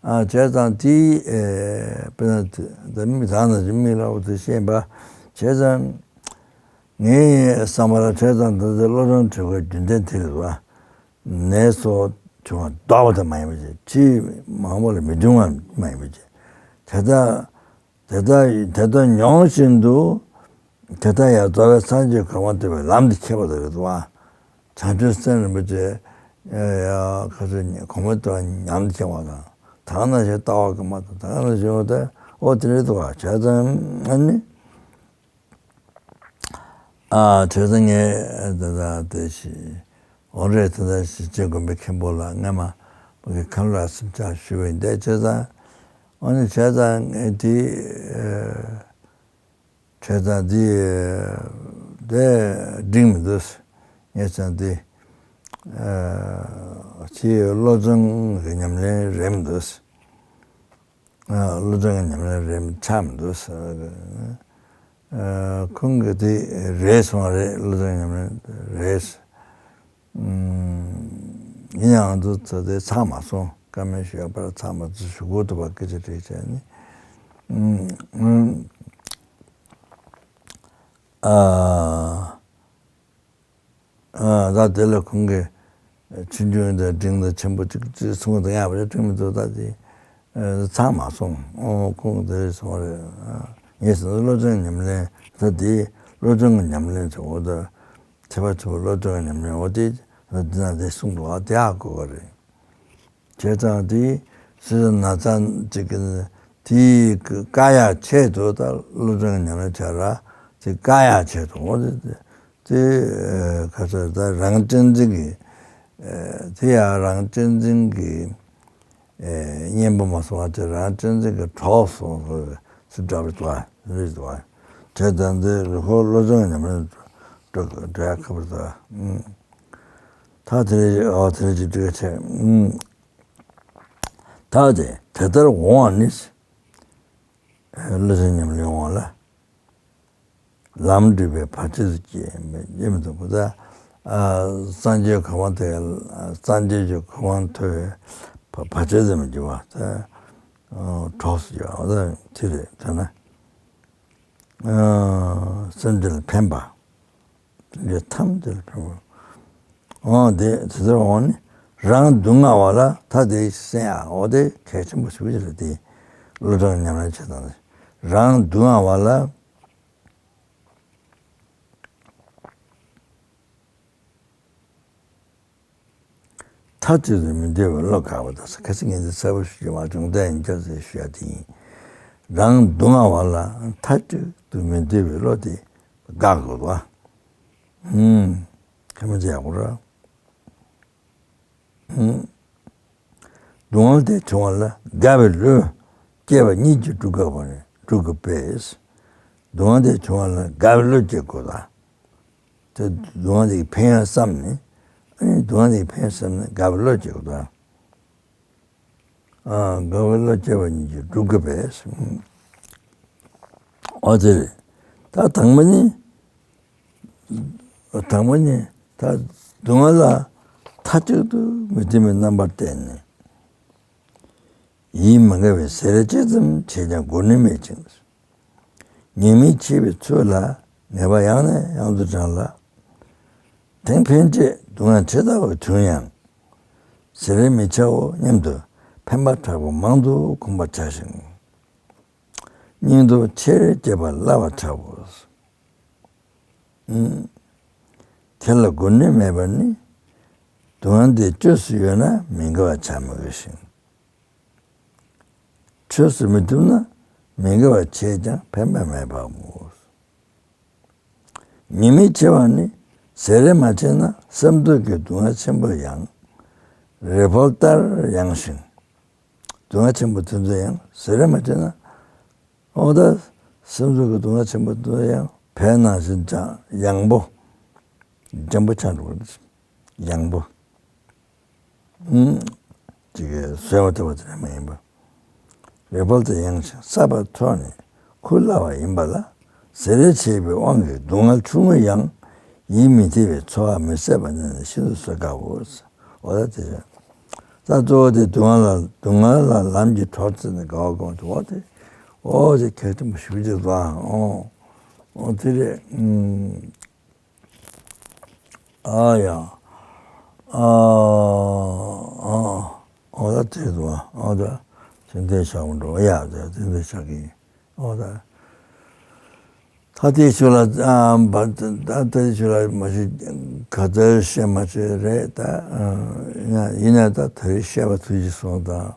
ཨ་བྱས་ཙང་དེ་ཨེ་དཔེར་ན་ད་མིག་ད་ནང་བཞིན་མིག་ལ་འོ་དེ་ཤེས་པ། བྱས་ཙང་ངའི་བསམ་པ་ལ་བྱས་ཙང་ད་ལྟ་བློ་སྦྱོང་བྱེད་དགོས་རྒྱུ་མཚན་དེ་རེད་བ། ནད་སོགས་བྱུང་བ་ལྡོག་པ་དེ་མ་ཡིན་པ་བྱས། ཕྱིས་མ་འོངས་པ་ལ་མི་འབྱུང་བ་མ་ཡིན་པ་བྱས། དེ་ལྟ། དེ་ལྟ་དེ་ལྟར་མྱོང་བཞིན་དུ། དེ་ལྟར་ཡང་རྩ་བའི་སངས་རྒྱས་གོ་འཕང་ཐོབ་པའི་ལམ་དེ་ཁྱེར་བ་དེ་རེད་དོ། བྱང་ཆུབ་སེམས་རིན་པོ་ཆེ་ཡ་ཁ་སོ་གོང་མའི་ལྟ་བ་ཉམས་བཞེས་པ་དང་། ད་ག་ནང་བཞིན་ལྟ་བ་གི་མ་དང་། ད་ག་ནང་བཞིན་འོ་དེ་འོ་དེ་རེད་དོ། བྱས་ཙང་ཨ་ནི། ཨ་བྱས་ཙང་ངས་ད་ལྟ་དེ་ཞིག་འོ་རེད། ད་ལྟ་ཞིག་ཅེས་དགོན་པའི་མཁན་པོ་ལ་སྔ་མ་ཕ་གི་ཁམས་ལ་སེམས་ཆགས་ཞུ་བའི་འདས། བྱས་ཙང་ཨ་ནི་བྱས་ཙང་ངས་དེ་བྱས་ཙང་དེ་དེ་འགྲིག་མི་འདུག་ངས་ཙང་དེ་ཕྱིའི་བློ་སྦྱོང་གི་ཉམས་ལེན་རེད་མི་འདུག་བློ་སྦྱོང་གི་ཉམས་ལེན་རེད་མི་ཆགས་མི་འདུག་ཁོང་གིས་དེ་རེད་གསུངས་པ་རེད། བློ་སྦྱོང་ཉམས་ལེན་རེད། ཡིན་ཡང་ང་ཚོ་ཚོ་དེ་ཚང་མ་སོང་། བཀའ་མོལ་ཞུ་ཡག་པར་ཚང་མ་ཚོ་ཞུ་དགོས་ཐུབ་པ་སྐད་ཆ་དྲིས་བྱས་ནས། ཨ། ཨ། ད་དེ་ལ་ཁོང་གིས་ཆུང་ཆུང་དང་འབྲིང་དང་ཆེན་པོ་གཅིག་གཅིག་གསུང་དང་ཡག་པོ་འགྲིག་མི་འདུག་ད་དེ་ཚང་མ་སོང་། ཨོ་ཁོང་དེ་སོང་རེད། ངས་བསམ་ན་བློ་སྦྱོང་ཉམས་ལེན་ད་དེ་བློ་སྦྱོང་གི་ཉམས་ལེན་ཚོ་འོ་ད་ཁྱད་པར་ཆེ་བ་བློ་སྦྱོང་གི་ཉམས་ལེན་འོ་དེ་ད་འདི་ན་དེ་གསུང་འདུག་ཨ་དེ་ཧ་གོ་གི་རེད། བྱས་ཙང་དེ་སྲིད་ན་ཚ་གཅིག་གི་དེའི་དཀའ་ཡག་ཆེད་དུ་ད་བློ་སྦྱོང་ཉམས་ལེན་བྱ་ར་དེ་དཀའ་ཡག་ཆེད་དུ་འོ་དེ་དེ་ཁ་ཚ་ད་རང་གཅེས་འཛིན་གྱི་དེ་ཡང་རང་གཅེས་འཛིན་གྱི་གཉེན་པོ་མ་སོང་བ་དེ་རང་གཅེས་འཛིན་གྱི་གྲོགས་སོང་སུ་འདྲ་བ་རེད་དོ། བྱས་ཙང་དེ་རི་ཁོ་བློ་སྦྱོང་ཉམས་ལེན་འགྲོ་འགྲོ་ཡག་ཁ་པར་ད། ད་དེ་རེད། ཨོ་དེ་རེད་ཅིག་འགྲིག་ཆེ། ཨུམ། ད་དེ་དེ་ལྟར་འོང་བ་ནི། བློ་སྦྱོང་ཉམས་ལེན་འོང་ལ། ལམ་སྒྲིབ་པའི་བར་ཆད་དུ་སྐྱེ་སྐྱེ་མི་ཐུབ་པ་ད། སངས་རྒྱས་གོ་འཕང་དེ་སངས་རྒྱས་ཀྱི་གོ་འཕང་ཐོབ་པའི་བར་ཆད་དུ་མི་འགྱུར་བ་ད། གྲོགས་སུ་འགྱུར་བ་ད་དེ་རེད་ད་ན། སེམས་ཅན་ལ་ཕན་པ། སེམས་ཅན་ཐམས་ཅད་ལ་ཕན་པ། འོ་དེ་དེ་ལྟར་འོང་ནི་རང་སྡུག་བསྔལ་བ་ལ་ཐ་དད་སེམས་ཡ། འོ་དེ་གལ་ཆེན་པོ་ཞིག་རེད་དེ། བློ་སྦྱོང་ཉམས་ལེན་བྱེད་སྟངས་དེ་རང་སྡུག་བསྔལ་བ་ལ། མཐའ་གཅིག་ཏུ་མི་འདོད་པའི་བློ་དགག་པ་དང་། ཁ་སང་ངས་འདི་གསལ་པོ་ཞུ་རྒྱུ་མ་བྱུང་། ད་ཡིན་ཀྱང་ཞུ་ཡ་དེ་ཡིན། རང་སྡུག་བསྔལ་བ་ལ་མཐའ་གཅིག་ཏུ་མི་འདོད་པའི་བློ་དེ་དགག་དགོས་པ། ཧུམ། ཁ་མི་ཚེ་ཡག་པོ་ར། ཧུམ། སྡུག་བསྔལ་དེ་བྱུང་བ་ལ་དགའ་བའི་བློ་སྐྱེས་པ་ཉིད་ཀྱིས་སྒྲུབ་དགོས་པ་ནི་སྒྲུབ་དགོས་པས། སྡུག་བསྔལ་དེ་བྱུང་བ་ལ་དགའ་བའི་བློ་སྐྱེ་དགོས་ལ། དེ་སྡུག་བསྔལ་དེ་ཕན་ཡོན་བསམ་ནས། ཨ་ནི་སྡུག་བསྔལ་དེ་ཕན་ཡོན་བསམ་ནས་དགའ་བའི་བློ་སྐྱེ་དགོས་ལ། ཨ། དགའ་བའི་བློ་སྐྱེས་པ་ཉིད་ཀྱིས་སྒྲུབ་དགོས་པས། འོ་དེ་རེད། ད་དང་པོ་ནི། དང་པོ་ནི་ད་སྡུག་བསྔལ་ལ་མཐའ་གཅིག་ཏུ་མི་བརྟེན་པའི་རྣམ་པར་བལྟས་ནས། ཡིད་མི་དགའ་བའི་ཟེར་ཅི་ཙམ་བྱས་ཀྱང་མགུ་ནི་མེད་ཅིང་། ཉེས་དམིགས་ཕྱེ་བའི་ཚུལ་ལ་ངེས་པ་ཡང་ནས་ཡང་དུ་བཅངས་ལ། དེང་ཕན་ཆད་སྡུག་བསྔལ་ཇི་ལྟ་བུ་བྱུང་ཡང་། བཟེ་རེ་མི་བྱའོ་སྙམ་དུ་ཕན་པ་དྲག་པོ་མང་དུ་བསྒོམ་པར་བྱ་ཞིང་། སྙིང་སྟོབས་ཆེར་བསྐྱེད་པ་སླ་བ་དྲག་པོ། དེ་ལ་དགོས་ནི་མེད་པར་ནི། སྡུག་བསྔལ་དེ་བཅོས་སུ་ཡོད་ན་མི་དགེ་བ་བྱ་མི་དགོས་ཤིང་། བཅོས་སུ་མི་ཐུབ་ན་མི་དགེ་བ་བྱས་ཀྱང་ཕན་པ་མེད་པའོ། ཉེས་དམིགས་ཆེ་བ་ནི། བཟེ་རེ་མ་བྱས་ན་བསམ་དོན་གྱི་སྡུག་བསྔལ་ཆེན་པོ་ཡང་། རེ་ཕོག་ལྟར་ཡང་ཞིང་། སྡུག་བསྔལ་ཆེན་པོ་དེ་ཚོ་ཡང་བཟེ་རེ་མ་བྱས་ན། འོ་ད་སེམས་ཚོར་གྱི་སྡུག་བསྔལ་ཆེན་པོ་དེ་ཚོ་ཡང་བས་ནང་བཞིན་ཅང་ཡང་པོ། འཇམ་པོ་ཆགས་འགྲོ་གི་ཡང་པོ། ཨུམ། ཅིག་གིས་བཟོད་མ་ཐུབ་པ་དེ་འདྲ་མ་ཡིན་པ། རེ་ཕོག་ལྟར་ཡང་ཞིང་བསགས་པ་ཐོག་ནས་འཁུར་སླ་བ་ཡིན་པ་ལ། བཟེ་རེ་བྱས་པའི་དབང་གིས་སྡུག་བསྔལ་ཆུང་ངུ་ཡང་ཡིད་མི་བདེ་བའི་ཚོར་བ་མི་བཟད་པ་ནི་ཤིན་ཏུ་གཟོད་དཀའོ། འོ་ད་དེ་རེད། ད་གཙོ་བོ་དེ་སྡུག་བསྔལ་ལ་སྡུག་བསྔལ་ལ་ལམ་གྱི་གྲོགས་བརྩིས་ནས་དགའ་བ་སྒོམ་དུ་འོ་དེ། འོ་དེ་གལ་ཆེན་པོ་ཞེ་པོ་ཅིག་འདུག་ཨ། འོ། འོ་དེ་རེད། ཨུམ། ཨ་ཡ། ཨ། ཨ། འོ་ད་དེ་འདུག་ཨ། འོ་ད་དེ་འདྲའི་ཤག་འགྲོ་ཡ་ད་དེ་འདྲའི་ཤག་གི། འོ་ད། ད་ལྟའི་ཆོས་ལ་ཨ་ད་ལྟའི་ཆོས་ལ་མ་གཞི་ག་ཚོད་བཤད་མ་བྱས་རེད་ད། ཡིན་ན་ད་དེ་རིང་བཤད་པ་ཐུགས་རྗེ་གསུངས་དང་།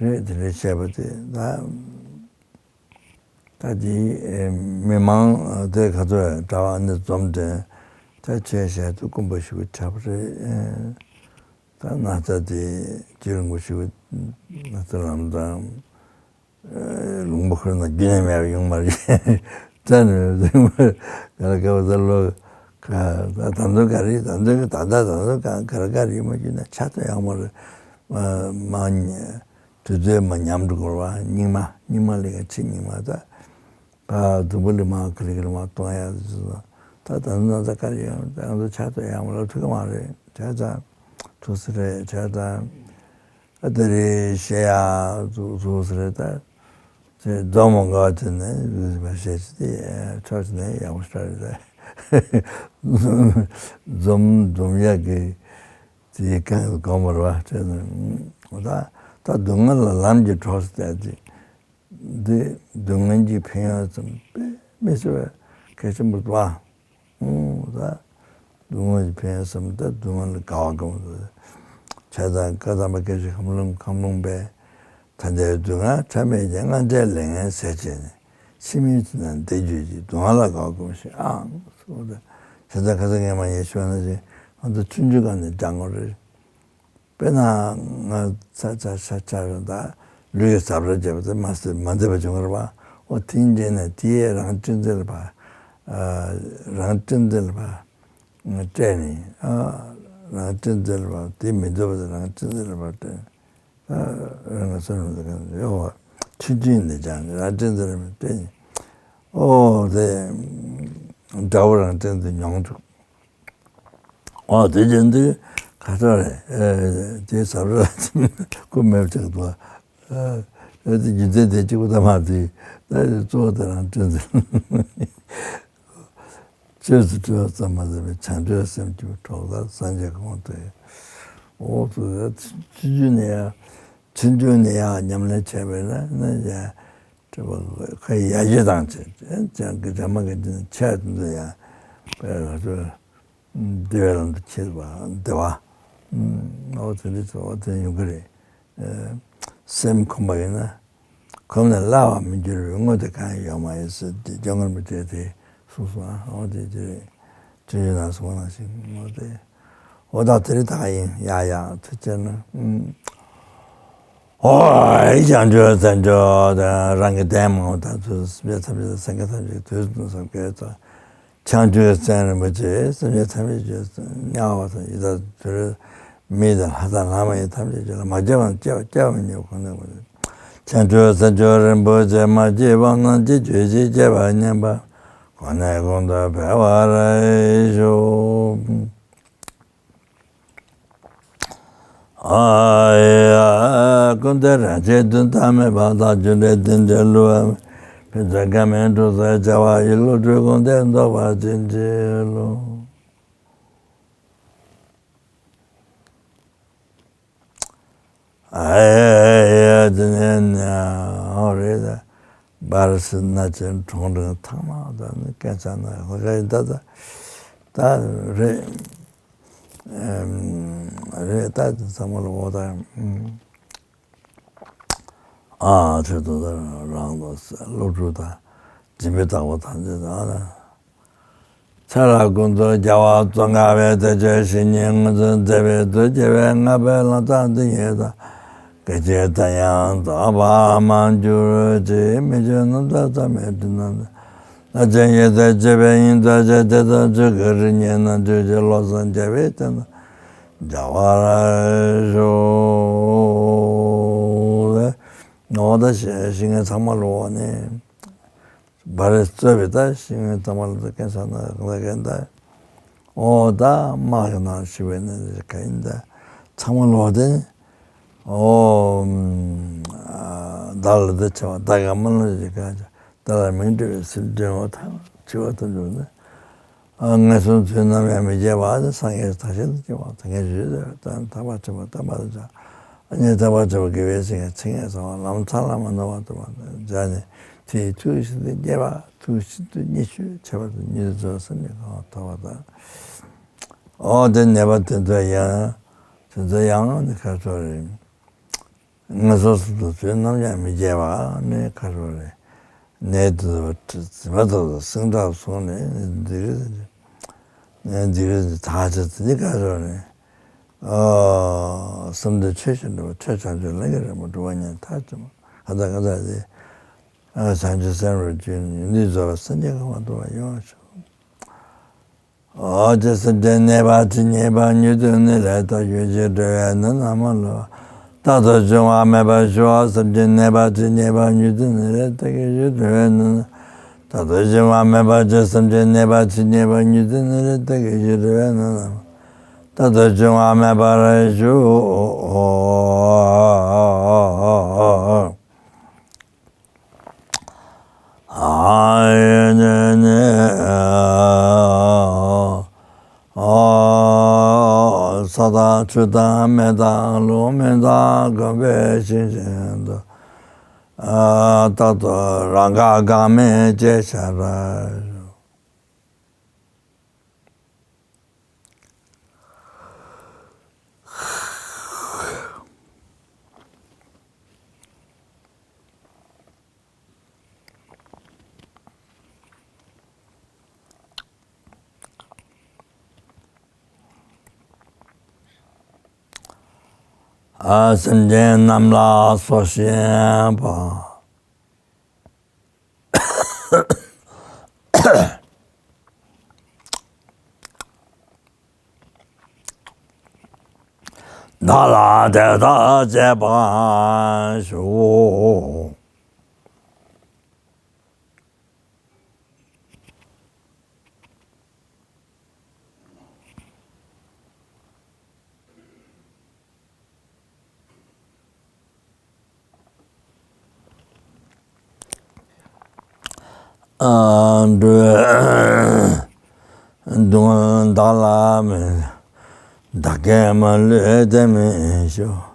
རེད་དེ་རིང་བཤད་པ་དེ་ད་ད་དེ་མི་མང་དེ་ག་ཚོད་གྲྭ་བ་ནི་འཛོམས་ཏེ་ད་ཆོས་བཤད་དུ་དཀོན་པོ་ཞིག་གྲགས་པ་རེད། ད་ན་ཚ་དེ་རྒྱུན་རིང་པོ་ཞིག་ན་ཚ་ལངས་དང་། ལུང་པ་ཁོ་ན་རྒྱུན་ནས་མེད་པ་ཡོང་མ་རེད། རྩ་ནས་རེད། ག་ལ་ག་བ་ད་ལོ་ག་ད་ད་འདོད་ག་རེད། ད་འདོད་ག་ད་ད་ད་འདོད་ག་ག་རེ་ག་རེད་མ་རྒྱུན་ན་ཆ་ཚང་ཡག་མ་རེད། མ་མ་དུས་ཚོད་མ་ཉམས་འགྲོ་དགོས་པ། སྙིགས་མ་སྙིགས་མ་ལས་ཀ་ཕྱི་སྙིགས་མ་ད། ད་སྡུག་པོ་ལས་མ་ག་ལེ་ག་ལེ་མ་གཏོང་ཡ་ད་ད་ན་ཚ་ག་རེ་ཡོང་ད་ང་ཚོ་ཆ་ཚང་ཡག་མ་རེད། ཐུག་གི་མ་རེད། ཆ་ཚང་ཐུག་སི་རེད། ཆ་ཚང་། ཨ་དེ་རེད་བཤད་ཡ་ཚུགས་ཚུགས་ཟེར་ད། དེ་རྫོང་མོ་འགའ་དེ་ནས་ལུས་མ་བཤད་ཅི་དེ་ཕྱོགས་དེ་ནས་ཡག་པོ་ཤར་རེད་ད། འཛོམས་འཛོམས་ཡག་གི་དེ་གང་གོང་མར་བ་བྱས་ནས་ད་ད་སྡུག་བསྔལ་ལ་ལམ་གྱི་གྲོགས་སུ་བལྟས་ཏེ། འདི་སྡུག་བསྔལ་གྱི་ཕན་ཡོན་ཙམ་དཔེ་མི་སྲིད་པ་གལ་ཆེན་པོ་འདུག་ཨ། ཨོ་ད། སྡུག་བསྔལ་གྱི་ཕན་ཡོན་ཙམ་ད་སྡུག་བསྔལ་ལ་དགའ་བ་སྒོམ་དུ། བྱས་ཙང་བཀའ་གདམས་པ་སྐད་ཅིག་ཁམས་ལུང་ཁམས་ལུང་པས། ད་ལྟའི་སྡུག་བསྔལ་ཕྲ་མེད་ཀྱང་། སྔར་འདྲའི་ལས་ངན་ཟད་བྱས་ནས། ཕྱི་མའི་དུས་ན་བདེ་གྱུར་ཅིག་སྡུག་བསྔལ་ལ་དགའ་བ་སྒོམ་ཞིང་ཨང་། སོ་ད། བྱས་ཙང་ཁ་སང་ངས་མ་ཉེས་ཞུ་ན་ཅིག་ང་ཚོ་ཆུང་ཆུང་སྒང་ནས་སྦྱང་དགོས་རེད། དཔེར་ན་ང་ཚ་ཚ་ཤ་ཆ་ར་ད་ལུས་ཀྱི་ཟབ་ར་བྱས་པ་དེ་མ་ཟད་མ་མཛེས་པ་བྱུང་བ་རེད་པ། འོ་དེ་འདྲ་ནས་དེ་རང་གཅེས་འཛིན་ལ་བ། རང་གཅེས་འཛིན་ལ་བ། སྤྲད་ནས་རང་གཅེས་འཛིན་ལ་བ་དེ་མི་འདོད་པ་དེ་རང་གཅེས་འཛིན་ལ་བ་སྤྲད། རང་ག་སོ་རང་ཡོད་བ། ཆུ་ཆུ་ནས་ཀྱང་རང་གཅེས་འཛིན་ལ་བ་སྤྲད་ནས། ཨོ་དེ་དགྲ་བོ་རང་གཅེས་འཛིན་མྱོང་འགྲོ། ཨོ་དེ་བཞིན་དུ་ཁ་ཐོར་རེད། དེ་ཟབ་ར་སྐུ་མེད་ཅིག་ཏུ། ཨེ་དེ་རྒྱུ་མཚན་དེ་གཅིག་པུ་ད་མ་དེ་ད་གཙོ་བོ་དེ་རང་གཅེས་འཛིན། བཅོས་སུ་སྤྲུལ་བ་ཙམ་མ་ཟད་པའི་བྱང་ཆུབ་སེམས་ཀྱི་གྲོགས་ལ་སངས་རྒྱས་གོང་དུ། ཨོ་དེ་ཆུ་རྒྱུན་ནས་ཡང་ཆུ་རྒྱུན་ནས་ཡང་ཉམས་ལེན་བྱས་པས་ན་ནི་ཡང་། སྤྲུལ་པ་ཁོའི་ཡ་གྱལ་དང་བཅས་ཀྱང་གི་བྱ་མ་གི་འདི་ནི་ཆ་དེ་ཚོ་ཡང་བས་ང་ཚོས་བདེ་བའི་ལམ་དུ་ཁྱེར་བ་བདེ་བ། ཨོ་དེ་འདྲ་ཚོ་ཨོ་དེ་ཡོང་གི་རེད། སེམས་ཁོམ་པ་ཡིན་ན་ཁོམ་ནས་སླ་བར་མི་འགྱུར་བའི་དངོས་དེ་གང་ཡང་ཡོད་མ་ཡིན་ཟེར་ཏེ་སྐྱོ་ངལ་མི་བྲལ་ཏེ་གསུངས་སོང་ཨ། ཨོ་དེ་དེ་རེད། ཆུང་ཆུང་ན་སོང་ན་ཞིག་ངོ་དེ། འོ་ད་དེ་རིང་ད་ག་ཡིན་ཡ་ཡ་ཐུགས་རྗེ་ཆེ་ན། ཨོ་ཡི་བྱང་ཆུབ་སེམས་མཆོག་དང་རང་གི་དོན་མང་པོ་དང་ཚུལ་སེམས་ཅན་ཐམས་ཅད་སེམས་ཁམས་ཐམས་ཅད་དུས་གསུམ་བསམ་དགོས་ཙང་། བྱང་ཆུབ་སེམས་རིན་པོ་ཆེ་སེམས་ཅན་ཐམས་ཅད་ཀྱི་དམྱལ་བ་དང་ཡི་དྭགས་དུད་འགྲོ་མི་དང་ལྷ་དང་ལྷ་མ་ཡིན་ཐམས་ཅད་ཀྱི་ལ་མ་སྐྱེ་བ་སྐྱེ་བ་སྐྱེ་བ་མི་ཉེས་གོང་ནས་གོང་ནས། བྱང་ཆུབ་སེམས་མཆོག་རིན་པོ་ཆེ་མ་སྐྱེས་པ་རྣམས་ཀྱི་རྒྱུད་ཀྱིས་སྐྱེས་པ་ཉམས་པ་གོང་ནས་གོང་དུ་འཕེལ་བར་ཤོག། ཨ་ཡ། ཀུན་ཏུ་རེག་བྱའི་དོན་དག་མེད་པ་དང་། རྒྱུ་འབྲས་རྟེན་འབྲེལ་བསླུ་བ་མེད། ཕན་ཚུན་དགའ་མིན་འགྲོ་ཟེར་བྱ་བ་ཡི། བློ་གྲོས་གོང་དུ་རྫོགས་པར་བྱིན་གྱིས་རློབས། ཨེ་དེ་ནས་ཨོ་རེད། འབར་སིལ་སྣ་ཆེན་གྲོང་སྒྲིང་ཐང་མ་དང་ནི་སྐད་ཆ་ན་ཧོ་ག་ཡིན་ད་ད་ད་རེད། རེད་ད་ཚང་མ་ལ་འོ་ད། ཨ་ཁྲོད་དུ་རང་དང་སློབ་ཕྲུག་དང་སྦྱིན་པའི་བདག་པོ་དང་དེ་དང་། ཚེ་རབས་ཀུན་ཏུ་རྒྱལ་བ་ཙོང་ཁ་པའི་བདེ་སྤྱོད་བཤེས་གཉེན་མངོན་སུམ་མཛད་པའི་མཛོད་ཀྱི་བའི་ལྔ་པའི་ལམ་ཐག་འདི་ཉིད་དང་། སྐད་ཅིག་ལྟར་ཡང་རྫོགས་པར་མ་གྱུར་ཅིག་མི་ཆོས་རྣམ་ཐར་ཐ་མའི་དྲི་ན། ལྷ་ཆེན་ཡེ་ཤེས་སྤྱོད་པའི་དབྱིངས་རྟོགས་བྱེད་དེ་དང་ཆོས་སྐུ་རིགས་ལྔའི་རྣལ་འབྱོར་གྱི་བློ་བཟང་རྒྱལ་བའི་བསྟན་དང་འཇགས་པར་ཤོག་ངོ་ད་ཤེས་ངེས་ཚང་མ་ལོ་ནས་སྦ་རེ་རྩོད་པའི་ད་ཤེས་ངེས་ཚང་མ་ལོ་ད་སྐད་ཆ་ན་གང་ལ་གན་ད་ཨོ་ད་དམག་གི་ནང་ཞིག་བས་ནས་ག་ཡིན་ད་ཚང་མ་ལོ་དེ་ཨོ་ད་ལ་ད་ཆེ་བ་ད་ག་མ་ལོ་ཞིག་ག་ད་ལ་མིང་སྤྲོས་པའི་སེམས་ཅན་འོ་ཐང་ཆེ་བ་དུ་འགྲོ་ནས། ཨ་ངན་སོང་ཚུལ་རྣམ་ཡང་མི་རྒྱས་པ་ནི་སངས་རྒྱས་དག་ཤེས་དང་བཅས་པ་དང་ངེས་བརྗོད་དེ་ཐག་པ་ཆོད་པ་བསྟན་པ་དང་བཅས་ཨ་ནི་ཐག་པ་ཆོད་པ་དགེ་བའི་བཤེས་གཉེན་ཚིག་ངན་སོང་བ་ལམ་ཚང་ལ་མ་ནོར་བ་ཐུབ་པ་དང་སྦྱར་ནས་དེའི་ཐུགས་ཤིན་ཏུ་རྒྱས་པ་ཐུགས་ཤིན་ཏུ་ཉེ་ཤོས་ཁྱད་པར་དུ་ཉེ་དུ་རྫོགས་སེམས་ཀྱི་གང་ཐོབ་པ་དང་། ཨོ་དེ་ནད་པ་དེ་ཚོ་ཡང་དེ་ཚོ་ཡང་ནི་ཁ་ཕྱོགས་རེད། ངན་སོང་གསུམ་དུ་ཚུལ་རྣམ་ཡང་མི་རྒྱས་པ་ནི་ཁ་ཕྱོགས་རེད། ནད་དུ་འཛིན་པ་ཐོབ་ཏུ་སེང་ཁྲག་བཟུང་ནས་འདི་རེད། ནས་འདི་རེད་ཐག་ཆོད་དེ་ནི་ཁ་ཕྱོགས་རེད། ཨ་བསམ་དོན་ཆོས་བཞིན་འགྲུབ་པ་ཆོས་བྱང་ཆུབ་ལམ་གྱི་རི་མོ་སྒྲུབ་པ་ཉིད་ཐག་ཆོད་མ་ག་ད་ག་ད་དེ་བྱང་ཆུབ་སེམས་རུ་འགྱུར་ནས་ཡོན་ཏན་རྫོགས་པའི་སངས་རྒྱས་གོ་འཕང་ཐོབ་པར་ཡོང་བར་ཤོག་ཨོ་ཅེ་སེམས་ཅན་ནད་པ་ཇི་སྙེད་པ་ཉུང་དུ་ནི་ལས་ཐག་ཆོད་ཅིང་སྒྲོལ་བའི་ནི་ནམ་མ་ལོ། རྟག་ཏུ་འབྱུང་བ་མེད་པར་ཤོག་སེམས་ཅན་ནད་པ་ཇི་སྙེད་པ་ཉུང་དུ་ནི་ལས་ཐག་ཆོད་ཅིང་སྒྲོལ་བའི་ནི། རྟག་ཏུ་འབྱུང་བ་མེད་པར་ཤོག་སེམས་ཅན་ནད་པ་ཇི་སྙེད་པ་ཉུང་དུ་ནི་ལས་ཐག་ཆོད་ཅིང་སྒྲོལ་བའི་ནི་ནམ། རྟག་ཏུ་འབྱུང་བ་མེད་པར་ཤོག་ཨ་ཡེ་ནེ་ནེ། ཨ་ས་དང་ཆུ་དང་མེ་དང་རླུང་མེ་དང་བསྒོམས་པའི་ཤིང་བཞིན་དུ། ཨ་རྟག་ཏུ་རང་དགའ་འགག་མེད་ཅེས་བྱ་བར། ཨ་སེམས་ཅན་རྣམས་ལ་སོགས་ཤིང་པ། བདག་ལ་དེ་དག་བྱེད་པར་ཞུ། ཨ་འགྲོ་བའི་སྡུག་བདག་ལ་མེད། བདག་གིས་མ་ལུས་དེ་མི་ཤོག་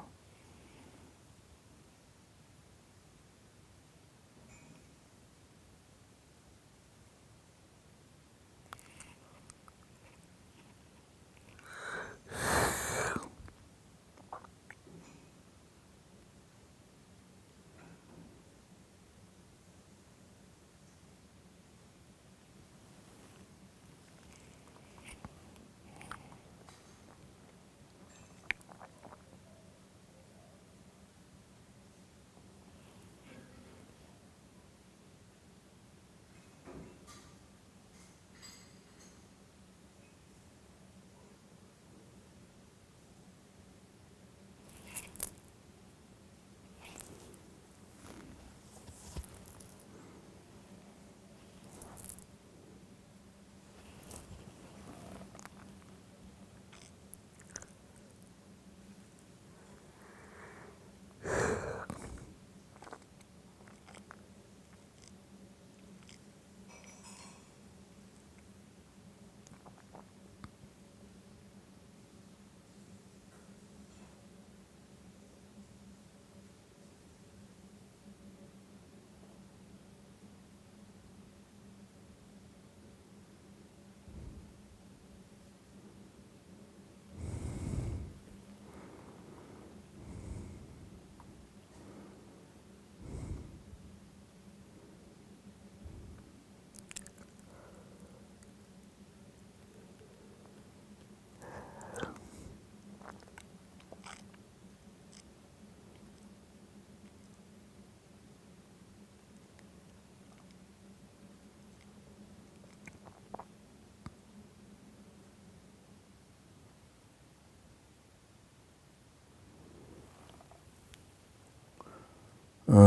ཨ།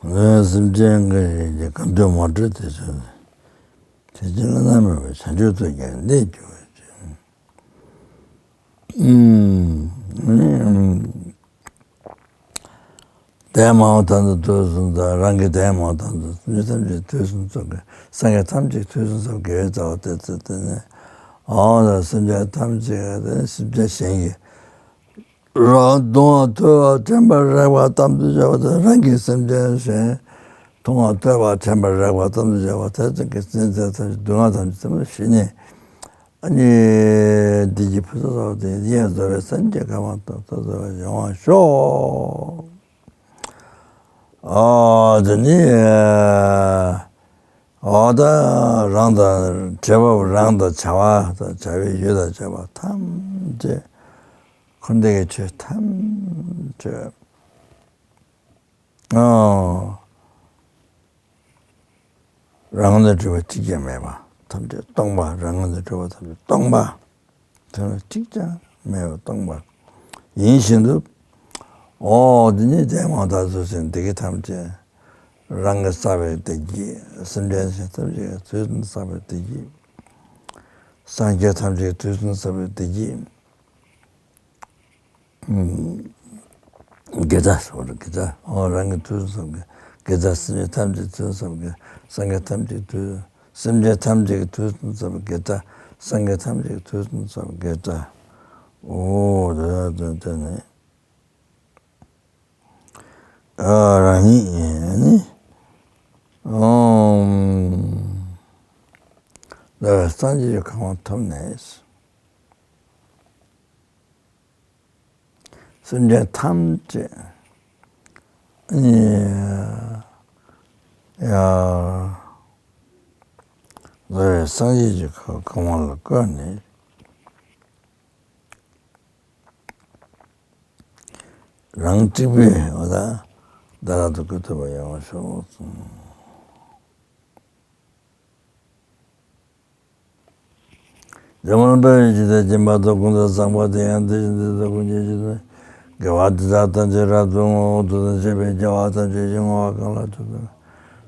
ངའི་སེམས་ཅན་འགའ་ཞིག་གི་གང་འདོད་མ་གྲོལ་དེ་ཚོ་ནི། དེ་ཅི་བླ་ན་མེད་པའི་བྱང་ཆུབ་ཏུ་ཀྱང་གནས་གྱུར་པ་ཅིག། ཨུམ། འདས་མ་འོངས་ད་ལྟ་དུས་གསུམ་དུ། རང་གི་འདས་མ་འོངས་ད་ལྟ་དུས་གསུམ་དུ། སངས་རྒྱས་ཐམས་ཅད་དུས་གསུམ་མཚམས་བརྒལ་བའི་རྩ་བ་དེ་ཚེ་དེ་ནས། འོ་ན་སེམས་ཅན་ཐམས་ཅད་དེ་སེམས་ཅན་གཞན་གྱིས་རང་གདུང་བ་ཐོས་པ་དྲན་པ་རེག་པ་གཏམ་དུ་བྱ་བ་དང་། རང་གི་སེམས་ཅན་གཞན་མཐོང་བ་ཐོས་པ་དྲན་པ་རེག་པ་གཏམ་དུ་བྱ་བ་དེ་ཚོ་གི་སེམས་ཅན་ཐམས་ཅད་སྡུག་བསྔལ་ཐམས་ཅད་ཚང་མ་ཞི་ནས། ཨ་ནི་བདེ་སྐྱིད་ཕུན་སུམ་ཚོགས་པ་དེ་ཡིན། རྫོགས་པའི་སངས་རྒྱས་གང་བ་དང་ཐོབ་ཐོབ་པ་ཡོང་བར་ཤོག། ཨོ་དེ་ནི། ཨོ་ད་རང་དང་བྲལ་བ། རང་དང་བྱ་བ་དང་བྱ་བའི་ཡུལ་དང་བྱ་བ་ཐམས་ཅད། འཁོར་འདས་ཀྱི་ཆོས་ཐམས་ཅད། ཨོ། རང་ངོས་ནས་གྲུབ་པ་གཅིག་ཀྱང་མེད་པ་ཐམས་ཅད་སྟོང་པ། རང་ངོས་ནས་གྲུབ་པ་ཐམས་ཅད་སྟོང་པ། དོན་གཅིག་ཀྱང་མེད་པ་སྟོང་པ་ཡིན་བཞིན་དུ། ཨོ་འདི་ནི་འདས་མ་འོངས་ད་ལྟ་དུས་གསུམ་བདེ་སྐྱིད་ཐམས་ཅད་རང་གིས་བསགས་པའི་བདེ་སྐྱིད། སེམས་ཅན་གཞན་ཐམས་ཅད་ཀྱིས་དུས་གསུམ་བསགས་པའི་བདེ་སྐྱིད། སངས་རྒྱས་ཐམས་ཅད་ཀྱིས་དུས་གསུམ་བསགས་པའི་བདེ་སྐྱིད། དགེ་རྩ་ཟེར་བ་རེད། དགེ་རྩ། ཨོ་རང་གི་དུས་གསུམ་གྱི་དགེ་རྩ། སེམས་ཅན་ཐམས་ཅད་དུས་གསུམ་གྱི། སངས་རྒྱས་ཐམས་ཅད་དུས། སེམས་ཅན་ཐམས་ཅད་ཀྱི་དུས་གསུམ་བསགས་པའི་དགེ་རྩ། སངས་རྒྱས་ཐམས་ཅད་ཀྱི་དུས་གསུམ་བསགས་པའི་དགེ་རྩ། ཨོ་དེ་དེ་དེ་ནི། ཨ་རང་ཉིད་ནི། ཨོམ། རྫོགས་པའི་སངས་རྒྱས་ཀྱི་གོ་འཕང་ཐོབ་ནས། སེམས་ཅན་ཐམས་ཅད་ཡ། རྫོགས་པའི་སངས་རྒྱས་ཀྱི་གོ་འཕང་ལ་བཀོད་ནས། རང་གཅིག་པུས་འོ་ད་བདག་ལ་ཐུགས་ཀྱི་ཐུབ་པ་ཡོང་བར་ཤོག། འཇམ་དཔལ་དཔའ་བོས་ཇི་ལྟར་མཁྱེན་པ་དང་། ཀུན་ཏུ་བཟང་པོ་དེ་ཡང་དེ་བཞིན་ཏེ། ཐུབ་པ་ཀུན་གྱི་རྗེས་སུ། དགེ་བ་འདི་དག་ཐམས་ཅད་རབ་ཏུ་བསྔོ། འདི་དང་བཅས་པའི་དགེ་བ་ཐམས་ཅད་ཀྱང་བསྔོ་བ་གང་ལ་འདུད་དོ།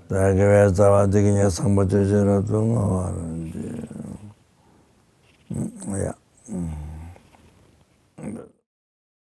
དེ་ཡང་དགེ་བའི་རྩ་བ་བདེ་སྐྱིད་ཉིད་བཟང་པོ་སྤྱོད་ཕྱིར་རབ་ཏུ་བསྔོ་བར་བགྱི། ཡ།